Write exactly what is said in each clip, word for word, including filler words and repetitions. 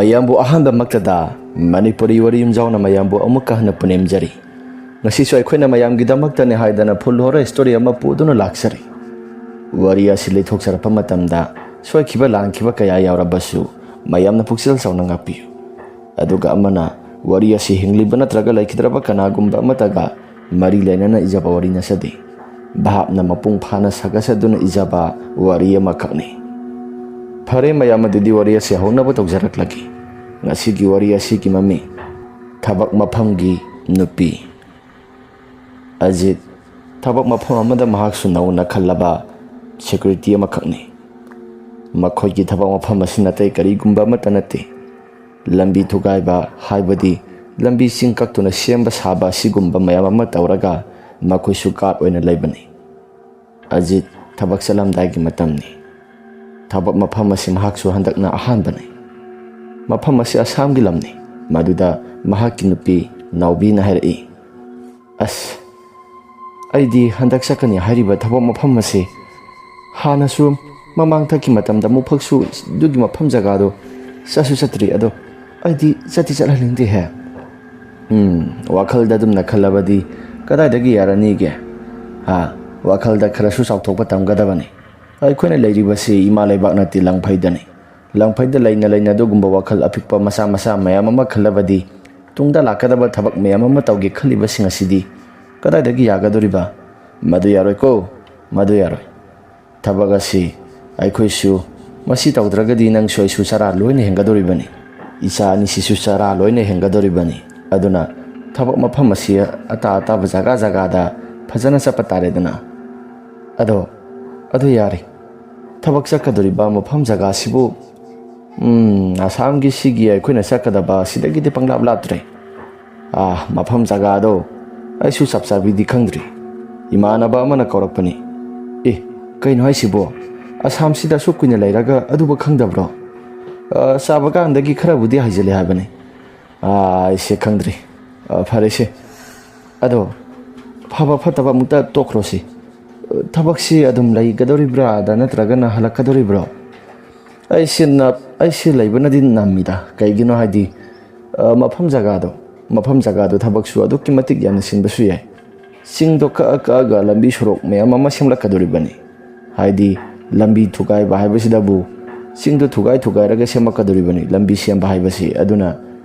ꯃꯌꯥꯝꯕꯨ ꯑꯍꯥꯟꯕꯃꯛꯇꯗ ꯃꯅꯤꯄꯨꯔꯤ ꯋꯥꯔꯤ ꯌꯨꯝꯖꯥꯎꯅ ꯃꯌꯥꯝꯕꯨ ꯑꯃꯨꯛꯀ ꯍꯟꯅ ꯄꯨꯅꯦꯝꯖꯔꯤ꯫ ꯉꯁꯤꯁꯨ ꯑꯩꯈꯣꯏꯅ ꯃꯌꯥꯝꯒꯤꯗꯃꯛꯇꯅꯤ ꯍꯥꯏꯗꯅ full horror story ꯑꯃ ꯄꯨꯗꯨꯅ ꯂꯥꯛꯆꯔꯤ꯫ ꯋꯥꯔꯤ ꯑꯁꯤ ꯂꯩꯊꯣꯛꯆꯔꯛꯄ ꯃꯇꯝꯗ ꯁꯣꯏꯈꯤꯕ ꯂꯥꯟꯈꯤꯕ ꯀꯌꯥ ꯌꯥꯎꯔꯕꯁꯨ ꯃꯌꯥꯝꯅ ꯄꯨꯛꯆꯦꯜ ꯆꯥꯎꯅ ꯉꯥꯛꯄꯤꯌꯨ꯫ ꯑꯗꯨꯒ ꯑꯃꯅ, ꯋꯥꯔꯤ ꯑꯁꯤ ꯍꯤꯡꯂꯤꯕ ꯅꯠꯇ꯭ꯔꯒ ꯂꯩꯈꯤꯗ꯭ꯔꯕ ꯀꯅꯥꯒꯨꯝꯕ ꯑꯃꯠꯇꯒ ꯃꯔꯤ ꯂꯩꯅꯅ ꯏꯖꯕ ꯋꯥꯔꯤ ꯅꯠꯆꯗꯦ꯫ ꯚꯥꯞꯅ ꯃꯄꯨꯡ ꯐꯥꯅ ꯁꯥꯒꯠꯆꯗꯨꯅ ꯏꯖꯕ ꯋꯥꯔꯤ ꯑꯃꯈꯛꯅꯤ꯫ ꯐꯔꯦ ꯃꯌꯥꯝ, ꯑꯗꯨꯗꯤ ꯋꯥꯔꯤ ꯑꯁꯤ ꯍꯧꯅꯕ ꯇꯧꯖꯔꯛꯂꯒꯦ꯫ ꯉꯁꯤꯒꯤ ꯋꯥꯔꯤ ꯑꯁꯤꯒꯤ ꯃꯃꯤꯡ, ꯊꯕꯛ ꯃꯐꯝꯒꯤ ꯅꯨꯄꯤ꯫ ꯑꯖꯤꯠ ꯊꯕꯛ ꯃꯐꯝ ꯑꯃꯗ ꯃꯍꯥꯛꯁꯨ ꯅꯧꯅ ꯈꯜꯂꯕ security ꯑꯃꯈꯛꯅꯤ꯫ ꯃꯈꯣꯏꯒꯤ ꯊꯕꯛ ꯃꯐꯝ ꯑꯁꯤꯅ ꯑꯇꯩ ꯀꯔꯤꯒꯨꯝꯕ ꯑꯃꯠꯇ ꯅꯠꯇꯦ꯫ ꯂꯝꯕꯤ ꯊꯨꯒꯥꯏꯕ, ꯍꯥꯏꯕꯗꯤ ꯂꯝꯕꯤ ꯆꯤꯡ ꯀꯛꯇꯨꯅ ꯁꯦꯝꯕ ꯁꯥꯕ ꯑꯁꯤꯒꯨꯝꯕ ꯃꯌꯥꯝ ꯑꯃ ꯇꯧꯔꯒ ꯃꯈꯣꯏꯁꯨ guard ꯑꯣꯏꯅ ꯂꯩꯕꯅꯤ꯫ ꯑꯖꯤꯠ ꯊꯕꯛ ꯆꯠꯂꯝꯗꯥꯏꯒꯤ ꯃꯇꯝꯅꯤ꯫ ꯊꯕꯛ ꯃꯐꯝ ꯑꯁꯤ ꯃꯍꯥꯛꯁꯨ ꯍꯟꯗꯛꯅ ꯑꯍꯥꯟꯕꯅꯤ꯫ ꯃꯐꯝ ꯑꯁꯤ ꯑꯁꯥꯝꯒꯤ ꯂꯝꯅꯤ꯫ ꯃꯗꯨꯗ ꯃꯍꯥꯛꯀꯤ ꯅꯨꯄꯤ ꯅꯥꯎꯕꯤꯅ ꯍꯥꯏꯔꯛꯏ, "ꯑꯁ, ꯑꯩꯗꯤ ꯍꯟꯗꯛ ꯆꯠꯀꯅꯤ ꯍꯥꯏꯔꯤꯕ ꯊꯕꯛ ꯃꯐꯝ ꯑꯁꯤ ꯍꯥꯟꯅꯁꯨ ꯃꯃꯥꯡꯊꯛꯀꯤ ꯃꯇꯝꯗ ꯑꯃꯨꯛꯐꯛꯁꯨ ꯑꯗꯨꯒꯤ ꯃꯐꯝ ꯖꯒꯥꯗꯣ ꯆꯠꯁꯨ ꯆꯠꯇ꯭ꯔꯤ꯫ ꯑꯗꯣ ꯑꯩꯗꯤ ꯆꯠꯇꯤ ꯆꯠꯍꯟꯅꯤꯡꯗꯦꯍꯦ꯫" ꯎꯝ, ꯋꯥꯈꯜꯗ ꯑꯗꯨꯝꯅ ꯈꯜꯂꯕꯗꯤ ꯀꯗꯥꯏꯗꯒꯤ ꯌꯥꯔꯅꯤꯒꯦ? ꯍꯥ? ꯋꯥꯈꯜꯗ ꯈꯔꯁꯨ ꯆꯥꯎꯊꯣꯛꯄ ꯇꯝꯒꯗꯕꯅꯤ꯫ ꯑꯩꯈꯣꯏꯅ ꯂꯩꯔꯤꯕꯁꯤ ꯏꯃꯥ ꯂꯩꯕꯥꯛ ꯅꯠꯇꯦ, ꯂꯪꯐꯩꯗꯅꯤ꯫ ꯂꯪꯐꯩꯗ ꯂꯩꯅ ꯂꯩꯅ ꯑꯗꯨꯒꯨꯝꯕ ꯋꯥꯈꯜ ꯑꯄꯤꯛꯄ ꯃꯆꯥ ꯃꯆꯥ ꯃꯌꯥꯝ ꯑꯃ ꯈꯜꯂꯕꯗꯤ ꯇꯨꯡꯗ ꯂꯥꯛꯀꯗꯕ ꯊꯕꯛ ꯃꯌꯥꯝ ꯑꯃ ꯇꯧꯒꯦ ꯈꯜꯂꯤꯕꯁꯤꯡ ꯑꯁꯤꯗꯤ ꯀꯗꯥꯏꯗꯒꯤ ꯌꯥꯒꯗꯧꯔꯤꯕ? ꯃꯗꯨ ꯌꯥꯔꯣꯏꯀꯣ, ꯃꯗꯨ ꯌꯥꯔꯣꯏ꯫ ꯊꯕꯛ ꯑꯁꯤ ꯑꯩꯈꯣꯏꯁꯨ, ꯃꯁꯤ ꯇꯧꯗ꯭ꯔꯒꯗꯤ ꯅꯪꯁꯨ ꯑꯩꯁꯨ ꯆꯔꯥ ꯂꯣꯏꯅ ꯍꯦꯟꯒꯗꯧꯔꯤꯕꯅꯤ꯫ ꯏꯆꯥ ꯑꯅꯤꯁꯤꯁꯨ ꯆꯔꯥ ꯂꯣꯏꯅ ꯍꯦꯟꯒꯗꯧꯔꯤꯕꯅꯤ꯫ ꯑꯗꯨꯅ ꯊꯕꯛ ꯃꯐꯝ ꯑꯁꯤ ꯑꯇꯥ ꯑꯇꯥꯕ ꯖꯒꯥ ꯖꯒꯥꯗ ꯐꯖꯅ ꯆꯠꯄ ꯇꯥꯔꯦꯗꯅ꯫ ꯑꯗꯣ, ꯑꯗꯨ ꯌꯥꯔꯦ꯫ ꯊꯕꯛ ꯆꯠꯀꯗꯧꯔꯤꯕ ꯃꯐꯝ ꯖꯒꯥꯁꯤꯕꯨ, ꯎꯝ, ꯑꯁꯥꯝꯒꯤ ꯁꯤꯒꯤ ꯑꯩꯈꯣꯏꯅ ꯆꯠꯀꯗꯕ ꯁꯤꯗꯒꯤꯗꯤ ꯄꯪꯂꯥꯞ ꯂꯥꯞꯇ꯭ꯔꯦ꯫ ꯑꯥ, ꯃꯐꯝ ꯖꯒꯥꯗꯣ ꯑꯩꯁꯨ ꯆꯞ ꯆꯥꯕꯤꯗꯤ ꯈꯪꯗ꯭ꯔꯤ꯫ ꯏꯃꯥꯟꯅꯕ ꯑꯃꯅ ꯀꯧꯔꯛꯄꯅꯤ꯫ ꯑꯦ, ꯀꯩꯅꯣ ꯍꯥꯏꯁꯤꯕꯣ? ꯑꯁꯥꯝꯁꯤꯗ ꯑꯁꯨꯛ ꯀꯨꯏꯅ ꯂꯩꯔꯒ ꯑꯗꯨꯕꯨ ꯈꯪꯗꯕ꯭ꯔꯣ? ꯑ, ꯆꯥꯕ ꯀꯥꯟꯗꯒꯤ ꯈꯔꯕꯨꯗꯤ ꯍꯩꯖꯤꯜꯂꯦ ꯍꯥꯏꯕꯅꯤ꯫ ꯑꯥ, ꯑꯩꯁꯦ ꯈꯪꯗ꯭ꯔꯤ꯫ ꯑ, ꯐꯔꯦꯁꯦ꯫ ꯑꯗꯣ, ꯐꯕ ꯐꯠꯇꯕ ꯑꯃꯨꯛꯇ ꯇꯣꯛꯈ꯭ꯔꯣꯁꯤ꯫ ꯊꯕꯛꯁꯤ ꯑꯗꯨꯝ ꯂꯩꯒꯗꯧꯔꯤꯕ꯭ꯔꯥ, ꯑꯗ ꯅꯠꯇ꯭ꯔꯒꯅ ꯍꯜꯂꯛꯀꯗꯧꯔꯤꯕ꯭ꯔꯣ? ꯑꯩꯁꯤ ꯅꯞ ꯑꯩꯁꯤ ꯂꯩꯕꯅꯗꯤ ꯅꯝꯃꯤꯗ꯫ ꯀꯩꯒꯤꯅꯣ ꯍꯥꯏꯗꯤ, ꯑ, ꯃꯐꯝ ꯖꯒꯥꯗꯣ ꯃꯐꯝ ꯖꯒꯥꯗꯣ ꯊꯕꯛꯁꯨ ꯑꯗꯨꯛꯀꯤ ꯃꯇꯤꯛ ꯌꯥꯝꯅ ꯆꯤꯟꯕꯁꯨ ꯌꯥꯏ꯫ ꯆꯤꯡꯗꯣ ꯀꯛꯑ ꯀꯛꯑꯒ ꯂꯝꯕꯤ ꯁꯣꯔꯣꯛ ꯃꯌꯥꯝ ꯑꯃ ꯁꯦꯝꯂꯛꯀꯗꯣꯔꯤꯕꯅꯤ꯫ ꯍꯥꯏꯗꯤ, ꯂꯝꯕꯤ ꯊꯨꯒꯥꯏꯕ ꯍꯥꯏꯕꯁꯤꯗꯕꯨ ꯆꯤꯡꯗꯣ ꯊꯨꯒꯥꯏ ꯊꯨꯒꯥꯏꯔꯒ ꯁꯦꯝꯃꯛꯀꯗꯣꯔꯤꯕꯅꯤ ꯂꯝꯕꯤ ꯁꯦꯝꯕ ꯍꯥꯏꯕꯁꯤ꯫ ꯑꯗꯨꯅ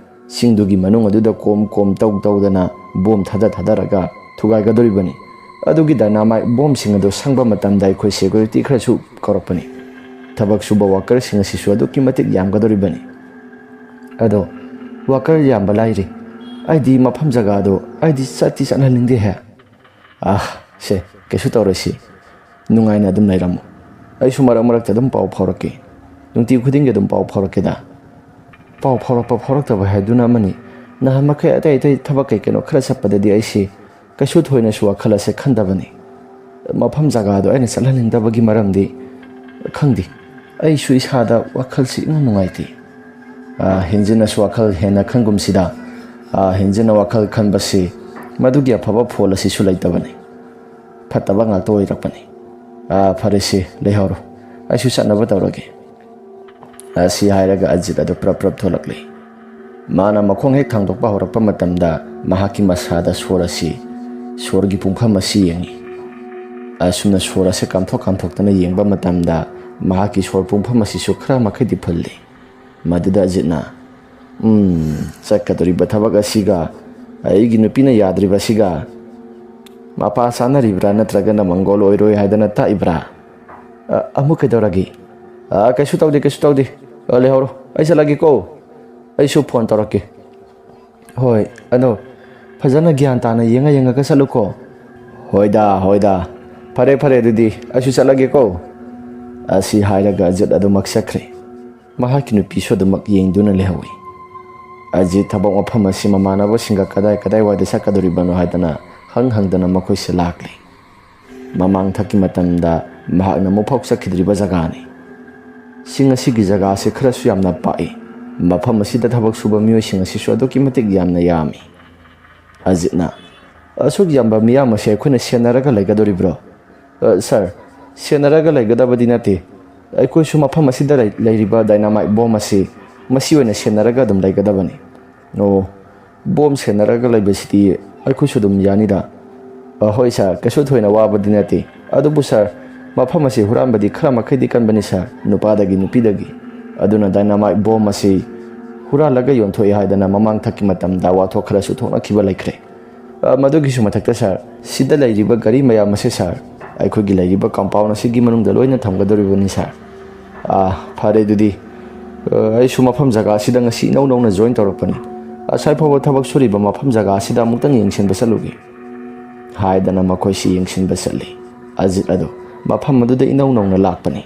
ꯆꯤꯡꯗꯨꯒꯤ ꯃꯅꯨꯡ ꯑꯗꯨꯗ ꯀꯣꯝ ꯀꯣꯝ ꯇꯧ ꯇꯧꯗꯅ ꯕꯣꯝ ꯊꯥꯗ ꯊꯥꯗꯔꯒ ꯊꯨꯒꯥꯏꯒꯗꯧꯔꯤꯕꯅꯤ꯫ ꯑꯗꯨꯒꯤ ꯗꯥꯏꯅꯥꯃꯥꯏꯠ ꯕꯣꯝꯁꯤꯡ ꯑꯗꯨ ꯁꯪꯕ ꯃꯇꯝꯗ ꯑꯩꯈꯣꯏ ꯁꯦꯀ꯭ꯌꯨꯔꯤꯇꯤ ꯈꯔꯁꯨ ꯀꯧꯔꯛꯄꯅꯤ꯫ ꯊꯕꯛ ꯁꯨꯕ ꯋꯥꯀꯔꯁꯤꯡ ꯑꯁꯤꯁꯨ ꯑꯗꯨꯛꯀꯤ ꯃꯇꯤꯛ ꯌꯥꯝꯒꯗꯧꯔꯤꯕꯅꯤ꯫ ꯑꯗꯣ ꯋꯥꯀꯔ ꯌꯥꯝꯕ ꯂꯥꯏꯔꯤ, ꯑꯩꯗꯤ ꯃꯐꯝ ꯖꯒꯥꯗꯣ ꯑꯩꯗꯤ ꯆꯠꯇꯤ ꯆꯠꯍꯟꯅꯤꯡꯗꯦꯍꯦ꯫ ꯑꯥ, ꯁꯦ, ꯀꯩꯁꯨ ꯇꯧꯔꯣꯏꯁꯤ꯫ ꯅꯨꯡꯉꯥꯏꯅ ꯑꯗꯨꯝ ꯂꯩꯔꯝꯃꯨ꯫ ꯑꯩꯁꯨ ꯃꯔꯛ ꯃꯔꯛꯇ ꯑꯗꯨꯝ ꯄꯥꯎ ꯐꯥꯎꯔꯛꯀꯦ꯫ ꯅꯨꯡꯇꯤ ꯈꯨꯗꯤꯡꯒꯤ ꯑꯗꯨꯝ ꯄꯥꯎ ꯐꯥꯎꯔꯛꯀꯦꯗ꯫ ꯄꯥꯎ ꯐꯥꯎꯔꯛꯄ ꯐꯥꯎꯔꯛꯇꯕ ꯍꯥꯏꯗꯨꯅ ꯑꯃꯅꯤ꯫ ꯅꯍꯥꯟ ꯃꯈꯩ ꯑꯇꯩ ꯑꯇꯩ ꯊꯕꯛ ꯀꯩ ꯀꯩꯅꯣ ꯈꯔ ꯆꯠꯄꯗꯗꯤ ꯑꯩꯁꯤ ꯀꯩꯁꯨ ꯊꯣꯏꯅꯁꯨ ꯋꯥꯈꯜ ꯑꯁꯦ ꯈꯟꯗꯕꯅꯤ꯫ ꯃꯐꯝ ꯖꯒꯥꯗꯣ ꯑꯩꯅ ꯆꯠꯍꯟꯅꯤꯡꯗꯕꯒꯤ ꯃꯔꯝꯗꯤ ꯈꯪꯗꯦ꯫ ꯑꯩꯁꯨ ꯏꯁꯥꯗ ꯋꯥꯈꯜꯁꯤ ꯏꯅꯨꯡ ꯅꯨꯡꯉꯥꯏꯇꯦ꯫ ꯑꯥ, ꯍꯦꯟꯖꯤꯟꯅꯁꯨ ꯋꯥꯈꯜ ꯍꯦꯟꯅ ꯈꯟꯒꯨꯝꯁꯤꯗ꯫ ꯑꯥ, ꯍꯦꯟꯖꯤꯟꯅ ꯋꯥꯈꯜ ꯈꯟꯕꯁꯤ ꯃꯗꯨꯒꯤ ꯑꯐꯕ ꯐꯣꯜ ꯑꯁꯤꯁꯨ ꯂꯩꯇꯕꯅꯤ꯫ ꯐꯠꯇꯕ ꯉꯥꯛꯇ ꯑꯣꯏꯔꯛꯄꯅꯤ꯫ ꯑꯥ, ꯐꯔꯦꯁꯦ, ꯂꯩꯍꯧꯔꯣ꯫ ꯑꯩꯁꯨ ꯆꯠꯅꯕ ꯇꯧꯔꯒꯦ꯫ ꯑꯁꯤ ꯍꯥꯏꯔꯒ ꯑꯖꯤꯠ ꯑꯗꯨ ꯄ꯭ꯔꯞ ꯄ꯭ꯔꯞ ꯊꯣꯛꯂꯛꯂꯦ꯫ ꯃꯥꯅ ꯃꯈꯣꯡ ꯍꯦꯛ ꯊꯥꯡꯗꯣꯛꯄ ꯍꯧꯔꯛꯄ ꯃꯇꯝꯗ ꯃꯍꯥꯛꯀꯤ ꯃꯁꯥꯗ ꯁꯣꯔ ꯑꯁꯤ, ꯁꯣꯔꯒꯤ ꯄꯨꯡꯐꯝ ꯑꯁꯤ ꯌꯦꯡꯉꯤ꯫ ꯑꯁꯨꯝꯅ ꯁꯣꯔ ꯑꯁꯤ ꯀꯥꯝꯊꯣꯛ ꯀꯥꯝꯊꯣꯛꯇꯅ ꯌꯦꯡꯕ ꯃꯇꯝꯗ ꯃꯍꯥꯛꯀꯤ ꯁꯣꯔ ꯄꯨꯡꯐꯝ ꯑꯁꯤꯁꯨ ꯈꯔ ꯃꯈꯩꯗꯤ ꯐꯨꯜꯂꯤ꯫ ꯃꯗꯨꯗ ꯑꯖꯤꯠꯅ, "ꯎꯝ, ꯆꯠꯀꯗꯧꯔꯤꯕ ꯊꯕꯛ ꯑꯁꯤꯒ ꯑꯩꯒꯤ ꯅꯨꯄꯤꯅ ꯌꯥꯗ꯭ꯔꯤꯕ ꯑꯁꯤꯒ ꯃꯄꯥ ꯆꯥꯅꯔꯤꯕ꯭ꯔꯥ ꯅꯠꯇ꯭ꯔꯒꯅ ꯃꯪꯒꯣꯜ ꯑꯣꯏꯔꯣꯏ ꯍꯥꯏꯗꯅ ꯇꯥꯛꯏꯕ꯭ꯔꯥ? ꯑ, ꯑꯃꯨꯛ ꯀꯩꯗꯧꯔꯒꯦ? ꯑ, ꯀꯩꯁꯨ ꯇꯧꯗꯦ, ꯀꯩꯁꯨ ꯇꯧꯗꯦ꯫ ꯑ, ꯂꯩꯍꯧꯔꯣ, ꯑꯩ ꯆꯠꯂꯒꯦꯀꯣ꯫ ꯑꯩꯁꯨ ꯐꯣꯟ ꯇꯧꯔꯛꯀꯦ꯫" "ꯍꯣꯏ, ꯑꯗꯣ ꯐꯖꯅ ꯒ꯭ꯌꯥꯟ ꯇꯥꯅ ꯌꯦꯡꯉ ꯌꯦꯡꯉꯒ ꯆꯠꯂꯨꯀꯣ꯫" "ꯍꯣꯏꯗ, ꯍꯣꯏꯗ꯫ ꯐꯔꯦ, ꯐꯔꯦ, ꯑꯗꯨꯗꯤ ꯑꯩꯁꯨ ꯆꯠꯂꯒꯦꯀꯣ꯫" ꯑꯁꯤ ꯍꯥꯏꯔꯒ ꯑꯖꯤꯠ ꯑꯗꯨꯃꯛ ꯆꯠꯈ꯭ꯔꯦ꯫ ꯃꯍꯥꯛꯀꯤ ꯅꯨꯄꯤꯁꯨ ꯑꯗꯨꯃꯛ ꯌꯦꯡꯗꯨꯅ ꯂꯩꯍꯧꯏ꯫ ꯑꯖꯤꯠ ꯊꯕꯛ ꯃꯐꯝ ꯑꯁꯤ ꯃꯃꯥꯟꯅꯕꯁꯤꯡꯒ ꯀꯗꯥꯏ ꯀꯗꯥꯏꯋꯥꯏꯗ ꯆꯠꯀꯗꯧꯔꯤꯕꯅꯣ ꯍꯥꯏꯗꯅ ꯍꯪ ꯍꯪꯗꯅ ꯃꯈꯣꯏꯁꯦ ꯂꯥꯛꯂꯤ꯫ ꯃꯃꯥꯡꯊꯛꯀꯤ ꯃꯇꯝꯗ ꯃꯍꯥꯛꯅ ꯑꯃꯨꯛꯐꯥꯎ ꯆꯠꯈꯤꯗ꯭ꯔꯤꯕ ꯖꯒꯥꯅꯤ꯫ ꯆꯤꯡ ꯑꯁꯤꯒꯤ ꯖꯒꯥ ꯑꯁꯤ ꯈꯔꯁꯨ ꯌꯥꯝꯅ ꯄꯥꯛꯏ꯫ ꯃꯐꯝ ꯑꯁꯤꯗ ꯊꯕꯛ ꯁꯨꯕ ꯃꯤꯑꯣꯏꯁꯤꯡ ꯑꯁꯤꯁꯨ ꯑꯗꯨꯛꯀꯤ ꯃꯇꯤꯛ ꯌꯥꯝꯅ ꯌꯥꯝꯃꯤ꯫ ꯑꯖꯤꯠꯅ, "ꯑꯁꯨꯛ ꯌꯥꯝꯕ ꯃꯤꯌꯥꯝ ꯑꯁꯤ ꯑꯩꯈꯣꯏꯅ ꯁꯦꯟꯅꯔꯒ ꯂꯩꯒꯗꯧꯔꯤꯕ꯭ꯔꯣ?" "ꯑ, ꯁꯥꯔ, ꯁꯦꯟꯅꯔꯒ ꯂꯩꯒꯗꯕꯗꯤ ꯅꯠꯇꯦ꯫ ꯑꯩꯈꯣꯏꯁꯨ ꯃꯐꯝ ꯑꯁꯤꯗ ꯂꯩ-, ꯂꯩꯔꯤꯕ dynamite bomb ꯑꯁꯤ ꯃꯁꯤ ꯑꯣꯏꯅ ꯁꯦꯟꯅꯔꯒ ꯑꯗꯨꯝ ꯂꯩꯒꯗꯕꯅꯤ꯫ ꯑꯣ, bomb ꯁꯦꯟꯅꯔꯒ ꯂꯩꯕꯁꯤꯗꯤ ꯑꯩꯈꯣꯏꯁꯨ ꯑꯗꯨꯝ ꯌꯥꯅꯤꯗ꯫ ꯑ, ꯍꯣꯏ sir, ꯀꯩꯁꯨ ꯊꯣꯏꯅ ꯋꯥꯕꯗꯤ ꯅꯠꯇꯦ꯫ ꯑꯗꯨꯕꯨ sir, ꯃꯐꯝ ꯑꯁꯤ ꯍꯨꯔꯥꯟꯕꯗꯤ ꯈꯔ ꯃꯈꯩꯗꯤ ꯀꯟꯕꯅꯤ sir, ꯅꯨꯄꯥꯗꯒꯤ ꯅꯨꯄꯤꯗꯒꯤ꯫ ꯑꯗꯨꯅ dynamite bomb ꯑꯁꯤ ꯍꯨꯔꯥꯜꯂꯒ ꯌꯣꯟꯊꯣꯛꯑꯦ ꯍꯥꯏꯗꯅ ꯃꯃꯥꯡꯊꯛꯀꯤ ꯃꯇꯝꯗ ꯋꯥꯊꯣꯛ ꯈꯔꯁꯨ ꯊꯣꯛꯅꯈꯤꯕ ꯂꯩꯈ꯭ꯔꯦ꯫ ꯑ, ꯃꯗꯨꯒꯤꯁꯨ ꯃꯊꯛꯇ sir, ꯁꯤꯗ ꯂꯩꯔꯤꯕ ꯒꯥꯔꯤ ꯃꯌꯥꯝ ꯑꯁꯦ sir, ꯑꯩꯈꯣꯏꯒꯤ ꯂꯩꯔꯤꯕ compound ꯑꯁꯤꯒꯤ ꯃꯅꯨꯡꯗ ꯂꯣꯏꯅ ꯊꯝꯒꯗꯧꯔꯤꯕꯅꯤ sir꯫ ꯑ, ꯐꯔꯦ ꯑꯗꯨꯗꯤ꯫ ꯑ, ꯑꯩꯁꯨ ꯃꯐꯝ ꯖꯒꯥ ꯑꯁꯤꯗ ꯉꯁꯤ ꯏꯅꯧ ꯅꯧꯅ join ꯇꯧꯔꯛꯄꯅꯤ꯫ ꯉꯁꯥꯏ ꯐꯥꯎꯕ ꯊꯕꯛ ꯁꯨꯔꯤꯕ ꯃꯐꯝ ꯖꯒꯥ ꯑꯁꯤꯗ ꯑꯃꯨꯛꯇꯪ ꯌꯦꯡꯁꯤꯟꯕ ꯆꯠꯂꯨꯒꯦ꯫ ꯍꯥꯏꯗꯅ ꯃꯈꯣꯏꯁꯤ ꯌꯦꯡꯁꯤꯟꯕ ꯆꯠꯂꯤ꯫ ꯑꯖꯤꯠ ꯑꯗꯨ ꯃꯐꯝ ꯑꯗꯨꯗ ꯏꯅꯧ ꯅꯧꯅ ꯂꯥꯛꯄꯅꯤ꯫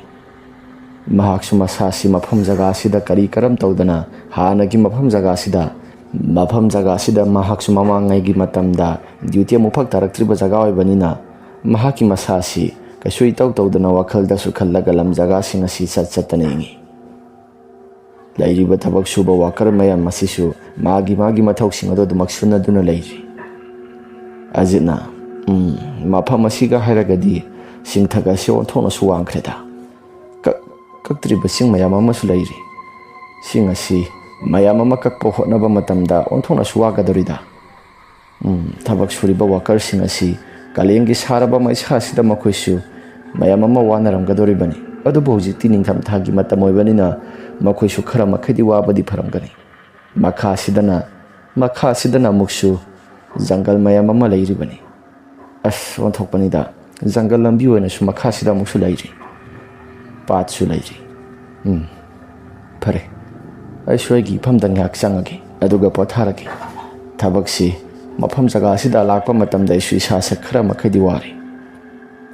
ꯃꯍꯥꯛꯁꯨ ꯃꯁꯥꯁꯤ ꯃꯐꯝ ꯖꯒꯥ ꯑꯁꯤꯗ ꯀꯔꯤ ꯀꯔꯝ ꯇꯧꯗꯅ ꯍꯥꯟꯅꯒꯤ ꯃꯐꯝ ꯖꯒꯥ ꯑꯁꯤꯗ, ꯃꯐꯝ ꯖꯒꯥ ꯑꯁꯤꯗ ꯃꯍꯥꯛꯁꯨ ꯃꯃꯥꯡꯉꯩꯒꯤ ꯃꯇꯝꯗ duty ꯑꯃꯨꯛ ꯐꯛ ꯇꯥꯔꯛꯇ꯭ꯔꯤꯕ ꯖꯒꯥ ꯑꯣꯏꯕꯅꯤꯅ, ꯃꯍꯥꯛꯀꯤ ꯃꯁꯥꯁꯤ ꯀꯩꯁꯨ ꯏꯇꯧ ꯇꯧꯗꯅ ꯋꯥꯈꯜꯗꯁꯨ ꯈꯜꯂꯒ ꯂꯝ ꯖꯒꯥꯁꯤꯡ ꯑꯁꯤ ꯆꯠ ꯆꯠꯇꯅ ꯌꯦꯡꯉꯤ꯫ ꯂꯩꯔꯤꯕ ꯊꯕꯛ ꯁꯨꯕ worker ꯃꯌꯥꯝ ꯑꯁꯤꯁꯨ ꯃꯥꯒꯤ ꯃꯥꯒꯤ ꯃꯊꯧꯁꯤꯡ ꯑꯗꯨ ꯑꯗꯨꯃꯛ ꯁꯨꯅꯗꯨꯅ ꯂꯩꯔꯤ꯫ ꯑꯖꯤꯠꯅ, "ꯎꯝ, ꯃꯐꯝ ꯑꯁꯤꯒ ꯍꯥꯏꯔꯒꯗꯤ ꯆꯤꯡꯊꯛ ꯑꯁꯤ ꯑꯣꯟꯊꯣꯛꯅꯁꯨ ꯋꯥꯡꯈ꯭ꯔꯦꯗ꯫ ꯀꯛ-, ꯀꯛꯇ꯭ꯔꯤꯕ ꯆꯤꯡ ꯃꯌꯥꯝ ꯑꯃꯁꯨ ꯂꯩꯔꯤ꯫ ꯆꯤꯡ ꯑꯁꯤ ꯃꯌꯥꯝ ꯑꯃ ꯀꯛꯄ ꯍꯣꯠꯅꯕ ꯃꯇꯝꯗ ꯑꯣꯟꯊꯣꯛꯅꯁꯨ ꯋꯥꯒꯗꯧꯔꯤꯗ꯫ ꯎꯝ, ꯊꯕꯛ ꯁꯨꯔꯤꯕ workerꯁꯤꯡ ꯑꯁꯤ ꯀꯥꯂꯦꯟꯒꯤ ꯁꯥꯔꯕ ꯃꯩꯁꯥ ꯑꯁꯤꯗ ꯃꯈꯣꯏꯁꯨ ꯃꯌꯥꯝ ꯑꯃ ꯋꯥꯅꯔꯝꯒꯗꯧꯔꯤꯕꯅꯤ꯫ ꯑꯗꯨꯕꯨ ꯍꯧꯖꯤꯛꯇꯤ ꯅꯤꯡꯊꯝꯊꯥꯒꯤ ꯃꯇꯝ ꯑꯣꯏꯕꯅꯤꯅ ꯃꯈꯣꯏꯁꯨ ꯈꯔ ꯃꯈꯩꯗꯤ ꯋꯥꯕꯗꯤ ꯐꯔꯝꯒꯅꯤ꯫ ꯃꯈꯥꯁꯤꯗꯅ, ꯃꯈꯥꯁꯤꯗꯅ ꯑꯃꯨꯛꯁꯨ ꯖꯪꯒꯜ ꯃꯌꯥꯝ ꯑꯃ ꯂꯩꯔꯤꯕꯅꯤ꯫ ꯑꯁ, ꯑꯣꯟꯊꯣꯛꯄꯅꯤꯗ꯫ ꯖꯪꯒꯜ ꯂꯝꯕꯤ ꯑꯣꯏꯅꯁꯨ ꯃꯈꯥꯁꯤꯗ ꯑꯃꯨꯛꯁꯨ ꯂꯩꯔꯤ꯫ ꯄꯥꯠꯁꯨ ꯂꯩꯔꯤ꯫ ꯎꯝ, ꯐꯔꯦ꯫ ꯑꯩꯁꯨ ꯑꯩꯒꯤ ꯏꯐꯝꯗ ꯉꯥꯏꯍꯥꯛ ꯆꯪꯉꯒꯦ, ꯑꯗꯨꯒ ꯄꯣꯊꯥꯔꯒꯦ꯫ ꯊꯕꯛꯁꯤ ꯃꯐꯝ ꯖꯒꯥ ꯑꯁꯤꯗ ꯂꯥꯛꯄ ꯃꯇꯝꯗ ꯑꯩꯁꯨ ꯏꯁꯥꯁꯦ ꯈꯔ ꯃꯈꯩꯗꯤ ꯋꯥꯔꯦ꯫"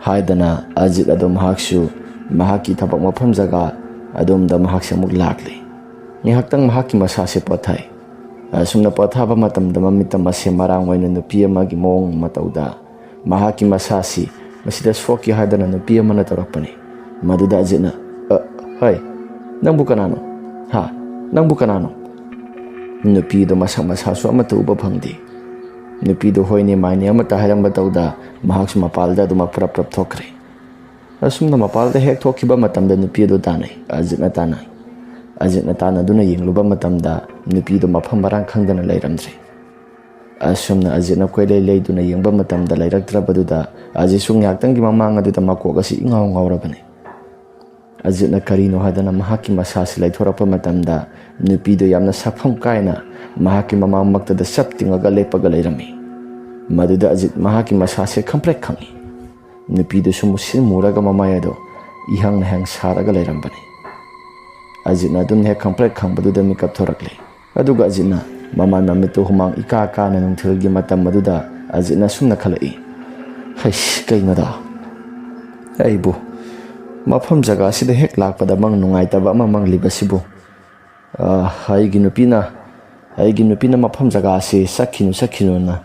ꯍꯥꯏꯗꯅ ꯑꯖꯤꯠ ꯑꯗꯨ ꯃꯍꯥꯛꯁꯨ ꯃꯍꯥꯛꯀꯤ ꯊꯕꯛ ꯃꯐꯝ ꯖꯒꯥ ꯑꯗꯣꯝꯗ ꯃꯍꯥꯛꯁꯦ ꯑꯃꯨꯛ ꯂꯥꯛꯂꯦ꯫ ꯉꯥꯏꯍꯥꯛꯇꯪ ꯃꯍꯥꯛꯀꯤ ꯃꯁꯥꯁꯦ ꯄꯣꯊꯥꯏ꯫ ꯑꯁꯨꯝꯅ ꯄꯣꯊꯥꯕ ꯃꯇꯝꯗ ꯃꯃꯤꯠꯇ ꯃꯁꯦ ꯃꯔꯥꯡ ꯑꯣꯏꯅ ꯅꯨꯄꯤ ꯑꯃꯒꯤ ꯃꯑꯣꯡ ꯃꯇꯧꯗ ꯃꯍꯥꯛꯀꯤ ꯃꯁꯥꯁꯤ ꯃꯁꯤꯗ ꯁꯣꯛꯀꯦ ꯍꯥꯏꯗꯅ ꯅꯨꯄꯤ ꯑꯃꯅ ꯇꯧꯔꯛꯄꯅꯤ꯫ ꯃꯗꯨꯗ ꯑꯖꯤꯠꯅ, "ꯑ, ꯍꯩ, ꯅꯪꯕꯨ ꯀꯅꯥꯅꯣ? ꯍꯥ? ꯅꯪꯕꯨ ꯀꯅꯥꯅꯣ?" ꯅꯨꯄꯤꯗꯣ ꯃꯁꯛ ꯃꯁꯥꯁꯨ ꯑꯃꯠꯇ ꯎꯕ ꯐꯪꯗꯦ꯫ ꯅꯨꯄꯤꯗꯣ "ꯍꯣꯏꯅꯦ ꯃꯥꯏꯅꯦ" ꯑꯃꯠꯇ ꯍꯥꯏꯔꯝꯕ ꯇꯧꯗ ꯃꯍꯥꯛꯁꯨ ꯃꯄꯥꯜꯗ ꯑꯗꯨꯃꯛ ꯄ꯭ꯔꯞ ꯄ꯭ꯔꯞ ꯊꯣꯛꯈ꯭ꯔꯦ꯫ ꯑꯁꯨꯝꯅ ꯃꯄꯥꯜꯗ ꯍꯦꯛ ꯊꯣꯛꯈꯤꯕ ꯃꯇꯝꯗ ꯅꯨꯄꯤ ꯑꯗꯨ ꯇꯥꯟꯅꯩ꯫ ꯑꯖꯤꯠꯅ ꯇꯥꯟꯅꯩ꯫ ꯑꯖꯤꯠꯅ ꯇꯥꯟꯅꯗꯨꯅ ꯌꯦꯡꯂꯨꯕ ꯃꯇꯝꯗ ꯅꯨꯄꯤꯗꯨ ꯃꯐꯝ ꯃꯔꯥꯡ ꯈꯪꯗꯅ ꯂꯩꯔꯝꯗ꯭ꯔꯦ꯫ ꯑꯁꯨꯝꯅ ꯑꯖꯤꯠꯅ ꯀꯣꯏꯂꯩ ꯂꯩꯗꯨꯅ ꯌꯦꯡꯕ ꯃꯇꯝꯗ ꯂꯩꯔꯛꯇ꯭ꯔꯕꯗꯨꯗ ꯑꯖꯤꯠꯁꯨ ꯉꯥꯏꯍꯥꯛꯇꯪꯒꯤ ꯃꯃꯥꯡ ꯑꯗꯨꯗ ꯃꯀꯣꯛ ꯑꯁꯤ ꯏꯉꯥꯎ ꯉꯥꯎꯔꯕꯅꯤ꯫ ꯑꯖꯤꯠꯅ ꯀꯔꯤꯅꯣ ꯍꯥꯏꯗꯅ ꯃꯍꯥꯛꯀꯤ ꯃꯁꯥꯁꯤ ꯂꯩꯊꯣꯔꯛꯄ ꯃꯇꯝꯗ ꯅꯨꯄꯤꯗꯨ ꯌꯥꯝꯅ ꯁꯛꯐꯝ ꯀꯥꯏꯅ ꯃꯍꯥꯛꯀꯤ ꯃꯃꯥꯡꯃꯛꯇꯗ ꯆꯞ ꯇꯤꯡꯉꯒ ꯂꯦꯞꯄꯒ ꯂꯩꯔꯝꯃꯤ꯫ ꯃꯗꯨꯗ ꯑꯖꯤꯠ ꯃꯍꯥꯛꯀꯤ ꯃꯁꯥꯁꯦ ꯈꯪꯄ꯭ꯔꯦꯛ ꯈꯪꯉꯤ꯫ ꯅꯨꯄꯤꯗꯨꯁꯨ ꯃꯨꯁꯤꯟ ꯃꯨꯔꯒ ꯃꯃꯥꯏ ꯑꯗꯨ ꯏꯍꯪ ꯅꯍꯪ ꯁꯥꯔꯒ ꯂꯩꯔꯝꯕꯅꯤ꯫ ꯑꯖꯤꯠꯅ ꯑꯗꯨꯝ ꯍꯦꯛ ꯈꯪꯄ꯭ꯔꯦꯛ ꯈꯪꯕꯗꯨꯗ ꯃꯤꯀꯞ ꯊꯣꯔꯛꯂꯦ꯫ ꯑꯗꯨꯒ ꯑꯖꯤꯠꯅ ꯃꯃꯥꯏ ꯃꯃꯤꯠꯇꯨ ꯍꯨꯃꯥꯡ ꯏꯀꯥ ꯀꯥꯅ ꯅꯨꯡꯊꯤꯜꯒꯤ ꯃꯇꯝ ꯑꯗꯨꯗ ꯑꯖꯤꯠꯅ ꯁꯨꯝꯅ ꯈꯜꯂꯛꯏ, "ꯍꯩꯁ, ꯀꯩꯅꯣꯗ? ꯑꯩꯕꯨ ꯃꯐꯝ ꯖꯒꯥꯁꯤꯗ ꯍꯦꯛ ꯂꯥꯛꯄꯗ ꯃꯪ ꯅꯨꯡꯉꯥꯏꯇꯕ ꯑꯃ ꯃꯪꯂꯤꯕꯁꯤꯕꯨ? ꯑ, ꯑꯩꯒꯤ ꯅꯨꯄꯤꯅ, ꯑꯩꯒꯤ ꯅꯨꯄꯤꯅ ꯃꯐꯝ ꯖꯒꯥꯁꯤ ꯆꯠꯈꯤꯅꯨ, ꯆꯠꯈꯤꯅꯨꯅ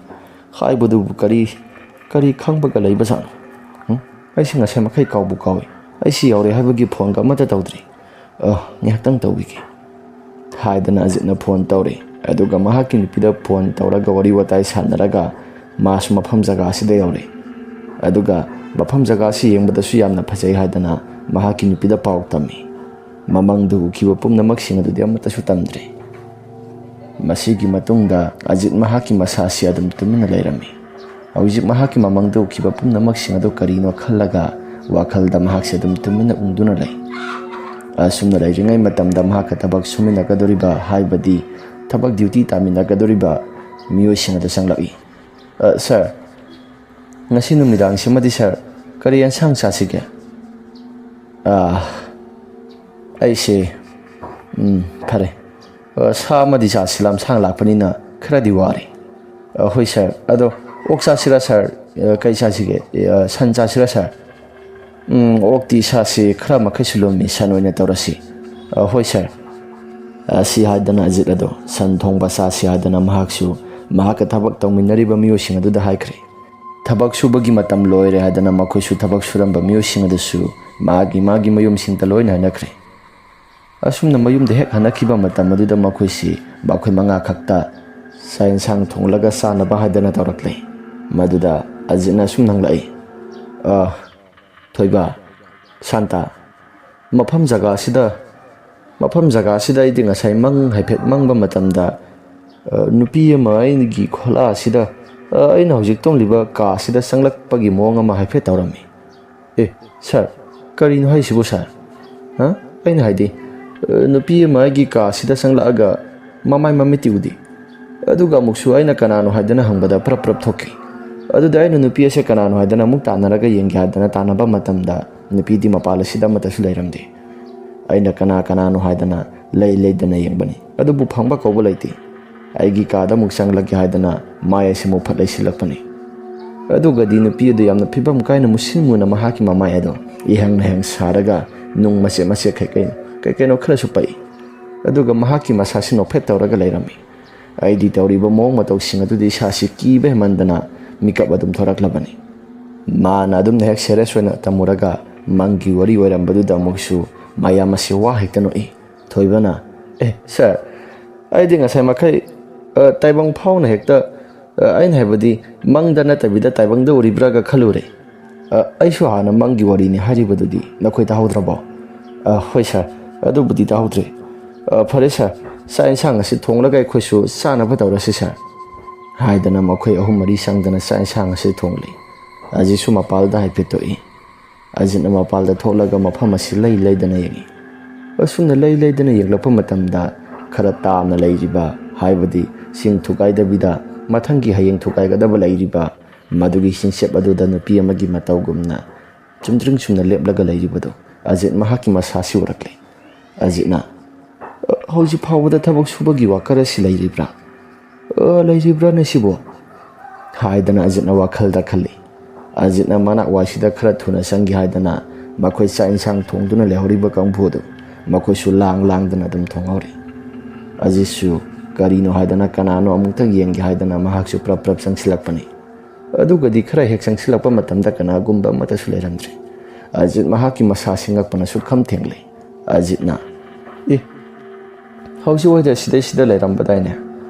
ꯍꯥꯏꯕꯗꯨꯕꯨ ꯀꯔꯤ, ꯀꯔꯤ ꯈꯪꯕꯒ ꯂꯩꯕꯖꯥꯠꯅꯣ? ꯎꯝ? ꯑꯩꯁꯤ ꯉꯁꯥꯏ ꯃꯈꯩ ꯀꯥꯎꯕꯨ ꯀꯥꯎꯏ꯫ ꯑꯩꯁꯤ ꯌꯧꯔꯦ ꯍꯥꯏꯕꯒꯤ ꯐꯣꯟꯒ ꯑꯃꯠꯇ ꯇꯧꯗ꯭ꯔꯤ꯫ ꯑ, ꯉꯥꯏꯍꯥꯛꯇꯪ ꯇꯧꯕꯤꯒꯦ," ꯍꯥꯏꯗꯅ ꯑꯖꯤꯠꯅ ꯐꯣꯟ ꯇꯧꯔꯦ꯫ ꯑꯗꯨꯒ ꯃꯍꯥꯛꯀꯤ ꯅꯨꯄꯤꯗ ꯐꯣꯟ ꯇꯧꯔꯒ ꯋꯥꯔꯤ ꯋꯥꯇꯥꯏ ꯁꯥꯟꯅꯔꯒ ꯃꯥꯁꯨ ꯃꯐꯝ ꯖꯒꯥ ꯑꯁꯤꯗ ꯌꯧꯔꯦ꯫ ꯑꯗꯨꯒ ꯃꯐꯝ ꯖꯒꯥ ꯑꯁꯤ ꯌꯦꯡꯕꯗꯁꯨ ꯌꯥꯝꯅ ꯐꯖꯩ ꯍꯥꯏꯗꯅ ꯃꯍꯥꯛꯀꯤ ꯅꯨꯄꯤꯗ ꯄꯥꯎ ꯇꯝꯃꯤ꯫ ꯃꯃꯪꯗ ꯎꯈꯤꯕ ꯄꯨꯝꯅꯃꯛꯁꯤꯡ ꯑꯗꯨꯗꯤ ꯑꯃꯠꯇꯁꯨ ꯇꯝꯗ꯭ꯔꯦ꯫ ꯃꯁꯤꯒꯤ ꯃꯇꯨꯡꯗ ꯑꯖꯤꯠ ꯃꯍꯥꯛꯀꯤ ꯃꯁꯥꯁꯤ ꯑꯗꯨꯝ ꯇꯨꯃꯤꯟꯅ ꯂꯩꯔꯝꯃꯤ꯫ ꯍꯧꯖꯤꯛ ꯃꯍꯥꯛꯀꯤ ꯃꯃꯪꯗ ꯎꯈꯤꯕ ꯄꯨꯝꯅꯃꯛꯁꯤꯡ ꯑꯗꯨ ꯀꯔꯤꯅꯣ ꯈꯜꯂꯒ ꯋꯥꯈꯜꯗ ꯃꯍꯥꯛꯁꯦ ꯑꯗꯨꯝ ꯇꯨꯃꯤꯟꯅ ꯎꯪꯗꯨꯅ ꯂꯩ꯫ ꯑꯁꯨꯝꯅ ꯂꯩꯔꯤꯉꯩ ꯃꯇꯝꯗ ꯃꯍꯥꯛꯀ ꯊꯕꯛ ꯁꯨꯃꯤꯟꯅꯒꯗꯧꯔꯤꯕ, ꯍꯥꯏꯕꯗꯤ ꯊꯕꯛ ꯗ꯭ꯌꯨꯇꯤ ꯇꯥꯃꯤꯟꯅꯒꯗꯧꯔꯤꯕ ꯃꯤꯑꯣꯏꯁꯤꯡ ꯑꯗꯨ ꯆꯪꯂꯛꯏ꯫ "ꯑ, ꯁꯥꯔ, ꯉꯁꯤ ꯅꯨꯃꯤꯗꯥꯡꯁꯤꯃꯗꯤ, ꯁꯥꯔ, ꯀꯔꯤ ꯑꯦꯟꯁꯥꯡ ꯆꯥꯁꯤꯒꯦ?" "ꯑ, ꯑꯩꯁꯦ, ꯎꯝ, ꯐꯔꯦ꯫ ꯑ, ꯁꯥ ꯑꯃꯗꯤ ꯆꯥꯁꯤ, ꯂꯝꯁꯥꯡ ꯂꯥꯛꯄꯅꯤꯅ ꯈꯔꯗꯤ ꯋꯥꯔꯦ꯫" "ꯑ, ꯍꯣꯏ, ꯁꯥꯔ꯫ ꯑꯗꯣ ꯑꯣꯛ ꯆꯥꯁꯤꯔꯥ, ꯁꯥꯔ? ꯑ, ꯀꯩ ꯆꯥꯁꯤꯒꯦ? ꯑ, ꯁꯟ ꯆꯥꯁꯤꯔꯥ, ꯁꯥꯔ?" "ꯎꯝ, ꯑꯣꯛꯇꯤ ꯏꯁꯥꯁꯤ ꯈꯔ ꯃꯈꯩꯁꯨ ꯂꯨꯝꯃꯤ, ꯁꯟ ꯑꯣꯏꯅ ꯇꯧꯔꯁꯤ꯫" "ꯑ, ꯍꯣꯏ, ꯁꯥꯔ꯫" ꯑ, ꯁꯤ ꯍꯥꯏꯗꯅ ꯑꯖꯤꯠ ꯑꯗꯣ ꯁꯟ ꯊꯣꯡꯕ ꯆꯥꯁꯤ ꯍꯥꯏꯗꯅ ꯃꯍꯥꯛꯁꯨ ꯃꯍꯥꯛꯀ ꯊꯕꯛ ꯇꯧꯃꯤꯟꯅꯔꯤꯕ ꯃꯤꯑꯣꯏꯁꯤꯡ ꯑꯗꯨꯗ ꯍꯥꯏꯈ꯭ꯔꯦ꯫ ꯊꯕꯛ ꯁꯨꯕꯒꯤ ꯃꯇꯝ ꯂꯣꯏꯔꯦ ꯍꯥꯏꯗꯅ ꯃꯈꯣꯏꯁꯨ ꯊꯕꯛ ꯁꯨꯔꯝꯕ ꯃꯤꯑꯣꯏꯁꯤꯡ ꯑꯗꯨꯁꯨ ꯃꯥꯒꯤ ꯃꯥꯒꯤ ꯃꯌꯨꯝꯁꯤꯡꯗ ꯂꯣꯏꯅ ꯍꯟꯅꯈ꯭ꯔꯦ꯫ ꯑꯁꯨꯝꯅ ꯃꯌꯨꯝꯗ ꯍꯦꯛ ꯍꯟꯅꯈꯤꯕ ꯃꯇꯝ ꯑꯗꯨꯗ ꯃꯈꯣꯏꯁꯤ ꯃꯈꯣꯏ ꯃꯉꯥ ꯈꯛꯇ ꯆꯥꯛ ꯌꯦꯟꯁꯥꯡ ꯊꯣꯡꯂꯒ ꯆꯥꯅꯕ ꯍꯥꯏꯗꯅ ꯇꯧꯔꯛꯂꯦ꯫ ꯃꯗꯨꯗ ꯑꯖꯤꯠꯅ ꯑꯁꯨꯝ ꯍꯪꯂꯛꯏ, "ꯑ, ꯊꯣꯏꯕ, "ꯁꯥꯟꯇ, ꯃꯐꯝ ꯖꯒꯥꯁꯤꯗ, ꯃꯐꯝ ꯖꯒꯥꯁꯤꯗ ꯑꯩꯗꯤ ꯉꯁꯥꯏ ꯃꯪ ꯍꯥꯏꯐꯦꯠ ꯃꯪꯕ ꯃꯇꯝꯗ, ꯑ, ꯅꯨꯄꯤ ꯑꯃ ꯑꯩꯒꯤ ꯈꯣꯂꯥꯁꯤꯗ, ꯑ, ꯑꯩꯅ ꯍꯧꯖꯤꯛ ꯇꯨꯝꯂꯤꯕ ꯀꯥꯁꯤꯗ ꯆꯪꯂꯛꯄꯒꯤ ꯃꯑꯣꯡ ꯑꯃ ꯍꯥꯏꯐꯦꯠ ꯇꯧꯔꯝꯃꯤ꯫" "ꯑꯦ, ꯁꯥꯔ, ꯀꯔꯤꯅꯣ ꯍꯥꯏꯁꯤꯕꯨ, ꯁꯥꯔ? ꯍꯥ?" ꯑꯩꯅ ꯍꯥꯏꯗꯤ, "ꯑ, ꯅꯨꯄꯤ ꯑꯃ ꯑꯩꯒꯤ ꯀꯥꯁꯤꯗ ꯆꯪꯂꯛꯑꯒ ꯃꯃꯥꯏ ꯃꯃꯤꯠꯇꯤ ꯎꯗꯦ꯫ ꯑꯗꯨꯒ ꯑꯃꯨꯛꯁꯨ ꯑꯩꯅ ꯀꯅꯥꯅꯣ ꯍꯥꯏꯗꯅ ꯍꯪꯕꯗ ꯄ꯭ꯔꯞ ꯄ꯭ꯔꯞ ꯊꯣꯛꯈꯤ꯫ ꯑꯗꯨꯗ ꯑꯩꯅ ꯅꯨꯄꯤ ꯑꯁꯦ ꯀꯅꯥꯅꯣ ꯍꯥꯏꯗꯅ ꯑꯃꯨꯛ ꯇꯥꯟꯅꯔꯒ ꯌꯦꯡꯒꯦ ꯍꯥꯏꯗꯅ ꯇꯥꯟꯅꯕ ꯃꯇꯝꯗ ꯅꯨꯄꯤꯗꯤ ꯃꯄꯥꯜ ꯑꯁꯤꯗ ꯑꯃꯠꯇꯁꯨ ꯂꯩꯔꯝꯗꯦ꯫ ꯑꯩꯅ ꯀꯅꯥ ꯀꯅꯥꯅꯣ ꯍꯥꯏꯗꯅ ꯂꯩ ꯂꯩꯗꯅ ꯌꯦꯡꯕꯅꯤ, ꯑꯗꯨꯕꯨ ꯐꯪꯕ ꯀꯧꯕ ꯂꯩꯇꯦ꯫ ꯑꯩꯒꯤ ꯀꯥꯗ ꯑꯃꯨꯛ ꯆꯪꯂꯒꯦ ꯍꯥꯏꯗꯅ ꯃꯥꯏ ꯑꯁꯤ ꯃꯨꯛꯐꯠ ꯂꯩꯁꯤꯜꯂꯛꯄꯅꯤ꯫ ꯑꯗꯨꯒꯗꯤ ꯅꯨꯄꯤ ꯑꯗꯨ ꯌꯥꯝꯅ ꯐꯤꯕꯝ ꯀꯥꯏꯅ ꯃꯨꯁꯤꯟ ꯃꯨꯅ ꯃꯍꯥꯛꯀꯤ ꯃꯃꯥꯏ ꯑꯗꯣ ꯏꯍꯪ ꯅꯍꯪ ꯁꯥꯔꯒ ꯅꯨꯡ ꯃꯆꯦꯠ ꯃꯆꯦꯠ ꯀꯩ ꯀꯩ-, ꯀꯩ ꯀꯩꯅꯣ ꯈꯔꯁꯨ ꯄꯛꯏ꯫ ꯑꯗꯨꯒ ꯃꯍꯥꯛꯀꯤ ꯃꯁꯥꯁꯤ ꯅꯣꯛꯐꯦꯠ ꯇꯧꯔꯒ ꯂꯩꯔꯝꯃꯤ꯫ ꯑꯩꯗꯤ ꯇꯧꯔꯤꯕ ꯃꯑꯣꯡ ꯃꯇꯧꯁꯤꯡ ꯑꯗꯨꯗ ꯏꯁꯥꯁꯤ ꯀꯤꯕ ꯍꯦꯟꯃꯟꯗꯅ ꯃꯤꯀꯞ ꯑꯗꯨꯝ ꯊꯣꯔꯛꯂꯕꯅꯤ꯫ ꯃꯥꯅ ꯑꯗꯨꯝꯅ ꯍꯦꯛ ꯁꯦꯔꯤꯌꯁ ꯑꯣꯏꯅ ꯇꯝꯃꯨꯔꯒ ꯃꯪꯒꯤ ꯋꯥꯔꯤ ꯑꯣꯏꯔꯝꯕꯗꯨꯗ ꯑꯃꯨꯛꯁꯨ ꯃꯌꯥꯝ ꯑꯁꯤ ꯋꯥ ꯍꯦꯛꯇ ꯅꯣꯛꯏ꯫ ꯊꯣꯏꯕꯅ, "ꯑꯦ, ꯁꯥꯔ, ꯑꯩꯗꯤ ꯉꯁꯥꯏ ꯃꯈꯩ, ꯑ, ꯇꯥꯏꯕꯪ ꯐꯥꯎꯅ ꯍꯦꯛꯇ, ꯑ, ꯑꯩꯅ ꯍꯥꯏꯕꯗꯤ ꯃꯪꯗ ꯅꯠꯇꯕꯤꯗ ꯇꯥꯏꯕꯪꯗ ꯎꯔꯤꯕ꯭ꯔꯥꯒ ꯈꯜꯂꯨꯔꯦ꯫ ꯑ, ꯑꯩꯁꯨ ꯍꯥꯟꯅ ꯃꯪꯒꯤ ꯋꯥꯔꯤꯅꯤ ꯍꯥꯏꯔꯤꯕꯗꯨꯗꯤ ꯅꯈꯣꯏ ꯇꯥꯍꯧꯗ꯭ꯔꯕꯣ?" "ꯑ, ꯍꯣꯏ ꯁꯥꯔ, ꯑꯗꯨꯕꯨꯗꯤ ꯇꯥꯍꯧꯗ꯭ꯔꯦ꯫ ꯑ, ꯐꯔꯦ ꯁꯥꯔ, ꯆꯥꯛ ꯏꯟꯁꯥꯡ ꯑꯁꯤ ꯊꯣꯡꯂꯒ ꯑꯩꯈꯣꯏꯁꯨ ꯆꯥꯅꯕ ꯇꯧꯔꯁꯤ ꯁꯥꯔ," ꯍꯥꯏꯗꯅ ꯃꯈꯣꯏ ꯑꯍꯨꯝ ꯃꯔꯤ ꯆꯪꯗꯅ ꯆꯥꯛ ꯏꯟꯁꯥꯡ ꯑꯁꯤ ꯊꯣꯡꯂꯤ꯫ ꯑꯖꯤꯠꯁꯨ ꯃꯄꯥꯜꯗ ꯍꯥꯏꯐꯦꯠ ꯊꯣꯛꯏ꯫ ꯑꯖꯤꯠꯅ ꯃꯄꯥꯜꯗ ꯊꯣꯛꯂꯒ ꯃꯐꯝ ꯑꯁꯤ ꯂꯩ ꯂꯩꯗꯅ ꯌꯦꯡꯏ꯫ ꯑꯁꯨꯝꯅ ꯂꯩ ꯂꯩꯗꯅ ꯌꯦꯡꯂꯛꯄ ꯃꯇꯝꯗ ꯈꯔ ꯇꯥꯝꯅ ꯂꯩꯔꯤꯕ, ꯍꯥꯏꯕꯗꯤ ꯆꯤꯡ ꯊꯨꯒꯥꯏꯗꯕꯤꯗ ꯃꯊꯪꯒꯤ ꯍꯌꯦꯡ ꯊꯨꯒꯥꯏꯒꯗꯕ ꯂꯩꯔꯤꯕ, ꯃꯗꯨꯒꯤ ꯆꯤꯡꯆꯦꯞ ꯑꯗꯨꯗ ꯅꯨꯄꯤ ꯑꯃꯒꯤ ꯃꯇꯧꯒꯨꯝꯅ ꯆꯨꯝꯗ꯭ꯔꯤꯡ ꯆꯨꯝꯅ ꯂꯦꯞꯂꯒ ꯂꯩꯔꯤꯕꯗꯨ ꯑꯖꯤꯠ ꯃꯍꯥꯛꯀꯤ ꯃꯁꯥꯁꯤ ꯎꯔꯛꯂꯦ꯫ ꯑꯖꯤꯠꯅ, "ꯍꯧꯖꯤꯛ ꯐꯥꯎꯕꯗ ꯊꯕꯛ ꯁꯨꯕꯒꯤ ꯋꯥꯀꯔ ꯑꯁꯤ ꯂꯩꯔꯤꯕ꯭ꯔꯥ? ꯑ, ꯂꯩꯔꯤꯕ꯭ꯔꯥꯅꯦ ꯁꯤꯕꯣ?" ꯍꯥꯏꯗꯅ ꯑꯖꯤꯠꯅ ꯋꯥꯈꯜꯗ ꯈꯜꯂꯤ꯫ ꯑꯖꯤꯠꯅ ꯃꯅꯥꯛ ꯋꯥꯏꯁꯤꯗ ꯈꯔ ꯊꯨꯅ ꯆꯪꯒꯦ ꯍꯥꯏꯗꯅ ꯃꯈꯣꯏ ꯆꯥꯛ ꯏꯟꯁꯥꯡ ꯊꯣꯡꯗꯨꯅ ꯂꯩꯍꯧꯔꯤꯕ ꯀꯥꯡꯕꯨ ꯑꯗꯨ ꯃꯈꯣꯏꯁꯨ ꯂꯥꯡ ꯂꯥꯡꯗꯅ ꯑꯗꯨꯝ ꯊꯣꯡꯍꯧꯔꯤ꯫ ꯑꯖꯤꯠꯁꯨ ꯀꯔꯤꯅꯣ ꯍꯥꯏꯗꯅ ꯀꯅꯥꯅꯣ ꯑꯃꯨꯛꯇꯪ ꯌꯦꯡꯒꯦ ꯍꯥꯏꯗꯅ ꯃꯍꯥꯛꯁꯨ ꯄ꯭ꯔꯞ ꯄ꯭ꯔꯞ ꯆꯪꯁꯤꯜꯂꯛꯄꯅꯤ꯫ ꯑꯗꯨꯒꯗꯤ ꯈꯔ ꯍꯦꯛ ꯆꯪꯁꯤꯜꯂꯛꯄ ꯃꯇꯝꯗ ꯀꯅꯥꯒꯨꯝꯕ ꯑꯃꯠꯇꯁꯨ ꯂꯩꯔꯝꯗ꯭ꯔꯦ꯫ ꯑꯖꯤꯠ ꯃꯍꯥꯛꯀꯤ ꯃꯁꯥꯁꯤ ꯉꯛꯄꯅ ꯁꯨꯛꯈꯝ ꯊꯦꯡꯂꯦ꯫ ꯑꯖꯤꯠꯅ, "ꯑꯦ, ꯍꯧꯖꯤꯛ ꯋꯥꯏꯗ ꯁꯤꯗꯩꯁꯤꯗ ꯂꯩꯔꯝꯕꯗꯥꯏꯅꯦ?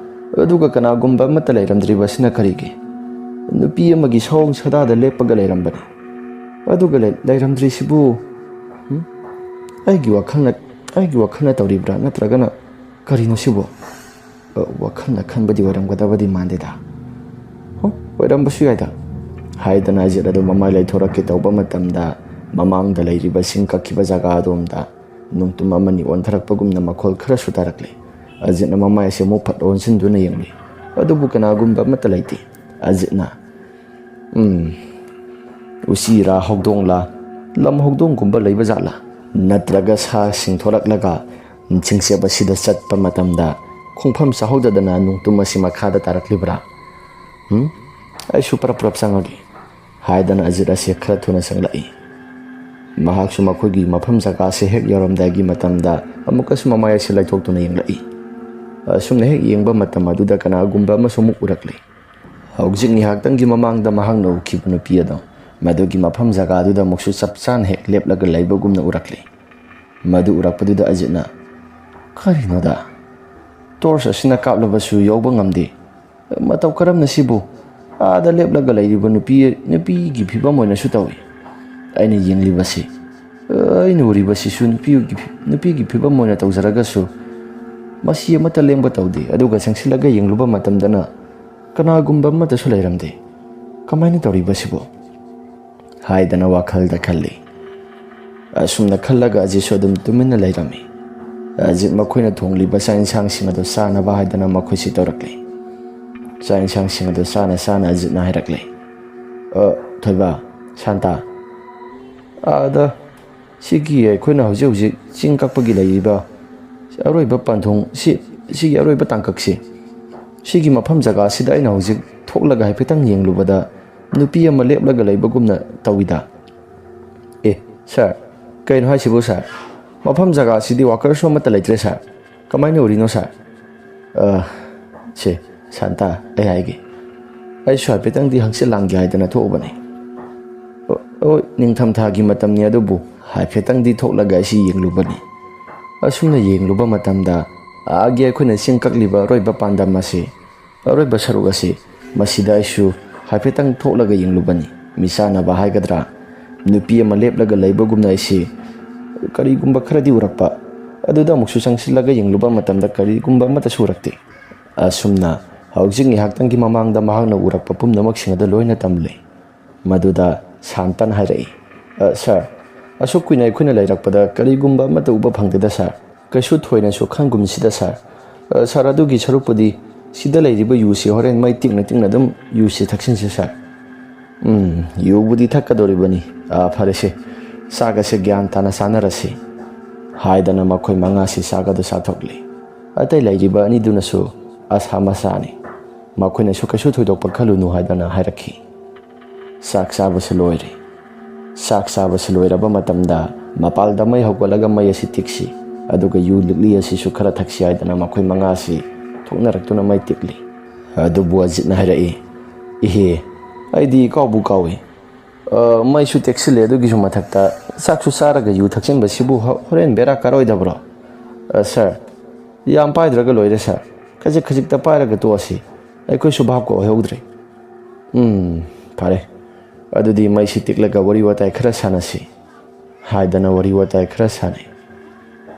ꯑꯗꯨꯒ ꯀꯅꯥꯒꯨꯝꯕ ꯑꯃꯠꯇ ꯂꯩꯔꯝꯗ꯭ꯔꯤꯕ ꯑꯁꯤꯅ ꯀꯔꯤꯒꯤ? ꯅꯨꯄꯤ ꯑꯃꯒꯤ ꯁꯑꯣꯡ ꯁꯥꯗꯥꯗ ꯂꯦꯞꯄꯒ ꯂꯩꯔꯝꯕꯅꯤ꯫ ꯑꯗꯨꯒ ꯂꯩ-, ꯂꯩꯔꯝꯗ꯭ꯔꯤꯁꯤꯕꯨ?" ꯑꯩꯒꯤ ꯋꯥꯈꯜꯅ ꯑꯩꯒꯤ ꯋꯥꯈꯜꯅ ꯇꯧꯔꯤꯕ꯭ꯔꯥ, ꯅꯠꯇ꯭ꯔꯒꯅ ꯀꯔꯤꯅꯣ ꯁꯤꯕꯣ? ꯑ, ꯋꯥꯈꯜꯅ ꯈꯟꯕꯗꯤ ꯑꯣꯏꯔꯝꯒꯗꯕꯗꯤ ꯃꯥꯟꯗꯦꯗ꯫ ꯍꯣ, ꯑꯣꯏꯔꯝꯕꯁꯨ ꯌꯥꯏꯗ, ꯍꯥꯏꯗꯅ ꯑꯖꯤꯠ ꯑꯗꯨ ꯃꯃꯥꯏ ꯂꯩꯊꯣꯔꯛꯀꯦ ꯇꯧꯕ ꯃꯇꯝꯗ, ꯃꯃꯥꯡꯗ ꯂꯩꯔꯤꯕ ꯁꯤꯡ ꯀꯛꯈꯤꯕ ꯖꯒꯥ ꯑꯗꯣꯝꯗ ꯅꯨꯡꯇꯨꯝ ꯑꯃꯅꯤ ꯑꯣꯟꯊꯔꯛꯄꯒꯨꯝꯅ ꯃꯈꯣꯜ ꯈꯔꯁꯨ ꯇꯥꯔꯛꯂꯦ꯫ ꯑꯖꯤꯠꯅ ꯃꯃꯥꯏ ꯑꯁꯤ ꯑꯃꯨꯛ ꯐꯠ ꯑꯣꯟꯁꯤꯟꯗꯨꯅ ꯌꯦꯡꯂꯤ꯫ ꯑꯗꯨꯕꯨ ꯀꯅꯥꯒꯨꯝꯕ ꯑꯃꯠꯇ ꯂꯩꯇꯦ꯫ ꯑꯖꯤꯠꯅ, "ꯎꯝ, ꯎꯆꯤꯔꯥ, ꯍꯧꯗꯣꯡꯂꯥ, ꯂꯝ ꯍꯧꯗꯣꯡꯒꯨꯝꯕ ꯂꯩꯕ ꯖꯥꯠꯂꯥ? ꯅꯠꯇ꯭ꯔꯒ ꯁꯥꯁꯤꯡ ꯊꯣꯔꯛꯂꯒ ꯆꯤꯡꯆꯦꯞ ꯑꯁꯤꯗ ꯆꯠꯄ ꯃꯇꯝꯗ ꯈꯣꯡꯐꯝ ꯆꯥꯍꯧꯗꯗꯅ ꯅꯨꯡꯇꯨꯝ ꯑꯁꯤ ꯃꯈꯥꯗ ꯇꯥꯔꯛꯂꯤꯕ꯭ꯔꯥ? ꯎꯝ? ꯑꯩꯁꯨ ꯄꯔꯞ ꯄꯔꯞ ꯆꯪꯉꯒꯦ," ꯍꯥꯏꯗꯅ ꯑꯖꯤꯠ ꯑꯁꯤ ꯈꯔ ꯊꯨꯅ ꯆꯪꯂꯛꯏ꯫ ꯃꯍꯥꯛꯁꯨ ꯃꯈꯣꯏꯒꯤ ꯃꯐꯝ ꯖꯒꯥꯁꯦ ꯍꯦꯛ ꯌꯧꯔꯝꯗꯥꯏꯒꯤ ꯃꯇꯝꯗ ꯑꯃꯨꯛꯀꯁꯨ ꯃꯃꯥꯏ ꯑꯁꯤ ꯂꯩꯊꯣꯛꯇꯨꯅ ꯌꯦꯡꯂꯛꯏ꯫ ꯑꯁꯨꯝꯅ ꯍꯦꯛ ꯌꯦꯡꯕ ꯃꯇꯝ ꯑꯗꯨꯗ ꯀꯅꯥꯒꯨꯝꯕ ꯑꯃꯁꯨ ꯑꯃꯨꯛ ꯎꯔꯛꯂꯦ꯫ ꯍꯧꯖꯤꯛ ꯉꯥꯏꯍꯥꯛꯇꯪꯒꯤ ꯃꯃꯥꯡꯗ ꯃꯍꯥꯛꯅ ꯎꯈꯤꯕ ꯅꯨꯄꯤ ꯑꯗꯣ ꯃꯗꯨꯒꯤ ꯃꯐꯝ ꯖꯒꯥꯗꯨꯗ ꯑꯃꯨꯛꯁꯨ ꯆꯞ ꯆꯥꯅ ꯍꯦꯛ ꯂꯦꯞꯂꯒ ꯂꯩꯕꯒꯨꯝꯅ ꯎꯔꯛꯂꯦ꯫ ꯃꯗꯨ ꯎꯔꯛꯄꯗꯨꯗ ꯑꯖꯤꯠꯅ, "ꯀꯔꯤꯅꯣꯗ? ꯇꯣꯔꯆ ꯑꯁꯤꯅ ꯀꯥꯞꯂꯕꯁꯨ ꯌꯧꯕ ꯉꯝꯗꯦ꯫ ꯃꯇꯧ ꯀꯔꯝꯅ ꯁꯤꯕꯨ ꯑꯥꯗ ꯂꯦꯞꯂꯒ ꯂꯩꯔꯤꯕ ꯅꯨꯄꯤ, ꯅꯨꯄꯤꯒꯤ ꯐꯤꯕꯝ ꯑꯣꯏꯅꯁꯨ ꯇꯧꯏ꯫ ꯑꯩꯅ ꯌꯦꯡꯂꯤꯕꯁꯤ, ꯑꯩꯅ ꯎꯔꯤꯕꯁꯤꯁꯨ ꯅꯨꯄꯤꯒꯤ ꯐꯤ-, ꯅꯨꯄꯤꯒꯤ ꯐꯤꯕꯝ ꯑꯣꯏꯅ ꯇꯧꯖꯔꯒꯁꯨ, ꯃꯁꯤ ꯑꯃꯠꯇ ꯂꯦꯡꯕ ꯇꯧꯗꯦ, ꯑꯗꯨꯒ ꯆꯪꯁꯤꯜꯂꯒ ꯌꯦꯡꯂꯨꯕ ꯃꯇꯝꯗꯅ ꯀꯅꯥꯒꯨꯝꯕ ꯑꯃꯠꯇꯁꯨ ꯂꯩꯔꯝꯗꯦ꯫ ꯀꯃꯥꯏꯅ ꯇꯧꯔꯤꯕꯁꯤꯕꯣ?" ꯍꯥꯏꯗꯅ ꯋꯥꯈꯜꯗ ꯈꯜꯂꯤ꯫ ꯑꯁꯨꯝꯅ ꯈꯜꯂꯒ ꯑꯖꯤꯠꯁꯨ ꯑꯗꯨꯝ ꯇꯨꯃꯤꯟꯅ ꯂꯩꯔꯝꯃꯤ꯫ ꯑꯖꯤꯠ ꯃꯈꯣꯏꯅ ꯊꯣꯡꯂꯤꯕ ꯆꯥꯛ ꯏꯟꯁꯥꯡꯁꯤꯡ ꯑꯗꯨ ꯆꯥꯅꯕ ꯍꯥꯏꯗꯅ ꯃꯈꯣꯏꯁꯤ ꯇꯧꯔꯛꯂꯤ꯫ ꯆꯥꯛ ꯏꯟꯁꯥꯡꯁꯤꯡ ꯑꯗꯨ ꯆꯥꯅ ꯆꯥꯅ ꯑꯖꯤꯠꯅ ꯍꯥꯏꯔꯛꯂꯤ, "ꯑ, ꯊꯣꯏꯕ, ꯁꯥꯟꯇ, ꯑꯥꯗ ꯁꯤꯒꯤ ꯑꯩꯈꯣꯏꯅ ꯍꯧꯖꯤꯛ ꯍꯧꯖꯤꯛ ꯆꯤꯡ ꯀꯛꯄꯒꯤ ꯂꯩꯔꯤꯕ ꯑꯔꯣꯏꯕ ꯄꯟꯊꯨꯡ ꯁꯤ, ꯁꯤꯒꯤ ꯑꯔꯣꯏꯕ ꯇꯥꯡꯀꯛꯁꯤ, ꯁꯤꯒꯤ ꯃꯐꯝ ꯖꯒꯥꯁꯤꯗ ꯑꯩꯅ ꯍꯧꯖꯤꯛ ꯊꯣꯛꯂꯒ ꯍꯥꯏꯐꯦꯠꯇꯪ ꯌꯦꯡꯂꯨꯕꯗ ꯅꯨꯄꯤ ꯑꯃ ꯂꯦꯞꯂꯒ ꯂꯩꯕꯒꯨꯝꯅ ꯇꯧꯏꯗ꯫" "ꯑꯦ, ꯁꯥꯔ, ꯀꯩꯅꯣ ꯍꯥꯏꯁꯤꯕꯨ, ꯁꯥꯔ? ꯃꯐꯝ ꯖꯒꯥꯁꯤꯗꯤ ꯋꯥꯀꯔꯁꯨ ꯑꯃꯠꯇ ꯂꯩꯇ꯭ꯔꯦ, ꯁꯥꯔ꯫ ꯀꯃꯥꯏꯅ ꯎꯔꯤꯅꯣ, ꯁꯥꯔ?" "ꯑ, ꯁꯦ, ꯁꯥꯟꯇ, ꯑꯩ ꯍꯥꯏꯒꯦ꯫ ꯑꯩꯁꯨ ꯍꯥꯏꯐꯦꯠꯇꯪꯗꯤ ꯍꯪꯆꯤꯠ ꯂꯥꯡꯒꯦ ꯍꯥꯏꯗꯅ ꯊꯣꯛꯎꯕꯅꯤ꯫ ꯑꯣ, ꯍꯣꯏ, ꯅꯤꯡꯊꯝꯊꯥꯒꯤ ꯃꯇꯝꯅꯤ, ꯑꯗꯨꯕꯨ ꯍꯥꯏꯐꯦꯠꯇꯪꯗꯤ ꯊꯣꯛꯂꯒ ꯑꯩꯁꯤ ꯌꯦꯡꯂꯨꯕꯅꯤ꯫" ꯑꯁꯨꯝꯅ ꯌꯦꯡꯂꯨꯕ ꯃꯇꯝꯗ, ꯑꯥꯒꯤ ꯑꯩꯈꯣꯏꯅ ꯆꯤꯡ ꯀꯛꯂꯤꯕ ꯑꯔꯣꯏꯕ ꯄꯥꯟꯗꯝ ꯑꯁꯤ, ꯑꯔꯣꯏꯕ ꯁꯔꯨꯛ ꯑꯁꯤ, ꯃꯁꯤꯗ ꯑꯩꯁꯨ ꯍꯥꯏꯐꯦꯠꯇꯪ ꯊꯣꯛꯂꯒ ꯌꯦꯡꯂꯨꯕꯅꯤ꯫ ꯃꯤꯆꯥꯟꯅꯕ ꯍꯥꯏꯒꯗ꯭ꯔꯥ, ꯅꯨꯄꯤ ꯑꯃ ꯂꯦꯞꯂꯒ ꯂꯩꯕꯒꯨꯝꯅ ꯑꯩꯁꯤ ꯀꯔꯤꯒꯨꯝꯕ ꯈꯔꯗꯤ ꯎꯔꯛꯄ꯫ ꯑꯗꯨꯗ ꯑꯃꯨꯛꯁꯨ ꯆꯪꯁꯤꯜꯂꯒ ꯌꯦꯡꯂꯨꯕ ꯃꯇꯝꯗ ꯀꯔꯤꯒꯨꯝꯕ ꯑꯃꯠꯇꯁꯨ ꯎꯔꯛꯇꯦ꯫ ꯑꯁꯨꯝꯅ ꯍꯧꯖꯤꯛ ꯉꯥꯏꯍꯥꯛꯇꯪꯒꯤ ꯃꯃꯥꯡꯗ ꯃꯍꯥꯛꯅ ꯎꯔꯛꯄ ꯄꯨꯝꯅꯃꯛꯁꯤꯡ ꯑꯗꯨ ꯂꯣꯏꯅ ꯇꯝꯂꯦ꯫ ꯃꯗꯨꯗ ꯁꯥꯟꯇꯅ ꯍꯥꯏꯔꯛꯏ, "ꯑ, ꯁꯥꯔ, ꯑꯁꯨꯛ ꯀꯨꯏꯅ ꯑꯩꯈꯣꯏꯅ ꯂꯩꯔꯛꯄꯗ ꯀꯔꯤꯒꯨꯝꯕ ꯑꯃꯠꯇ ꯎꯕ ꯐꯪꯗꯦꯗ, ꯁꯥꯔ꯫ ꯀꯩꯁꯨ ꯊꯣꯏꯅꯁꯨ ꯈꯪꯒꯨꯝꯁꯤꯗ, ꯁꯥꯔ꯫ ꯑ, ꯁꯥꯔ, ꯑꯗꯨꯒꯤ ꯁꯔꯨꯛꯄꯨꯗꯤ ꯁꯤꯗ ꯂꯩꯔꯤꯕ ꯌꯨꯁꯤ ꯍꯣꯔꯦꯟ ꯃꯩ ꯇꯤꯛꯅ ꯇꯤꯛꯅ ꯑꯗꯨꯝ ꯌꯨꯁꯤ ꯊꯛꯆꯤꯟꯁꯤ, ꯁꯥꯔ꯫" "ꯎꯝ, ꯌꯨꯕꯨꯗꯤ ꯊꯛꯀꯗꯧꯔꯤꯕꯅꯤ꯫ ꯑ, ꯐꯔꯦꯁꯦ, ꯆꯥꯛ ꯑꯁꯦ ꯒ꯭ꯌꯥꯟ ꯇꯥꯅ ꯆꯥꯅꯔꯁꯤ," ꯍꯥꯏꯗꯅ ꯃꯈꯣꯏ ꯃꯉꯥꯁꯤ ꯆꯥꯛ ꯑꯗꯨ ꯆꯥꯊꯣꯛꯂꯤ꯫ ꯑꯇꯩ ꯂꯩꯔꯤꯕ ꯑꯅꯤꯗꯨꯅꯁꯨ ꯑꯁꯥ ꯃꯁꯥꯅꯤ꯫ ꯃꯈꯣꯏꯅꯁꯨ ꯀꯩꯁꯨ ꯊꯣꯏꯗꯣꯛꯄ ꯈꯜꯂꯨꯅꯨ ꯍꯥꯏꯗꯅ ꯍꯥꯏꯔꯛꯈꯤ꯫ ꯆꯥꯛ ꯆꯥꯕꯁꯨ ꯂꯣꯏꯔꯦ꯫ ꯆꯥꯛ ꯆꯥꯕꯁꯨ ꯂꯣꯏꯔꯕ ꯃꯇꯝꯗ ꯃꯄꯥꯜꯗ ꯃꯩ ꯍꯧꯒꯠꯂꯒ ꯃꯩ ꯑꯁꯤ ꯇꯤꯛꯁꯤ, ꯑꯗꯨꯒ ꯌꯨ ꯂꯤꯛꯂꯤ ꯑꯁꯤꯁꯨ ꯈꯔ ꯊꯛꯁꯤ ꯍꯥꯏꯗꯅ ꯃꯈꯣꯏ ꯃꯉꯥꯁꯤ ꯊꯣꯛꯅꯔꯛꯇꯨꯅ ꯃꯩ ꯇꯤꯛꯂꯤ꯫ ꯑꯗꯨꯕꯨ ꯑꯖꯤꯠꯅ ꯍꯥꯏꯔꯛꯏ, "ꯏꯍꯦ, ꯑꯩꯗꯤ ꯀꯥꯎꯕꯨ ꯀꯥꯎꯏ꯫ ꯑ, ꯃꯩꯁꯨ ꯇꯦꯛꯁꯤꯜꯂꯦ, ꯑꯗꯨꯒꯤꯁꯨ ꯃꯊꯛꯇ ꯆꯥꯛꯁꯨ ꯆꯥꯔꯒ ꯌꯨ ꯊꯛꯆꯤꯟꯕꯁꯤꯕꯨ ꯍ-, ꯍꯣꯔꯦꯟ ꯕꯦꯔꯥ ꯀꯥꯔꯣꯏꯗꯕ꯭ꯔꯣ?" "ꯑ, ꯁꯥꯔ, ꯌꯥꯝ ꯄꯥꯏꯗ꯭ꯔꯒ ꯂꯣꯏꯔꯦ, ꯁꯥꯔ꯫ ꯈꯖꯤꯛ ꯈꯖꯤꯛꯇ ꯄꯥꯏꯔꯒ ꯇꯣꯛꯑꯁꯤ꯫ ꯑꯩꯈꯣꯏꯁꯨ ꯚꯥꯞꯀ ꯑꯣꯏꯍꯧꯗ꯭ꯔꯦ꯫" "ꯎꯝ, ꯐꯔꯦ꯫ ꯑꯗꯨꯗꯤ ꯃꯩꯁꯤ ꯇꯤꯛꯂꯒ ꯋꯥꯔꯤ ꯋꯥꯇꯥꯏ ꯈꯔ ꯁꯥꯟꯅꯁꯤ," ꯍꯥꯏꯗꯅ ꯋꯥꯔꯤ ꯋꯥꯇꯥꯏ ꯈꯔ ꯁꯥꯟꯅꯩ꯫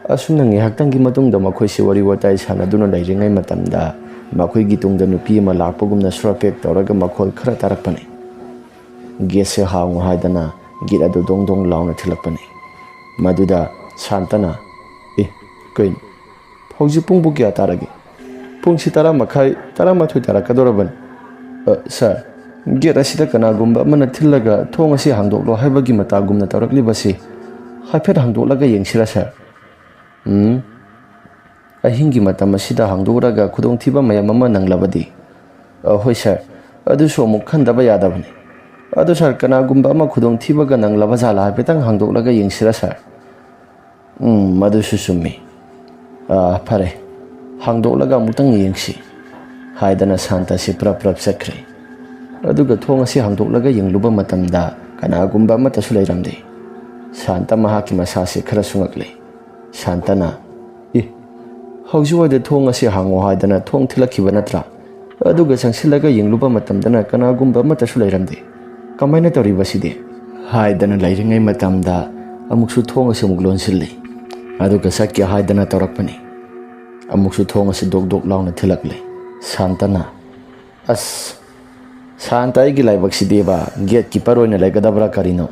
ꯑꯁꯨꯝꯅ ꯉꯥꯏꯍꯥꯛꯇꯪꯒꯤ ꯃꯇꯨꯡꯗ ꯃꯈꯣꯏꯁꯤ ꯋꯥꯔꯤ ꯋꯥꯇꯥꯏ ꯁꯥꯟꯅꯗꯨꯅ ꯂꯩꯔꯤꯉꯩ ꯃꯇꯝꯗ ꯃꯈꯣꯏꯒꯤ ꯇꯨꯡꯗ ꯅꯨꯄꯤ ꯑꯃ ꯂꯥꯛꯄꯒꯨꯝꯅ ꯁ꯭ꯔꯣ ꯄꯦꯛ ꯇꯧꯔꯒ ꯃꯈꯣꯜ ꯈꯔ ꯇꯥꯔꯛꯄꯅꯤ꯫ "ꯒꯦꯠꯁꯦ ꯍꯥꯡꯉꯨ" ꯍꯥꯏꯗꯅ ꯒꯦꯠ ꯑꯗꯨ ꯗꯣꯡ ꯗꯣꯡ ꯂꯥꯎꯅ ꯊꯤꯜꯂꯛꯄꯅꯤ꯫ ꯃꯗꯨꯗ ꯁꯥꯟꯇꯅ, "ꯑꯦ, ꯀꯩꯅꯣ? ꯍꯧꯖꯤꯛ ꯄꯨꯡꯕꯨ ꯀꯌꯥ ꯇꯥꯔꯒꯦ? ꯄꯨꯡꯁꯤ ꯇꯔꯥ ꯃꯈꯥꯏ, ꯇꯔꯥꯃꯥꯊꯣꯏ ꯇꯥꯔꯛꯀꯗꯧꯔꯕꯅꯤ꯫ ꯑ, ꯁꯥꯔ, ꯒꯦꯠ ꯑꯁꯤꯗ ꯀꯅꯥꯒꯨꯝꯕ ꯑꯃꯅ ꯊꯤꯜꯂꯒ ꯊꯣꯡ ꯑꯁꯤ ꯍꯥꯡꯗꯣꯛꯂꯣ ꯍꯥꯏꯕꯒꯤ ꯃꯇꯥꯒꯨꯝꯅ ꯇꯧꯔꯛꯂꯤꯕꯁꯤ ꯍꯥꯏꯐꯦꯠ ꯍꯥꯡꯗꯣꯛꯂꯒ ꯌꯦꯡꯁꯤꯔꯥ, ꯁꯥꯔ?" "ꯎꯝ, ꯑꯍꯤꯡꯒꯤ ꯃꯇꯝ ꯑꯁꯤꯗ ꯍꯥꯡꯗꯣꯛꯂꯒ ꯈꯨꯗꯣꯡꯊꯤꯕ ꯃꯌꯥꯝ ꯑꯃ ꯅꯪꯂꯕꯗꯤ?" "ꯑ, ꯍꯣꯏ, ꯁꯥꯔ, ꯑꯗꯨꯁꯨ ꯑꯃꯨꯛ ꯈꯟꯗꯕ ꯌꯥꯗꯕꯅꯤ꯫ ꯑꯗꯨ, ꯁꯥꯔ, ꯀꯅꯥꯒꯨꯝꯕ ꯑꯃ ꯈꯨꯗꯣꯡꯊꯤꯕꯒ ꯅꯪꯂꯕ ꯖꯥꯠꯂꯥ ꯍꯥꯏꯐꯦꯠꯇꯪ ꯍꯥꯡꯗꯣꯛꯂꯒ ꯌꯦꯡꯁꯤꯔꯥ, ꯁꯥꯔ?" "ꯎꯝ, ꯃꯗꯨꯁꯨ ꯆꯨꯝꯃꯤ꯫ ꯑ, ꯐꯔꯦ, ꯍꯥꯡꯗꯣꯛꯂꯒ ꯑꯃꯨꯛꯇꯪ ꯌꯦꯡꯁꯤ," ꯍꯥꯏꯗꯅ ꯁꯥꯟꯇꯁꯤ ꯄ꯭ꯔꯞ ꯄ꯭ꯔꯞ ꯆꯠꯈ꯭ꯔꯦ꯫ ꯑꯗꯨꯒ ꯊꯣꯡ ꯑꯁꯤ ꯍꯥꯡꯗꯣꯛꯂꯒ ꯌꯦꯡꯂꯨꯕ ꯃꯇꯝꯗ ꯀꯅꯥꯒꯨꯝꯕ ꯑꯃꯠꯇꯁꯨ ꯂꯩꯔꯝꯗꯦ꯫ ꯁꯥꯟꯇ ꯃꯍꯥꯛꯀꯤ ꯃꯁꯥꯁꯤ ꯈꯔ ꯁꯨꯡꯉꯛꯂꯦ꯫ ꯁꯥꯟꯇꯅ, "ꯑꯦ, ꯍꯧꯖꯤꯛꯋꯥꯏꯗ ꯊꯣꯡ ꯑꯁꯤ ꯍꯥꯡꯉꯣ ꯍꯥꯏꯗꯅ ꯊꯣꯡ ꯊꯤꯜꯂꯛꯈꯤꯕ ꯅꯠꯇ꯭ꯔꯥ? ꯑꯗꯨꯒ ꯆꯪꯁꯤꯜꯂꯒ ꯌꯦꯡꯂꯨꯕ ꯃꯇꯝꯗꯅ ꯀꯅꯥꯒꯨꯝꯕ ꯑꯃꯠꯇꯁꯨ ꯂꯩꯔꯝꯗꯦ꯫ ꯀꯃꯥꯏꯅ ꯇꯧꯔꯤꯕꯁꯤꯗꯤ?" ꯍꯥꯏꯗꯅ ꯂꯩꯔꯤꯉꯩ ꯃꯇꯝꯗ ꯑꯃꯨꯛꯁꯨ ꯊꯣꯡ ꯑꯁꯤ ꯑꯃꯨꯛ ꯂꯣꯟꯁꯤꯜꯂꯤ꯫ ꯑꯗꯨꯒ ꯆꯠꯀꯦ ꯍꯥꯏꯗꯅ ꯇꯧꯔꯛꯄꯅꯤ꯫ ꯑꯃꯨꯛꯁꯨ ꯊꯣꯡ ꯑꯁꯤ ꯗꯣꯛ ꯗꯣꯛ ꯂꯥꯎꯅ ꯊꯤꯜꯂꯛꯂꯦ꯫ ꯁꯥꯟꯇꯅ, "ꯑꯁ, ꯁꯥꯟꯇ, ꯑꯩꯒꯤ ꯂꯥꯏꯕꯛꯁꯤꯗꯤꯕ, ꯒꯦꯠ ꯀꯤꯄꯔ ꯑꯣꯏꯅ ꯂꯩꯒꯗꯕ꯭ꯔꯥ ꯀꯔꯤꯅꯣ?"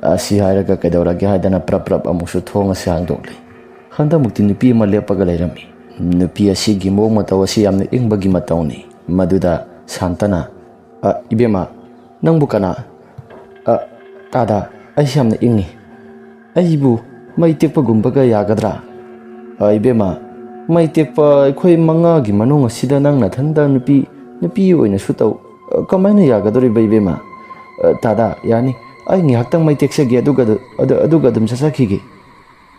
ꯑꯁꯤ ꯍꯥꯏꯔꯒ ꯀꯩꯗꯧꯔꯒꯦ ꯍꯥꯏꯗꯅ ꯄ꯭ꯔꯞ ꯄ꯭ꯔꯞ ꯑꯃꯨꯛꯁꯨ ꯊꯣꯡ ꯑꯁꯤ ꯍꯥꯡꯗꯣꯛꯂꯦ꯫ ꯍꯟꯗꯛꯃꯨꯛꯇꯤ ꯅꯨꯄꯤ ꯑꯃ ꯂꯦꯞꯄꯒ ꯂꯩꯔꯝꯃꯤ꯫ ꯅꯨꯄꯤ ꯑꯁꯤꯒꯤ ꯃꯑꯣꯡ ꯃꯇꯧ ꯑꯁꯤ ꯌꯥꯝꯅ ꯏꯪꯕꯒꯤ ꯃꯇꯧꯅꯤ꯫ ꯃꯗꯨꯗ ꯁꯥꯟꯇꯅ, "ꯑ, ꯏꯕꯦꯝꯃ, ꯅꯪꯕꯨ ꯀꯅꯥ?" "ꯑ, ꯇꯥꯗ, ꯑꯩꯁꯤ ꯌꯥꯝꯅ ꯏꯪꯉꯤ꯫ ꯑꯩꯕꯨ ꯃꯩ ꯇꯦꯛꯄꯒꯨꯝꯕꯒ ꯌꯥꯒꯗ꯭ꯔꯥ?" "ꯑ, ꯏꯕꯦꯝꯃ, ꯃꯩ ꯇꯦꯛꯄ ꯑꯩꯈꯣꯏ ꯃꯉꯥꯒꯤ ꯃꯅꯨꯡ ꯑꯁꯤꯗ ꯅꯪ ꯅꯊꯟꯗ ꯅꯨꯄꯤ, ꯅꯨꯄꯤ ꯑꯣꯏꯅꯁꯨ ꯇꯧ꯫ ꯑ, ꯀꯃꯥꯏꯅ ꯌꯥꯒꯗꯧꯔꯤꯕ, ꯏꯕꯦꯝꯃ?" "ꯑ, ꯇꯥꯗ, ꯌꯥꯅꯤ꯫ ꯑꯩ ꯉꯥꯏꯍꯥꯛꯇꯪ ꯃꯩ ꯇꯦꯛꯆꯒꯦ, ꯑꯗꯨꯒ ꯑꯗꯨ-, ꯑꯗꯨ-, ꯑꯗꯨꯒ ꯑꯗꯨꯝ ꯆꯠꯆꯈꯤꯒꯦ꯫"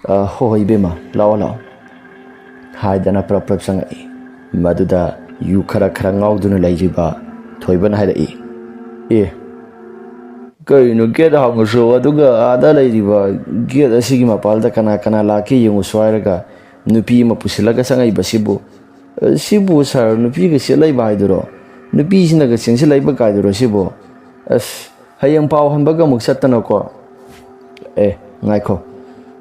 "ꯑ, ꯍꯣꯏ, ꯍꯣꯏ, ꯏꯕꯦꯝꯃ, ꯂꯥꯛꯑꯣ, ꯂꯥꯛꯑꯣ," ꯍꯥꯏꯗꯅ ꯄ꯭ꯔꯞ ꯄ꯭ꯔꯞ ꯆꯪꯉꯛꯏ꯫ ꯃꯗꯨꯗ ꯌꯨ ꯈꯔ ꯈꯔ ꯉꯥꯎꯗꯨꯅ ꯂꯩꯔꯤꯕ ꯊꯣꯏꯕꯅ ꯍꯥꯏꯔꯛꯏ, "ꯑꯦ, ꯀꯔꯤꯅꯣ ꯒꯦꯠ ꯍꯥꯡꯉꯁꯨ, ꯑꯗꯨꯒ ꯑꯥꯗ ꯂꯩꯔꯤꯕ ꯒꯦꯠ ꯑꯁꯤꯒꯤ ꯃꯄꯥꯜꯗ ꯀꯅꯥ ꯀꯅꯥ ꯂꯥꯛꯀꯦ ꯌꯦꯡꯉꯨꯁꯨ ꯍꯥꯏꯔꯒ ꯅꯨꯄꯤ ꯑꯃ ꯄꯨꯁꯤꯜꯂꯒ ꯆꯪꯉꯛꯏꯕꯁꯤꯕꯨ?" "ꯑ, ꯁꯤꯕꯨ ꯁꯥꯔ, ꯅꯨꯄꯤꯒ ꯆꯦꯜꯂꯛꯏꯕ ꯍꯥꯏꯗꯨꯔꯣ? ꯅꯨꯄꯤꯁꯤꯅꯒ ꯆꯦꯟꯁꯤꯜꯂꯛꯏꯕ ꯀꯥꯏꯗꯨꯔꯣ ꯁꯤꯕꯨ? ꯑꯁ, ꯍꯌꯦꯡ ꯄꯥꯎ ꯍꯟꯕꯒ ꯑꯃꯨꯛ ꯆꯠꯇꯅꯀꯣ꯫" "ꯑꯦ, ꯉꯥꯏꯈꯣ,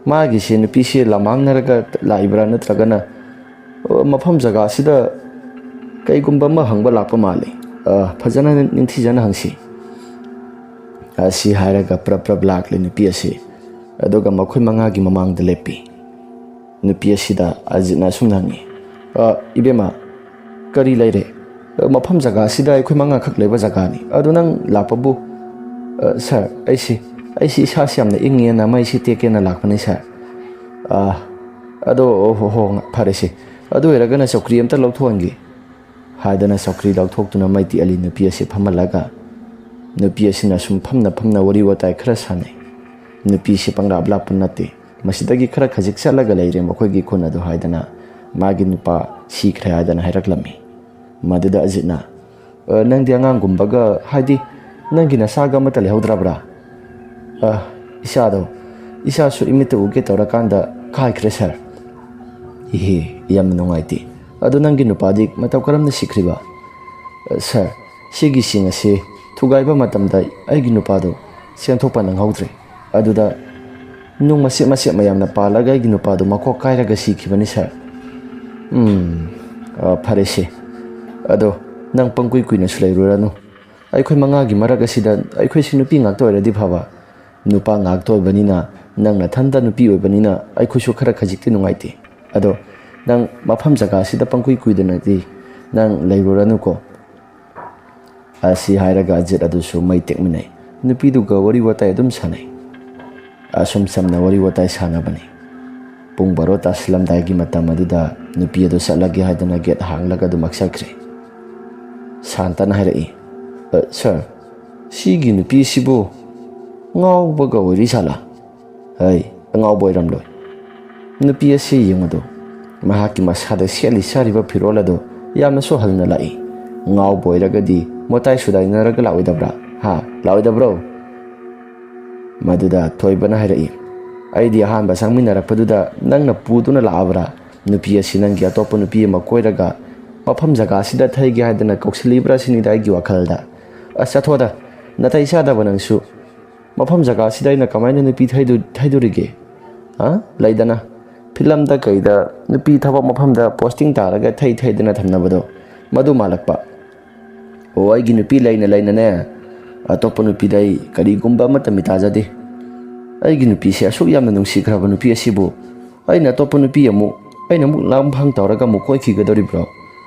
ꯃꯥꯒꯤꯁꯦ ꯅꯨꯄꯤꯁꯦ ꯂꯃꯥꯡꯅꯔꯒ ꯂꯥꯛꯏꯕ꯭ꯔꯥ, ꯅꯠꯇ꯭ꯔꯒꯅ, ꯑ, ꯃꯐꯝ ꯖꯒꯥꯁꯤꯗ ꯀꯩꯒꯨꯝꯕ ꯑꯃ ꯍꯪꯕ ꯂꯥꯛꯄ ꯃꯥꯜꯂꯤ꯫ ꯑ, ꯐꯖꯅ ꯅꯤꯡꯊꯤꯖꯅ ꯍꯪꯁꯤ꯫" ꯑꯁꯤ ꯍꯥꯏꯔꯒ ꯄ꯭ꯔꯞ ꯄ꯭ꯔꯞ ꯂꯥꯛꯂꯦ ꯅꯨꯄꯤ ꯑꯁꯤ꯫ ꯑꯗꯨꯒ ꯃꯈꯣꯏ ꯃꯉꯥꯒꯤ ꯃꯃꯥꯡꯗ ꯂꯦꯞꯄꯤ꯫ ꯅꯨꯄꯤ ꯑꯁꯤꯗ ꯑꯖꯤꯠꯅ ꯑꯁꯨꯝꯅ ꯍꯪꯉꯤ, "ꯑ, ꯏꯕꯦꯝꯃ, ꯀꯔꯤ ꯂꯩꯔꯦ? ꯑ, ꯃꯐꯝ ꯖꯒꯥ ꯑꯁꯤꯗ ꯑꯩꯈꯣꯏ ꯃꯉꯥꯈꯛ ꯂꯩꯕ ꯖꯒꯥꯅꯤ꯫ ꯑꯗꯨ ꯅꯪ ꯂꯥꯛꯄꯕꯨ?" "ꯑ, ꯁꯥꯔ, ꯑꯩꯁꯤ, ꯑꯩꯁꯤ ꯏꯁꯥꯁꯤ ꯌꯥꯝꯅ ꯏꯪꯉꯦꯅ ꯃꯩꯁꯤ ꯇꯦꯛꯀꯦꯅ ꯂꯥꯛꯄꯅꯤ, ꯁꯥꯔ꯫" "ꯑ, ꯑꯗꯣ, ꯑꯣ, ꯍꯣ, ꯍꯣ, ꯐꯔꯦꯁꯦ꯫ ꯑꯗꯨ ꯑꯣꯏꯔꯒꯅ ꯆꯧꯀ꯭ꯔꯤ ꯑꯝꯇ ꯂꯧꯊꯣꯛꯍꯟꯒꯦ," ꯍꯥꯏꯗꯅ ꯆꯧꯀ꯭ꯔꯤ ꯂꯧꯊꯣꯛꯇꯨꯅ ꯃꯩ ꯇꯤꯛꯍꯜꯂꯤ ꯅꯨꯄꯤ ꯑꯁꯤ ꯐꯝꯍꯜꯂꯒ꯫ ꯅꯨꯄꯤ ꯑꯁꯤꯅ ꯁꯨꯝ ꯐꯝꯅ ꯐꯝꯅ ꯋꯥꯔꯤ ꯋꯥꯇꯥꯏ ꯈꯔ ꯁꯥꯟꯅꯩ꯫ ꯅꯨꯄꯤꯁꯤ ꯄꯪꯂꯥꯞ ꯂꯥꯞꯄ ꯅꯠꯇꯦ꯫ ꯃꯁꯤꯗꯒꯤ ꯈꯔ ꯈꯖꯤꯛ ꯆꯠꯂꯒ ꯂꯩꯔꯦ ꯃꯈꯣꯏꯒꯤ ꯈꯨꯟ ꯑꯗꯨ ꯍꯥꯏꯗꯅ ꯃꯥꯒꯤ ꯅꯨꯄꯥ ꯁꯤꯈ꯭ꯔꯦ ꯍꯥꯏꯗꯅ ꯍꯥꯏꯔꯛꯂꯝꯃꯤ꯫ ꯃꯗꯨꯗ ꯑꯖꯤꯠꯅ, "ꯑ, ꯅꯪꯗꯤ ꯑꯉꯥꯡꯒꯨꯝꯕꯒ, ꯍꯥꯏꯗꯤ ꯅꯪꯒꯤ ꯅꯆꯥꯒ ꯑꯃꯠꯇ ꯂꯩꯍꯧꯗ꯭ꯔꯕ꯭ꯔꯥ?" "ꯑ, ꯏꯆꯥꯗꯣ, ꯏꯆꯥꯁꯨ ꯏꯃꯤꯠꯇ ꯎꯒꯦ ꯇꯧꯔꯀꯥꯟꯗ ꯀꯥꯏꯈ꯭ꯔꯦ, ꯁꯥꯔ꯫" "ꯏꯍꯦ, ꯌꯥꯝꯅ ꯅꯨꯡꯉꯥꯏꯇꯦ꯫ ꯑꯗꯣ ꯅꯪꯒꯤ ꯅꯨꯄꯥꯗꯤ ꯃꯇꯧ ꯀꯔꯝꯅ ꯁꯤꯈ꯭ꯔꯤꯕ?" "ꯑ, ꯁꯥꯔ, ꯁꯤꯒꯤ ꯁꯤꯡ ꯑꯁꯤ ꯊꯨꯒꯥꯏꯕ ꯃꯇꯝꯗ ꯑꯩꯒꯤ ꯅꯨꯄꯥꯗꯣ ꯁꯦꯝꯊꯣꯛꯄ ꯅꯪꯍꯧꯗ꯭ꯔꯦ꯫ ꯑꯗꯨꯗ ꯅꯨꯡ ꯃꯆꯦꯠ ꯃꯆꯦꯠ ꯃꯌꯥꯝꯅ ꯄꯥꯜꯂꯒ ꯑꯩꯒꯤ ꯅꯨꯄꯥꯗꯨ ꯃꯀꯣꯛ ꯀꯥꯏꯔꯒ ꯁꯤꯈꯤꯕꯅꯤ, ꯁꯥꯔ꯫ ꯎꯝ, ꯑ, ꯐꯔꯦꯁꯦ꯫ ꯑꯗꯣ ꯅꯪ ꯄꯪꯀꯨꯏ ꯀꯨꯏꯅꯁꯨ ꯂꯩꯔꯨꯔꯅꯨ꯫ ꯑꯩꯈꯣꯏ ꯃꯉꯥꯒꯤ ꯃꯔꯛ ꯑꯁꯤꯗ ꯑꯩꯈꯣꯏꯁꯤ ꯅꯨꯄꯤ ꯉꯥꯛꯇ ꯑꯣꯏꯔꯗꯤ ꯐꯕ꯫ ꯅꯨꯄꯥ ꯉꯥꯛꯇ ꯑꯣꯏꯕꯅꯤꯅ, ꯅꯪ ꯅꯊꯟꯇ ꯅꯨꯄꯤ ꯑꯣꯏꯕꯅꯤꯅ ꯑꯩꯈꯣꯏꯁꯨ ꯈꯔ ꯈꯖꯤꯛꯇꯤ ꯅꯨꯡꯉꯥꯏꯇꯦ꯫ ꯑꯗꯣ ꯅꯪ ꯃꯐꯝ ꯖꯒꯥꯁꯤꯗ ꯄꯪꯀꯨꯏ ꯀꯨꯏꯗꯅꯗꯤ ꯅꯪ ꯂꯩꯔꯨꯔꯅꯨꯀꯣ꯫ ꯑꯁꯤ ꯍꯥꯏꯔꯒ ꯑꯖꯤꯠ ꯑꯗꯨꯁꯨ ꯃꯩ ꯇꯦꯛꯃꯤꯟꯅꯩ꯫ ꯅꯨꯄꯤꯗꯨꯒ ꯋꯥꯔꯤ ꯋꯥꯇꯥꯏ ꯑꯗꯨꯝ ꯁꯥꯟꯅꯩ꯫ ꯑꯁꯨꯝ ꯁꯝꯅ ꯋꯥꯔꯤ ꯋꯥꯇꯥꯏ ꯁꯥꯟꯅꯕꯅꯤ꯫ ꯄꯨꯡ ꯕꯥꯔꯣ ꯇꯥꯁꯤꯜꯂꯝꯗꯥꯏꯒꯤ ꯃꯇꯝ ꯑꯗꯨꯗ ꯅꯨꯄꯤ ꯑꯗꯨ ꯆꯠꯂꯒꯦ ꯍꯥꯏꯗꯅ ꯒꯦꯠ ꯍꯥꯡꯂꯒ ꯑꯗꯨꯃꯛ ꯆꯠꯈ꯭ꯔꯦ꯫ ꯁꯥꯟꯇꯅ ꯍꯥꯏꯔꯛꯏ, "ꯑ, ꯁꯥꯔ, ꯁꯤꯒꯤ ꯅꯨꯄꯤꯁꯤꯕꯨ ꯉꯥꯎꯕꯒ ꯑꯣꯏꯔꯤ ꯖꯥꯠꯂꯥ?" "ꯍꯩ, ꯑꯉꯥꯎꯕ ꯑꯣꯏꯔꯝꯂꯣꯏ꯫ ꯅꯨꯄꯤ ꯑꯁꯤ ꯌꯦꯡꯉꯨꯗꯣ, ꯃꯍꯥꯛꯀꯤ ꯃꯁꯥꯗ ꯁꯦꯠꯂꯤ ꯆꯥꯔꯤꯕ ꯐꯤꯔꯣꯜ ꯑꯗꯣ ꯌꯥꯝꯅꯁꯨ ꯍꯜꯅ ꯂꯥꯛꯏ꯫ ꯉꯥꯎꯕ ꯑꯣꯏꯔꯒꯗꯤ ꯃꯣꯇꯥꯏ ꯁꯨꯗꯥꯏꯅꯔꯒ ꯂꯥꯛꯑꯣꯏꯗꯕ꯭ꯔꯥ? ꯍꯥ, ꯂꯥꯛꯑꯣꯏꯗꯕ꯭ꯔꯣ?" ꯃꯗꯨꯗ ꯊꯣꯏꯕꯅ ꯍꯥꯏꯔꯛꯏ, "ꯑꯩꯗꯤ ꯑꯍꯥꯟꯕ ꯆꯪꯃꯤꯟꯅꯔꯛꯄꯗꯨꯗ ꯅꯪꯅ ꯄꯨꯗꯨꯅ ꯂꯥꯛꯑꯕ꯭ꯔꯥ? ꯅꯨꯄꯤ ꯑꯁꯤ ꯅꯪꯒꯤ ꯑꯇꯣꯞꯄ ꯅꯨꯄꯤ ꯑꯃ ꯀꯣꯏꯔꯒ ꯃꯐꯝ ꯖꯒꯥꯁꯤꯗ ꯊꯩꯒꯦ ꯍꯥꯏꯗꯅ ꯀꯧꯁꯤꯜꯂꯤꯕ꯭ꯔꯥ ꯁꯤꯅꯤꯗ ꯑꯩꯒꯤ ꯋꯥꯈꯜꯗ꯫ ꯑꯁ, ꯆꯠꯊꯣꯗ, ꯅꯥꯇꯩ ꯆꯥꯗꯕ ꯅꯪꯁꯨ꯫ ꯃꯐꯝ ꯖꯒꯥꯁꯤꯗ ꯑꯩꯅ ꯀꯃꯥꯏꯅ ꯅꯨꯄꯤ ꯊꯩꯗꯣ-, ꯊꯩꯗꯣꯔꯤꯒꯦ? ꯍꯥ? ꯂꯩꯗꯅ, ꯐꯤꯂꯝꯗ ꯀꯩꯗ ꯅꯨꯄꯤ ꯊꯕꯛ ꯃꯐꯝꯗ ꯄꯣꯁꯇꯤꯡ ꯇꯥꯔꯒ ꯊꯩ ꯊꯩꯗꯅ ꯊꯝꯅꯕꯗꯣ, ꯃꯗꯨ ꯃꯥꯜꯂꯛꯄ꯫ ꯑꯣ, ꯑꯩꯒꯤ ꯅꯨꯄꯤ ꯂꯩꯅ ꯂꯩꯅꯅꯦ, ꯑꯇꯣꯞꯄ ꯅꯨꯄꯤꯗ ꯑꯩ ꯀꯔꯤꯒꯨꯝꯕ ꯑꯃꯠꯇ ꯃꯤꯇꯥꯖꯗꯦ꯫ ꯑꯩꯒꯤ ꯅꯨꯄꯤꯁꯦ ꯑꯁꯨꯛ ꯌꯥꯝꯅ ꯅꯨꯡꯁꯤꯈ꯭ꯔꯕ ꯅꯨꯄꯤ ꯑꯁꯤꯕꯨ ꯑꯩꯅ ꯑꯇꯣꯞꯄ ꯅꯨꯄꯤ ꯑꯃꯨꯛ, ꯑꯩꯅ ꯑꯃꯨꯛ ꯂꯥꯡꯐꯥꯡ ꯇꯧꯔꯒ ꯑꯃꯨꯛ ꯀꯣꯏꯈꯤꯒꯗꯧꯔꯤꯕ꯭ꯔꯣ?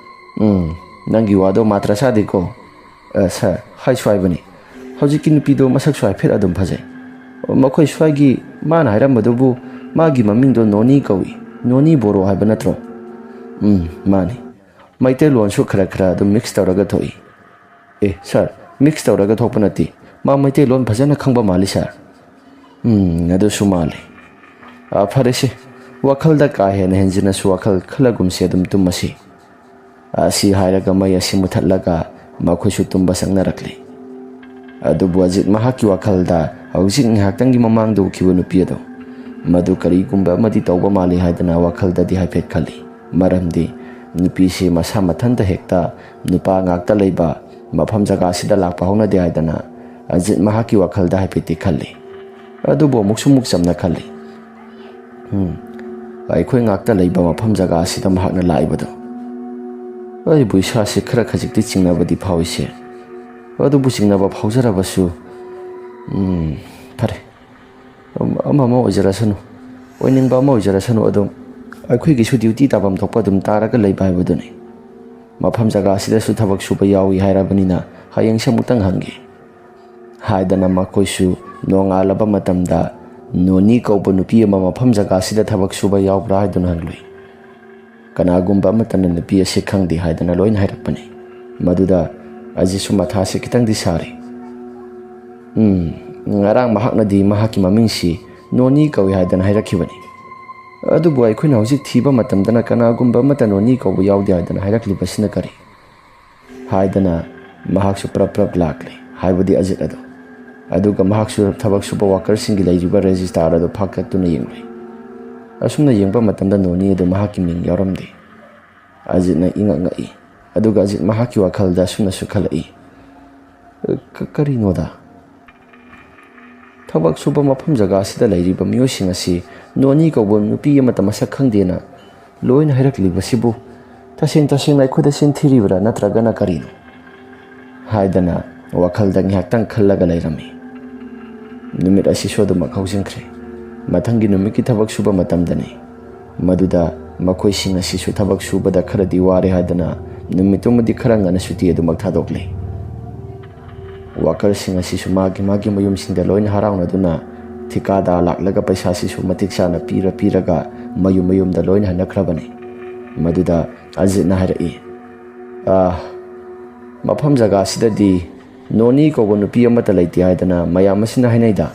ꯎꯝ, ꯅꯪꯒꯤ ꯋꯥꯗꯣ ꯃꯥꯇ꯭ꯔ ꯁꯥꯗꯦꯀꯣ꯫ ꯑ, ꯁꯥꯔ, ꯍꯥꯏꯁꯨ ꯍꯥꯏꯕꯅꯤ, ꯍꯧꯖꯤꯛꯀꯤ ꯅꯨꯄꯤꯗꯣ ꯃꯁꯛꯁꯨ ꯍꯥꯏꯐꯦꯠ ꯑꯗꯨꯝ ꯐꯖꯩ꯫ ꯃꯈꯣꯏ ꯁ꯭ꯋꯥꯏꯒꯤ ꯃꯥꯅ ꯍꯥꯏꯔꯝꯕꯗꯨꯕꯨ ꯃꯥꯒꯤ ꯃꯃꯤꯡꯗꯣ ꯅꯣꯅꯤ ꯀꯧꯏ, ꯅꯣꯅꯤ ꯕꯣꯔꯣ ꯍꯥꯏꯕ ꯅꯠꯇ꯭ꯔꯣ? ꯎꯝ, ꯃꯥꯅꯤ꯫ ꯃꯩꯇꯩꯂꯣꯟꯁꯨ ꯈꯔ ꯈꯔ ꯑꯗꯨꯝ ꯃꯤꯛꯁ ꯇꯧꯔꯒ ꯊꯣꯛꯏ꯫ ꯑꯦ, ꯁꯥꯔ, ꯃꯤꯛꯁ ꯇꯧꯔꯒ ꯊꯣꯛꯄ ꯅꯠꯇꯦ, ꯃꯥ ꯃꯩꯇꯩꯂꯣꯟ ꯐꯖꯅ ꯈꯪꯕ ꯃꯥꯜꯂꯤ, ꯁꯥꯔ꯫ ꯎꯝ, ꯑꯗꯨꯁꯨ ꯃꯥꯜꯂꯤ꯫ ꯑ, ꯐꯔꯦꯁꯦ, ꯋꯥꯈꯜꯗ ꯀꯥ ꯍꯦꯟꯅ ꯍꯦꯟꯖꯤꯟꯅꯁꯨ ꯋꯥꯈꯜ ꯈꯜꯂꯒꯨꯝꯁꯦ, ꯑꯗꯨꯝ ꯇꯨꯝꯃꯁꯤ꯫ ꯑꯁꯤ ꯍꯥꯏꯔꯒ ꯃꯩ ꯑꯁꯤ ꯃꯨꯊꯠꯂꯒ ꯃꯈꯣꯏꯁꯨ ꯇꯨꯝꯕ ꯆꯪꯅꯔꯛꯂꯤ꯫ ꯑꯗꯨꯕꯨ ꯑꯖꯤꯠ ꯃꯍꯥꯛꯀꯤ ꯋꯥꯈꯜꯗ ꯍꯧꯖꯤꯛ ꯉꯥꯏꯍꯥꯛꯇꯪꯒꯤ ꯃꯃꯥꯡꯗ ꯎꯈꯤꯕ ꯅꯨꯄꯤ ꯑꯗꯣ, ꯃꯗꯨ ꯀꯔꯤꯒꯨꯝꯕ ꯑꯃꯗꯤ ꯇꯧꯕ ꯃꯥꯜꯂꯤ ꯍꯥꯏꯗꯅ ꯋꯥꯈꯜꯗꯗꯤ ꯍꯥꯏꯐꯦꯠ ꯈꯜꯂꯤ꯫ ꯃꯔꯝꯗꯤ ꯅꯨꯄꯤꯁꯤ ꯃꯁꯥ ꯃꯊꯟꯇ ꯍꯦꯛꯇ ꯅꯨꯄꯥ ꯉꯥꯛꯇ ꯂꯩꯕ ꯃꯐꯝ ꯖꯒꯥꯁꯤꯗ ꯂꯥꯛꯄ ꯍꯧꯅꯗꯦ ꯍꯥꯏꯗꯅ ꯑꯖꯤꯠ ꯃꯍꯥꯛꯀꯤ ꯋꯥꯈꯜꯗ ꯍꯥꯏꯐꯦꯠꯇꯤ ꯈꯜꯂꯤ꯫ ꯑꯗꯨꯕꯨ ꯑꯃꯨꯛꯁꯨ ꯑꯃꯨꯛ ꯆꯝꯅ ꯈꯜꯂꯤ꯫ "ꯎꯝ, ꯑꯩꯈꯣꯏ ꯉꯥꯛꯇ ꯂꯩꯕ ꯃꯐꯝ ꯖꯒꯥ ꯑꯁꯤꯗ ꯃꯍꯥꯛꯅ ꯂꯥꯛꯏꯕꯗꯣ, ꯑꯩꯕꯨ ꯏꯁꯥꯁꯦ ꯈꯔ ꯈꯖꯤꯛꯇꯤ ꯆꯤꯡꯅꯕꯗꯤ ꯐꯥꯎꯏꯁꯦ꯫ ꯑꯗꯨꯕꯨ ꯆꯤꯡꯅꯕ ꯐꯥꯎꯖꯔꯕꯁꯨ, ꯎꯝ, ꯐꯔꯦ, ꯑꯃ ꯑꯃ ꯑꯣꯏꯖꯔꯁꯅꯨ, ꯑꯣꯏꯅꯤꯡꯕ ꯑꯃ ꯑꯣꯏꯖꯔꯁꯅꯨ, ꯑꯗꯨꯝ ꯑꯩꯈꯣꯏꯒꯤꯁꯨ ꯗ꯭ꯌꯨꯇꯤ ꯇꯥꯐꯝ ꯊꯣꯛꯄ ꯑꯗꯨꯝ ꯇꯥꯔꯒ ꯂꯩꯕ ꯍꯥꯏꯕꯗꯨꯅꯤ꯫ ꯃꯐꯝ ꯖꯒꯥ ꯑꯁꯤꯗꯁꯨ ꯊꯕꯛ ꯁꯨꯕ ꯌꯥꯎꯏ ꯍꯥꯏꯔꯕꯅꯤꯅ ꯍꯌꯦꯡꯁꯦ ꯑꯃꯨꯛꯇꯪ ꯍꯪꯒꯦ" ꯍꯥꯏꯗꯅ ꯃꯈꯣꯏꯁꯨ ꯅꯣꯡꯉꯥꯜꯂꯕ ꯃꯇꯝꯗ ꯅꯣꯅꯤ ꯀꯧꯕ ꯅꯨꯄꯤ ꯑꯃ ꯃꯐꯝ ꯖꯒꯥ ꯑꯁꯤꯗ ꯊꯕꯛ ꯁꯨꯕ ꯌꯥꯎꯕ꯭ꯔꯥ ꯍꯥꯏꯗꯨꯅ ꯍꯪꯂꯨꯏ꯫ ꯀꯅꯥꯒꯨꯝꯕ ꯑꯃꯠꯇꯅ ꯅꯨꯄꯤ ꯑꯁꯤ ꯈꯪꯗꯦ ꯍꯥꯏꯗꯅ ꯂꯣꯏꯅ ꯍꯥꯏꯔꯛꯄꯅꯤ꯫ ꯃꯗꯨꯗ ꯑꯩꯁꯤꯁꯨ ꯃꯊꯥꯁꯦ ꯈꯤꯇꯪꯗꯤ ꯁꯥꯔꯦ꯫ "ꯎꯝ, ꯉꯔꯥꯡ ꯃꯍꯥꯛꯅꯗꯤ ꯃꯍꯥꯛꯀꯤ ꯃꯃꯤꯡꯁꯤ ꯅꯣꯅꯤ ꯀꯧꯏ ꯍꯥꯏꯗꯅ ꯍꯥꯏꯔꯛꯈꯤꯕꯅꯤ꯫ ꯑꯗꯨꯕꯨ ꯑꯩꯈꯣꯏꯅ ꯍꯧꯖꯤꯛ ꯊꯤꯕ ꯃꯇꯝꯗꯅ ꯀꯅꯥꯒꯨꯝꯕ ꯑꯃꯠꯇ ꯅꯣꯅꯤ ꯀꯧꯕ ꯌꯥꯎꯗꯦ ꯍꯥꯏꯗꯅ ꯍꯥꯏꯔꯛꯂꯤꯕꯁꯤꯅ ꯀꯔꯤ?" ꯍꯥꯏꯗꯅ ꯃꯍꯥꯛꯁꯨ ꯄ꯭ꯔꯞ ꯄ꯭ꯔꯞ ꯂꯥꯛꯂꯦ, ꯍꯥꯏꯕꯗꯤ ꯑꯖꯤꯠ ꯑꯗꯣ꯫ ꯑꯗꯨꯒ ꯃꯍꯥꯛꯁꯨ ꯊꯕꯛ ꯁꯨꯕ ꯋꯥꯀꯔꯁꯤꯡꯒꯤ ꯂꯩꯔꯤꯕ ꯔꯦꯖꯤꯁꯇꯥꯔ ꯑꯗꯨ ꯐꯥꯀꯠꯇꯨꯅ ꯌꯦꯡꯂꯨꯏ꯫ ꯑꯁꯨꯝꯅ ꯌꯦꯡꯕ ꯃꯇꯝꯗ ꯅꯣꯅꯤ ꯑꯗꯨ ꯃꯍꯥꯛꯀꯤ ꯃꯤꯡ ꯌꯥꯎꯔꯝꯗꯦ꯫ ꯑꯖꯤꯠꯅ ꯏꯉꯛ ꯉꯛꯏ꯫ ꯑꯗꯨꯒ ꯑꯖꯤꯠ ꯃꯍꯥꯛꯀꯤ ꯋꯥꯈꯜꯗ ꯑꯁꯨꯝꯅꯁꯨ ꯈꯜꯂꯛꯏ, "ꯀ-, ꯀꯔꯤꯅꯣꯗ? ꯊꯕꯛ ꯁꯨꯕ ꯃꯐꯝ ꯖꯒꯥ ꯑꯁꯤꯗ ꯂꯩꯔꯤꯕ ꯃꯤꯑꯣꯏꯁꯤꯡ ꯑꯁꯤ ꯅꯣꯅꯤ ꯀꯧꯕ ꯅꯨꯄꯤ ꯑꯃꯠꯇ ꯃꯁꯛ ꯈꯪꯗꯦꯅ ꯂꯣꯏꯅ ꯍꯥꯏꯔꯛꯂꯤꯕꯁꯤꯕꯨ ꯇꯁꯦꯡ ꯇꯁꯦꯡꯅ ꯑꯩꯈꯣꯏꯗ ꯆꯤꯟ ꯊꯤꯔꯤꯕ꯭ꯔꯥ ꯅꯠꯇ꯭ꯔꯒꯅ ꯀꯔꯤꯅꯣ?" ꯍꯥꯏꯗꯅ ꯋꯥꯈꯜꯗ ꯉꯥꯏꯍꯥꯛꯇꯪ ꯈꯜꯂꯒ ꯂꯩꯔꯝꯃꯤ꯫ ꯅꯨꯃꯤꯠ ꯑꯁꯤꯁꯨ ꯑꯗꯨꯃꯛ ꯍꯧꯖꯤꯟꯈ꯭ꯔꯦ꯫ ꯃꯊꯪꯒꯤ ꯅꯨꯃꯤꯠꯀꯤ ꯊꯕꯛ ꯁꯨꯕ ꯃꯇꯝꯗꯅꯤ꯫ ꯃꯗꯨꯗ ꯃꯈꯣꯏꯁꯤꯡ ꯑꯁꯤꯁꯨ ꯊꯕꯛ ꯁꯨꯕꯗ ꯈꯔꯗꯤ ꯋꯥꯔꯦ ꯍꯥꯏꯗꯅ ꯅꯨꯃꯤꯠꯇꯨꯃꯗꯤ ꯈꯔ ꯉꯟꯅ ꯁꯨꯇꯤ ꯑꯗꯨꯃꯛ ꯊꯥꯗꯣꯛꯂꯦ꯫ ꯋꯥꯀꯔꯁꯤꯡ ꯑꯁꯤꯁꯨ ꯃꯥꯒꯤ ꯃꯥꯒꯤ ꯃꯌꯨꯝꯁꯤꯡꯗ ꯂꯣꯏꯅ ꯍꯔꯥꯎꯅꯗꯨꯅ ꯊꯤꯀꯥꯗꯥ ꯂꯥꯛꯂꯒ ꯄꯩꯁꯥꯁꯤꯁꯨ ꯃꯇꯤꯛ ꯆꯥꯅ ꯄꯤꯔ ꯄꯤꯔꯒ ꯃꯌꯨꯝ ꯃꯌꯨꯝꯗ ꯂꯣꯏꯅ ꯍꯟꯅꯈ꯭ꯔꯕꯅꯤ꯫ ꯃꯗꯨꯗ ꯑꯖꯤꯠꯅ ꯍꯥꯏꯔꯛꯏ, "ꯑꯥ, ꯃꯐꯝ ꯖꯒꯥꯁꯤꯗꯗꯤ ꯅꯣꯅꯤ ꯀꯧꯕ ꯅꯨꯄꯤ ꯑꯃꯠꯇ ꯂꯩꯇꯦ ꯍꯥꯏꯗꯅ ꯃꯌꯥꯝ ꯑꯁꯤꯅ ꯍꯥꯏꯅꯩꯗ꯫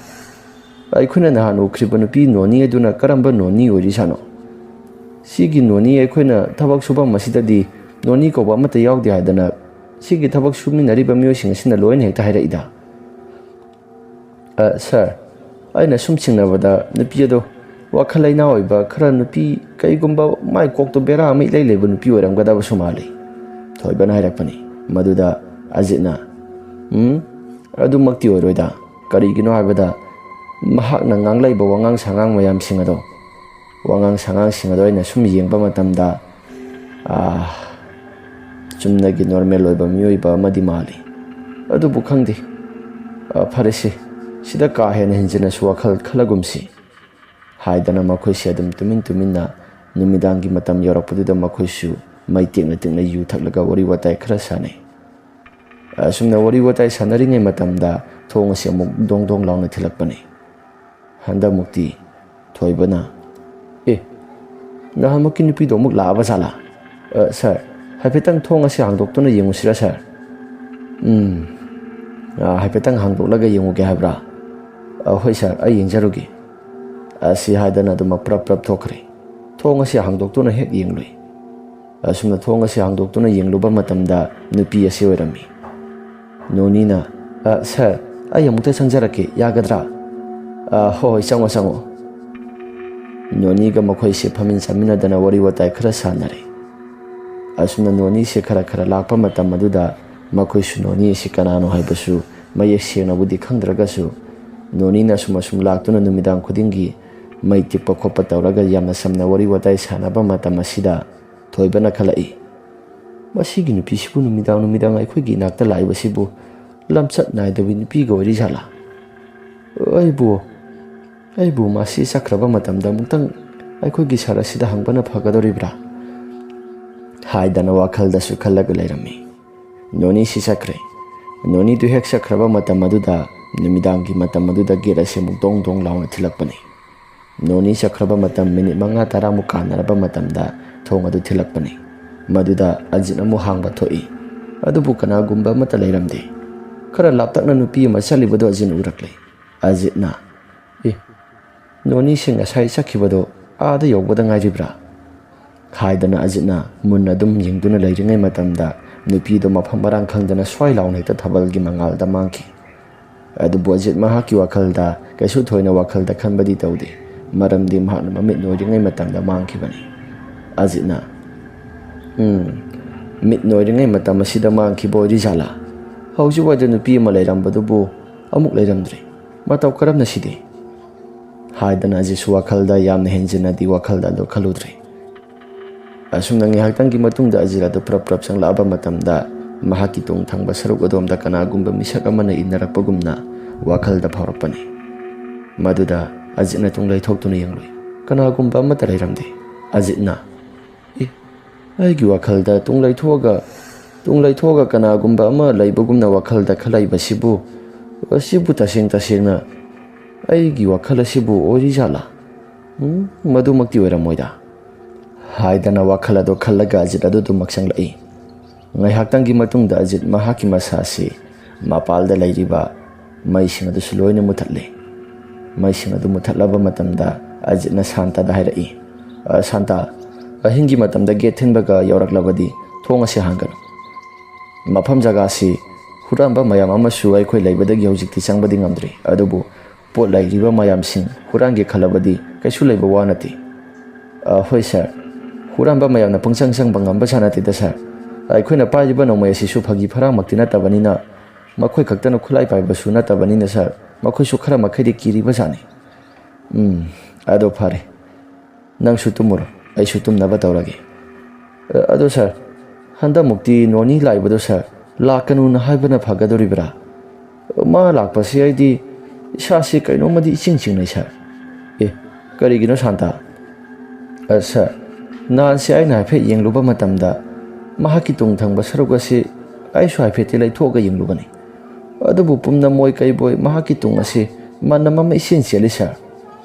ꯑꯩꯈꯣꯏꯅ ꯅꯍꯥꯟ ꯎꯈ꯭ꯔꯤꯕ ꯅꯨꯄꯤ ꯅꯣꯅꯤ ꯑꯗꯨꯅ ꯀꯔꯝꯕ ꯅꯣꯅꯤ ꯑꯣꯏꯔꯤꯖꯥꯠꯅꯣ? ꯁꯤꯒꯤ ꯅꯣꯅꯤ ꯑꯩꯈꯣꯏꯅ ꯊꯕꯛ ꯁꯨꯐꯝ ꯑꯁꯤꯗꯗꯤ ꯅꯣꯅꯤ ꯀꯧꯕ ꯑꯃꯠꯇ ꯌꯥꯎꯗꯦ ꯍꯥꯏꯗꯅ ꯁꯤꯒꯤ ꯊꯕꯛ ꯁꯨꯃꯤꯟꯅꯔꯤꯕ ꯃꯤꯑꯣꯏꯁꯤꯡ ꯑꯁꯤꯅ ꯂꯣꯏꯅ ꯍꯦꯛꯇ ꯍꯥꯏꯔꯛꯏꯗ꯫" "ꯑ, ꯁꯥꯔ, ꯑꯩꯅ ꯁꯨꯝ ꯆꯤꯡꯅꯕꯗ ꯅꯨꯄꯤ ꯑꯗꯣ ꯋꯥꯈꯜ ꯂꯩꯅꯥ ꯑꯣꯏꯕ ꯈꯔ ꯅꯨꯄꯤ ꯀꯩꯒꯨꯝꯕ ꯃꯥꯏ ꯀꯣꯛꯇꯣ ꯕꯦꯔꯥ ꯑꯃ ꯏꯂꯩ ꯂꯩꯕ ꯅꯨꯄꯤ ꯑꯣꯏꯔꯝꯒꯗꯕꯁꯨ ꯃꯥꯜꯂꯤ", ꯊꯣꯏꯕꯅ ꯍꯥꯏꯔꯛꯄꯅꯤ꯫ ꯃꯗꯨꯗ ꯑꯖꯤꯠꯅ, "ꯎꯝ, ꯑꯗꯨꯃꯛꯇꯤ ꯑꯣꯏꯔꯣꯏꯗ꯫ ꯀꯔꯤꯒꯤꯅꯣ ꯍꯥꯏꯕꯗ ꯃꯍꯥꯛꯅ ꯉꯥꯡꯂꯛꯏꯕ ꯋꯥꯉꯥꯡ ꯁꯉꯥꯡ ꯃꯌꯥꯝꯁꯤꯡ ꯑꯗꯣ, ꯋꯥꯉꯥꯡ ꯁꯉꯥꯡꯁꯤꯡ ꯑꯗꯣ ꯑꯩꯅ ꯁꯨꯝ ꯌꯦꯡꯕ ꯃꯇꯝꯗ, ꯑꯥ, ꯆꯨꯝꯅꯒꯤ ꯅꯣꯔꯃꯦꯜ ꯑꯣꯏꯕ ꯃꯤꯑꯣꯏꯕ ꯑꯃꯗꯤ ꯃꯥꯜꯂꯤ꯫ ꯑꯗꯨꯕꯨ ꯈꯪꯗꯦ꯫ ꯑꯥ, ꯐꯔꯦꯁꯦ, ꯁꯤꯗ ꯀꯥ ꯍꯦꯟꯅ ꯍꯦꯟꯖꯤꯟꯅꯁꯨ ꯋꯥꯈꯜ ꯈꯜꯂꯒꯨꯝꯁꯤ꯫ ꯍꯥꯏꯗꯅ ꯃꯈꯣꯏꯁꯦ ꯑꯗꯨꯝ ꯇꯨꯃꯤꯟ ꯇꯨꯃꯤꯟꯅ ꯅꯨꯃꯤꯗꯥꯡꯒꯤ ꯃꯇꯝ ꯌꯧꯔꯛꯄꯗꯨꯗ ꯃꯈꯣꯏꯁꯨ ꯃꯩ ꯇꯦꯛꯅ ꯇꯦꯛꯅ ꯌꯨ ꯊꯛꯂꯒ ꯋꯥꯔꯤ ꯋꯥꯇꯥꯏ ꯈꯔ ꯁꯥꯟꯅꯩ꯫ ꯑꯁꯨꯝꯅ ꯋꯥꯔꯤ ꯋꯥꯇꯥꯏ ꯁꯥꯟꯅꯔꯤꯉꯩ ꯃꯇꯝꯗ ꯊꯣꯡ ꯑꯁꯤ ꯑꯃꯨꯛ ꯗꯣꯡ ꯗꯣꯡ ꯂꯥꯎꯅ ꯊꯤꯜꯂꯛꯄꯅꯤ꯫ ꯍꯟꯗꯛꯃꯨꯛꯇꯤ ꯊꯣꯏꯕꯅ, "ꯑꯦ, ꯅꯍꯥꯟꯃꯨꯛꯀꯤ ꯅꯨꯄꯤꯗꯣ ꯑꯃꯨꯛ ꯂꯥꯛꯑꯕ ꯖꯥꯠꯂꯥ? ꯑ, ꯁꯥꯔ, ꯍꯥꯏꯐꯦꯠꯇꯪ ꯊꯣꯡ ꯑꯁꯤ ꯍꯥꯡꯗꯣꯛꯇꯨꯅ ꯌꯦꯡꯉꯨꯁꯤꯔꯥ, ꯁꯥꯔ?" "ꯎꯝ, ꯑ, ꯍꯥꯏꯐꯦꯠꯇꯪ ꯍꯥꯡꯗꯣꯛꯂꯒ ꯌꯦꯡꯉꯨꯒꯦ ꯍꯥꯏꯕ꯭ꯔꯥ? ꯑ, ꯍꯣꯏ, ꯁꯥꯔ, ꯑꯩ ꯌꯦꯡꯖꯔꯨꯒꯦ"꯫ ꯑꯁꯤ ꯍꯥꯏꯗꯅ ꯑꯗꯨꯃꯛ ꯄ꯭ꯔꯞ ꯄ꯭ꯔꯞ ꯊꯣꯛꯈ꯭ꯔꯦ꯫ ꯊꯣꯡ ꯑꯁꯤ ꯍꯥꯡꯗꯣꯛꯇꯨꯅ ꯍꯦꯛ ꯌꯦꯡꯂꯨꯏ꯫ ꯑꯁꯨꯝꯅ ꯊꯣꯡ ꯑꯁꯤ ꯍꯥꯡꯗꯣꯛꯇꯨꯅ ꯌꯦꯡꯂꯨꯕ ꯃꯇꯝꯗ ꯅꯨꯄꯤ ꯑꯁꯤ ꯑꯣꯏꯔꯝꯃꯤ꯫ ꯅꯣꯅꯤꯅ, "ꯑ, ꯁꯥꯔ, ꯑꯩ ꯑꯃꯨꯛꯇ ꯆꯪꯖꯔꯛꯀꯦ, ꯌꯥꯒꯗ꯭ꯔꯥ?" "ꯑ, ꯍꯣꯏ, ꯍꯣꯏ, ꯆꯪꯉꯣ, ꯆꯪꯉꯣ"꯫ ꯅꯣꯅꯤꯒ ꯃꯈꯣꯏꯁꯦ ꯐꯝꯃꯤꯟ ꯆꯥꯃꯤꯟꯅꯗꯅ ꯋꯥꯔꯤ ꯋꯥꯇꯥꯏ ꯈꯔ ꯁꯥꯟꯅꯔꯦ꯫ ꯑꯁꯨꯝꯅ ꯅꯣꯅꯤꯁꯦ ꯈꯔ ꯈꯔ ꯂꯥꯛꯄ ꯃꯇꯝ ꯑꯗꯨꯗ ꯃꯈꯣꯏꯁꯨ ꯅꯣꯅꯤ ꯑꯁꯤ ꯀꯅꯥꯅꯣ ꯍꯥꯏꯕꯁꯨ ꯃꯌꯦꯛ ꯁꯦꯡꯅꯕꯨꯗꯤ ꯈꯪꯗ꯭ꯔꯒꯁꯨ, ꯅꯣꯅꯤꯅ ꯑꯁꯨꯝ ꯑꯁꯨꯝ ꯂꯥꯛꯇꯨꯅ ꯅꯨꯃꯤꯗꯥꯡ ꯈꯨꯗꯤꯡꯒꯤ ꯃꯩ ꯇꯤꯛꯄ ꯈꯣꯠꯄ ꯇꯧꯔꯒ ꯌꯥꯝꯅ ꯆꯝꯅ ꯋꯥꯔꯤ ꯋꯥꯇꯥꯏ ꯁꯥꯟꯅꯕ ꯃꯇꯝ ꯑꯁꯤꯗ ꯊꯣꯏꯕꯅ ꯈꯜꯂꯛꯏ, "ꯃꯁꯤꯒꯤ ꯅꯨꯄꯤꯁꯤꯕꯨ ꯅꯨꯃꯤꯗꯥꯡ ꯅꯨꯃꯤꯗꯥꯡ ꯑꯩꯈꯣꯏꯒꯤ ꯏꯅꯥꯛꯇ ꯂꯥꯛꯏꯕꯁꯤꯕꯨ ꯂꯝꯆꯠ ꯅꯥꯏꯗꯕꯤ ꯅꯨꯄꯤꯒ ꯑꯣꯏꯔꯤ ꯖꯥꯠꯂꯥ? ꯑꯩꯕꯨ, ꯑꯩꯕꯨ ꯃꯁꯤ ꯆꯠꯈ꯭ꯔꯕ ꯃꯇꯝꯗ ꯑꯃꯨꯛꯇꯪ ꯑꯩꯈꯣꯏꯒꯤ ꯁꯥꯔ ꯑꯁꯤꯗ ꯍꯪꯕꯅ ꯐꯒꯗꯧꯔꯤꯕ꯭ꯔꯥ?" ꯍꯥꯏꯗꯅ ꯋꯥꯈꯜꯗꯁꯨ ꯈꯜꯂꯒ ꯂꯩꯔꯝꯃꯤ꯫ ꯅꯣꯅꯤꯁꯤ ꯆꯠꯈ꯭ꯔꯦ꯫ ꯅꯣꯅꯤꯗꯨ ꯍꯦꯛ ꯆꯠꯈ꯭ꯔꯕ ꯃꯇꯝ ꯑꯗꯨꯗ, ꯅꯨꯃꯤꯗꯥꯡꯒꯤ ꯃꯇꯝ ꯑꯗꯨꯗ ꯒꯦꯠ ꯑꯁꯤ ꯑꯃꯨꯛ ꯗꯣꯡ ꯗꯣꯡ ꯂꯥꯎꯅ ꯊꯤꯜꯂꯛꯄꯅꯤ꯫ ꯅꯣꯅꯤ ꯆꯠꯈ꯭ꯔꯕ ꯃꯇꯝ ꯃꯤꯅꯤꯠ ꯃꯉꯥ ꯇꯔꯥꯃꯨꯛ ꯀꯥꯟꯅꯔꯕ ꯃꯇꯝꯗ ꯊꯣꯡ ꯑꯗꯨ ꯊꯤꯜꯂꯛꯄꯅꯤ꯫ ꯃꯗꯨꯗ ꯑꯖꯤꯠ ꯑꯃꯨꯛ ꯍꯥꯡꯕ ꯊꯣꯛꯏ꯫ ꯑꯗꯨꯕꯨ ꯀꯅꯥꯒꯨꯝꯕ ꯑꯃꯠꯇ ꯂꯩꯔꯝꯗꯦ꯫ ꯈꯔ ꯂꯥꯞꯇꯛꯅ ꯅꯨꯄꯤ ꯑꯃ ꯆꯠꯂꯤꯕꯗꯨ ꯑꯖꯤꯠꯅ ꯎꯔꯛꯂꯦ꯫ ꯑꯖꯤꯠꯅ, "ꯑꯦ, ꯅꯣꯅꯤꯁꯤ ꯉꯁꯥꯏ ꯆꯠꯈꯤꯕꯗꯣ ꯑꯥꯗ ꯌꯧꯕꯗ ꯉꯥꯏꯔꯤꯕ꯭ꯔꯥ?" ꯍꯥꯏꯗꯅ ꯑꯖꯤꯠꯅ ꯃꯨꯟꯅ ꯑꯗꯨꯝ ꯌꯦꯡꯗꯨꯅ ꯂꯩꯔꯤꯉꯩ ꯃꯇꯝꯗ ꯅꯨꯄꯤꯗꯣ ꯃꯐꯝ ꯃꯔꯥꯡ ꯈꯪꯗꯅ ꯁ꯭ꯋꯥꯏ ꯂꯥꯎꯅ ꯍꯦꯛꯇ ꯊꯥꯕꯜꯒꯤ ꯃꯉꯥꯜꯗ ꯃꯥꯡꯈꯤ꯫ ꯑꯗꯨꯕꯨ ꯑꯖꯤꯠ ꯃꯍꯥꯛꯀꯤ ꯋꯥꯈꯜꯗ ꯀꯩꯁꯨ ꯊꯣꯏꯅ ꯋꯥꯈꯜꯗ ꯈꯟꯕꯗꯤ ꯇꯧꯗꯦ, ꯃꯔꯝꯗꯤ ꯃꯍꯥꯛꯅ ꯃꯃꯤꯠ ꯅꯣꯏꯔꯤꯉꯩ ꯃꯇꯝꯗ ꯃꯥꯡꯈꯤꯕꯅꯤ꯫ ꯑꯖꯤꯠꯅ, "ꯎꯝ, ꯃꯤꯠ ꯅꯣꯏꯔꯤꯉꯩ ꯃꯇꯝ ꯑꯁꯤꯗ ꯃꯥꯡꯈꯤꯕ ꯑꯣꯏꯔꯤ ꯖꯥꯠꯂꯥ? ꯍꯧꯖꯤꯛ ꯋꯥꯏꯗ ꯅꯨꯄꯤ ꯑꯃ ꯂꯩꯔꯝꯕꯗꯨꯕꯨ ꯑꯃꯨꯛ ꯂꯩꯔꯝꯗ꯭ꯔꯦ꯫ "ꯃꯇꯧ ꯀꯔꯝꯅ ꯁꯤꯗꯤ?" ꯍꯥꯏꯗꯅ ꯑꯖꯤꯠꯁꯨ ꯋꯥꯈꯜꯗ ꯌꯥꯝꯅ ꯍꯦꯟꯖꯤꯟꯅꯗꯤ ꯋꯥꯈꯜꯗ ꯑꯗꯨ ꯈꯜꯂꯨꯗ꯭ꯔꯦ꯫ ꯑꯁꯨꯝꯅ ꯉꯥꯏꯍꯥꯛꯇꯪꯒꯤ ꯃꯇꯨꯡꯗ ꯑꯖꯤꯠ ꯑꯗꯨ ꯄ꯭ꯔꯞ ꯄ꯭ꯔꯞ ꯆꯪꯂꯛꯑꯕ ꯃꯇꯝꯗ, ꯃꯍꯥꯛꯀꯤ ꯇꯨꯡ ꯊꯪꯕ ꯁꯔꯨꯛ ꯑꯗꯣꯝꯗ ꯀꯅꯥꯒꯨꯝꯕ ꯃꯤꯁꯛ ꯑꯃꯅ ꯏꯟꯅꯔꯛꯄꯒꯨꯝꯅ ꯋꯥꯈꯜꯗ ꯐꯥꯎꯔꯛꯄꯅꯤ꯫ ꯃꯗꯨꯗ ꯑꯖꯤꯠꯅ ꯇꯨꯡ ꯂꯩꯊꯣꯛꯇꯨꯅ ꯌꯦꯡꯂꯨꯏ꯫ ꯀꯅꯥꯒꯨꯝꯕ ꯑꯃꯠꯇ ꯂꯩꯔꯝꯗꯦ꯫ ꯑꯖꯤꯠꯅ, "ꯑꯦ, ꯑꯩꯒꯤ ꯋꯥꯈꯜꯗ ꯇꯨꯡ ꯂꯩꯊꯣꯛꯑꯒ, ꯇꯨꯡ ꯂꯩꯊꯣꯛꯑꯒ ꯀꯅꯥꯒꯨꯝꯕ ꯑꯃ ꯂꯩꯕꯒꯨꯝꯅ ꯋꯥꯈꯜꯗ ꯈꯜꯂꯛꯏꯕꯁꯤꯕꯨ, ꯑꯁꯤꯕꯨ ꯇꯁꯦꯡ ꯇꯁꯦꯡꯅ ꯑꯩꯒꯤ ꯋꯥꯈꯜ ꯑꯁꯤꯕꯨ ꯑꯣꯏꯔꯤꯖꯥꯠꯂꯥ? ꯎꯝ, ꯃꯗꯨꯃꯛꯇꯤ ꯑꯣꯏꯔꯝꯃꯣꯏꯗ" ꯍꯥꯏꯗꯅ ꯋꯥꯈꯜ ꯑꯗꯨ ꯈꯜꯂꯒ ꯑꯖꯤꯠ ꯑꯗꯨ ꯑꯗꯨꯝ ꯃꯛꯁꯪꯂꯛꯏ꯫ ꯉꯥꯏꯍꯥꯛꯇꯪꯒꯤ ꯃꯇꯨꯡꯗ ꯑꯖꯤꯠ ꯃꯍꯥꯛꯀꯤ ꯃꯁꯥꯁꯤ ꯃꯄꯥꯜꯗ ꯂꯩꯔꯤꯕ ꯃꯩꯁꯤꯡ ꯑꯗꯨꯁꯨ ꯂꯣꯏꯅ ꯃꯨꯊꯠꯂꯦ꯫ ꯃꯩꯁꯤꯡ ꯑꯗꯨ ꯃꯨꯊꯠꯂꯕ ꯃꯇꯝꯗ ꯑꯖꯤꯠꯅ ꯁꯥꯟꯇꯗ ꯍꯥꯏꯔꯛꯏ, "ꯑ, ꯁꯥꯟꯇ, ꯑꯍꯤꯡꯒꯤ ꯃꯇꯝꯗ ꯒꯦꯠ ꯊꯤꯟꯕꯒ ꯌꯧꯔꯛꯂꯕꯗꯤ ꯊꯣꯡ ꯑꯁꯤ ꯍꯥꯡꯒꯅꯨ꯫ ꯃꯐꯝ ꯖꯒꯥꯁꯤ ꯍꯨꯔꯥꯟꯕ ꯃꯌꯥꯝ ꯑꯃꯁꯨ ꯑꯩꯈꯣꯏ ꯂꯩꯕꯗꯒꯤ ꯍꯧꯖꯤꯛꯇꯤ ꯆꯪꯕꯗꯤ ꯉꯝꯗ꯭ꯔꯤ, ꯑꯗꯨꯕꯨ ꯄꯣꯠ ꯂꯩꯔꯤꯕ ꯃꯌꯥꯝꯁꯤꯡ ꯍꯨꯔꯥꯟꯒꯦ ꯈꯜꯂꯕꯗꯤ ꯀꯩꯁꯨ ꯂꯩꯕ ꯋꯥ ꯅꯠꯇꯦ꯫" "ꯑ, ꯍꯣꯏ ꯁꯥꯔ, ꯍꯨꯔꯥꯟꯕ ꯃꯌꯥꯝꯅ ꯄꯪꯆꯪ ꯆꯪꯕ ꯉꯝꯕ ꯖꯥꯠ ꯅꯠꯇꯦꯗ ꯁꯥꯔ꯫ ꯑꯩꯈꯣꯏꯅ ꯄꯥꯏꯔꯤꯕ ꯅꯣꯡꯃꯩ ꯑꯁꯤꯁꯨ ꯐꯥꯒꯤ ꯐꯔꯥꯡꯃꯛꯇꯤ ꯅꯠꯇꯕꯅꯤꯅ, ꯃꯈꯣꯏ ꯈꯛꯇꯅ ꯈꯨꯠꯂꯥꯏ ꯄꯥꯏꯕꯁꯨ ꯅꯠꯇꯕꯅꯤꯅ ꯁꯥꯔ, ꯃꯈꯣꯏꯁꯨ ꯈꯔ ꯃꯈꯩꯗꯤ ꯀꯤꯔꯤꯕ ꯖꯥꯠꯅꯤ꯫" "ꯎꯝ, ꯑꯗꯣ ꯐꯔꯦ, ꯅꯪꯁꯨ ꯇꯨꯝꯃꯨꯔꯣ, ꯑꯩꯁꯨ ꯇꯨꯝꯅꯕ ꯇꯧꯔꯒꯦ꯫" "ꯑ, ꯑꯗꯣ ꯁꯥꯔ, ꯍꯟꯗꯛꯃꯨꯛꯇꯤ ꯅꯣꯅꯤ ꯂꯥꯛꯏꯕꯗꯣ ꯁꯥꯔ, ꯂꯥꯛꯀꯅꯨꯅ ꯍꯥꯏꯕꯅ ꯐꯒꯗꯧꯔꯤꯕ꯭ꯔꯥ? ꯃꯥ ꯂꯥꯛꯄꯁꯤ ꯑꯩꯗꯤ ꯏꯁꯥꯁꯤ ꯀꯩꯅꯣꯝꯃꯗꯤ ꯏꯆꯤꯡ ꯆꯤꯡꯅꯩ ꯁꯥꯔ꯫" "ꯑꯦ, ꯀꯔꯤꯒꯤꯅꯣ ꯁꯥꯟꯇ?" "ꯑ, ꯁꯥꯔ, ꯅꯍꯥꯟꯁꯦ ꯑꯩꯅ ꯍꯥꯏꯐꯦꯠ ꯌꯦꯡꯂꯨꯕ ꯃꯇꯝꯗ ꯃꯍꯥꯛꯀꯤ ꯇꯨꯡ ꯊꯪꯕ ꯁꯔꯨꯛ ꯑꯁꯤ ꯑꯩꯁꯨ ꯍꯥꯏꯐꯦꯠꯇꯤ ꯂꯩꯊꯣꯛꯑꯒ ꯌꯦꯡꯂꯨꯕꯅꯤ꯫ ꯑꯗꯨꯕꯨ ꯄꯨꯝꯅꯃꯣꯏ ꯀꯩꯕꯣꯏ ꯃꯍꯥꯛꯀꯤ ꯇꯨꯡ ꯑꯁꯤ ꯃꯅꯝ ꯑꯃ ꯏꯆꯦꯟ ꯆꯦꯜꯂꯤ ꯁꯥꯔ꯫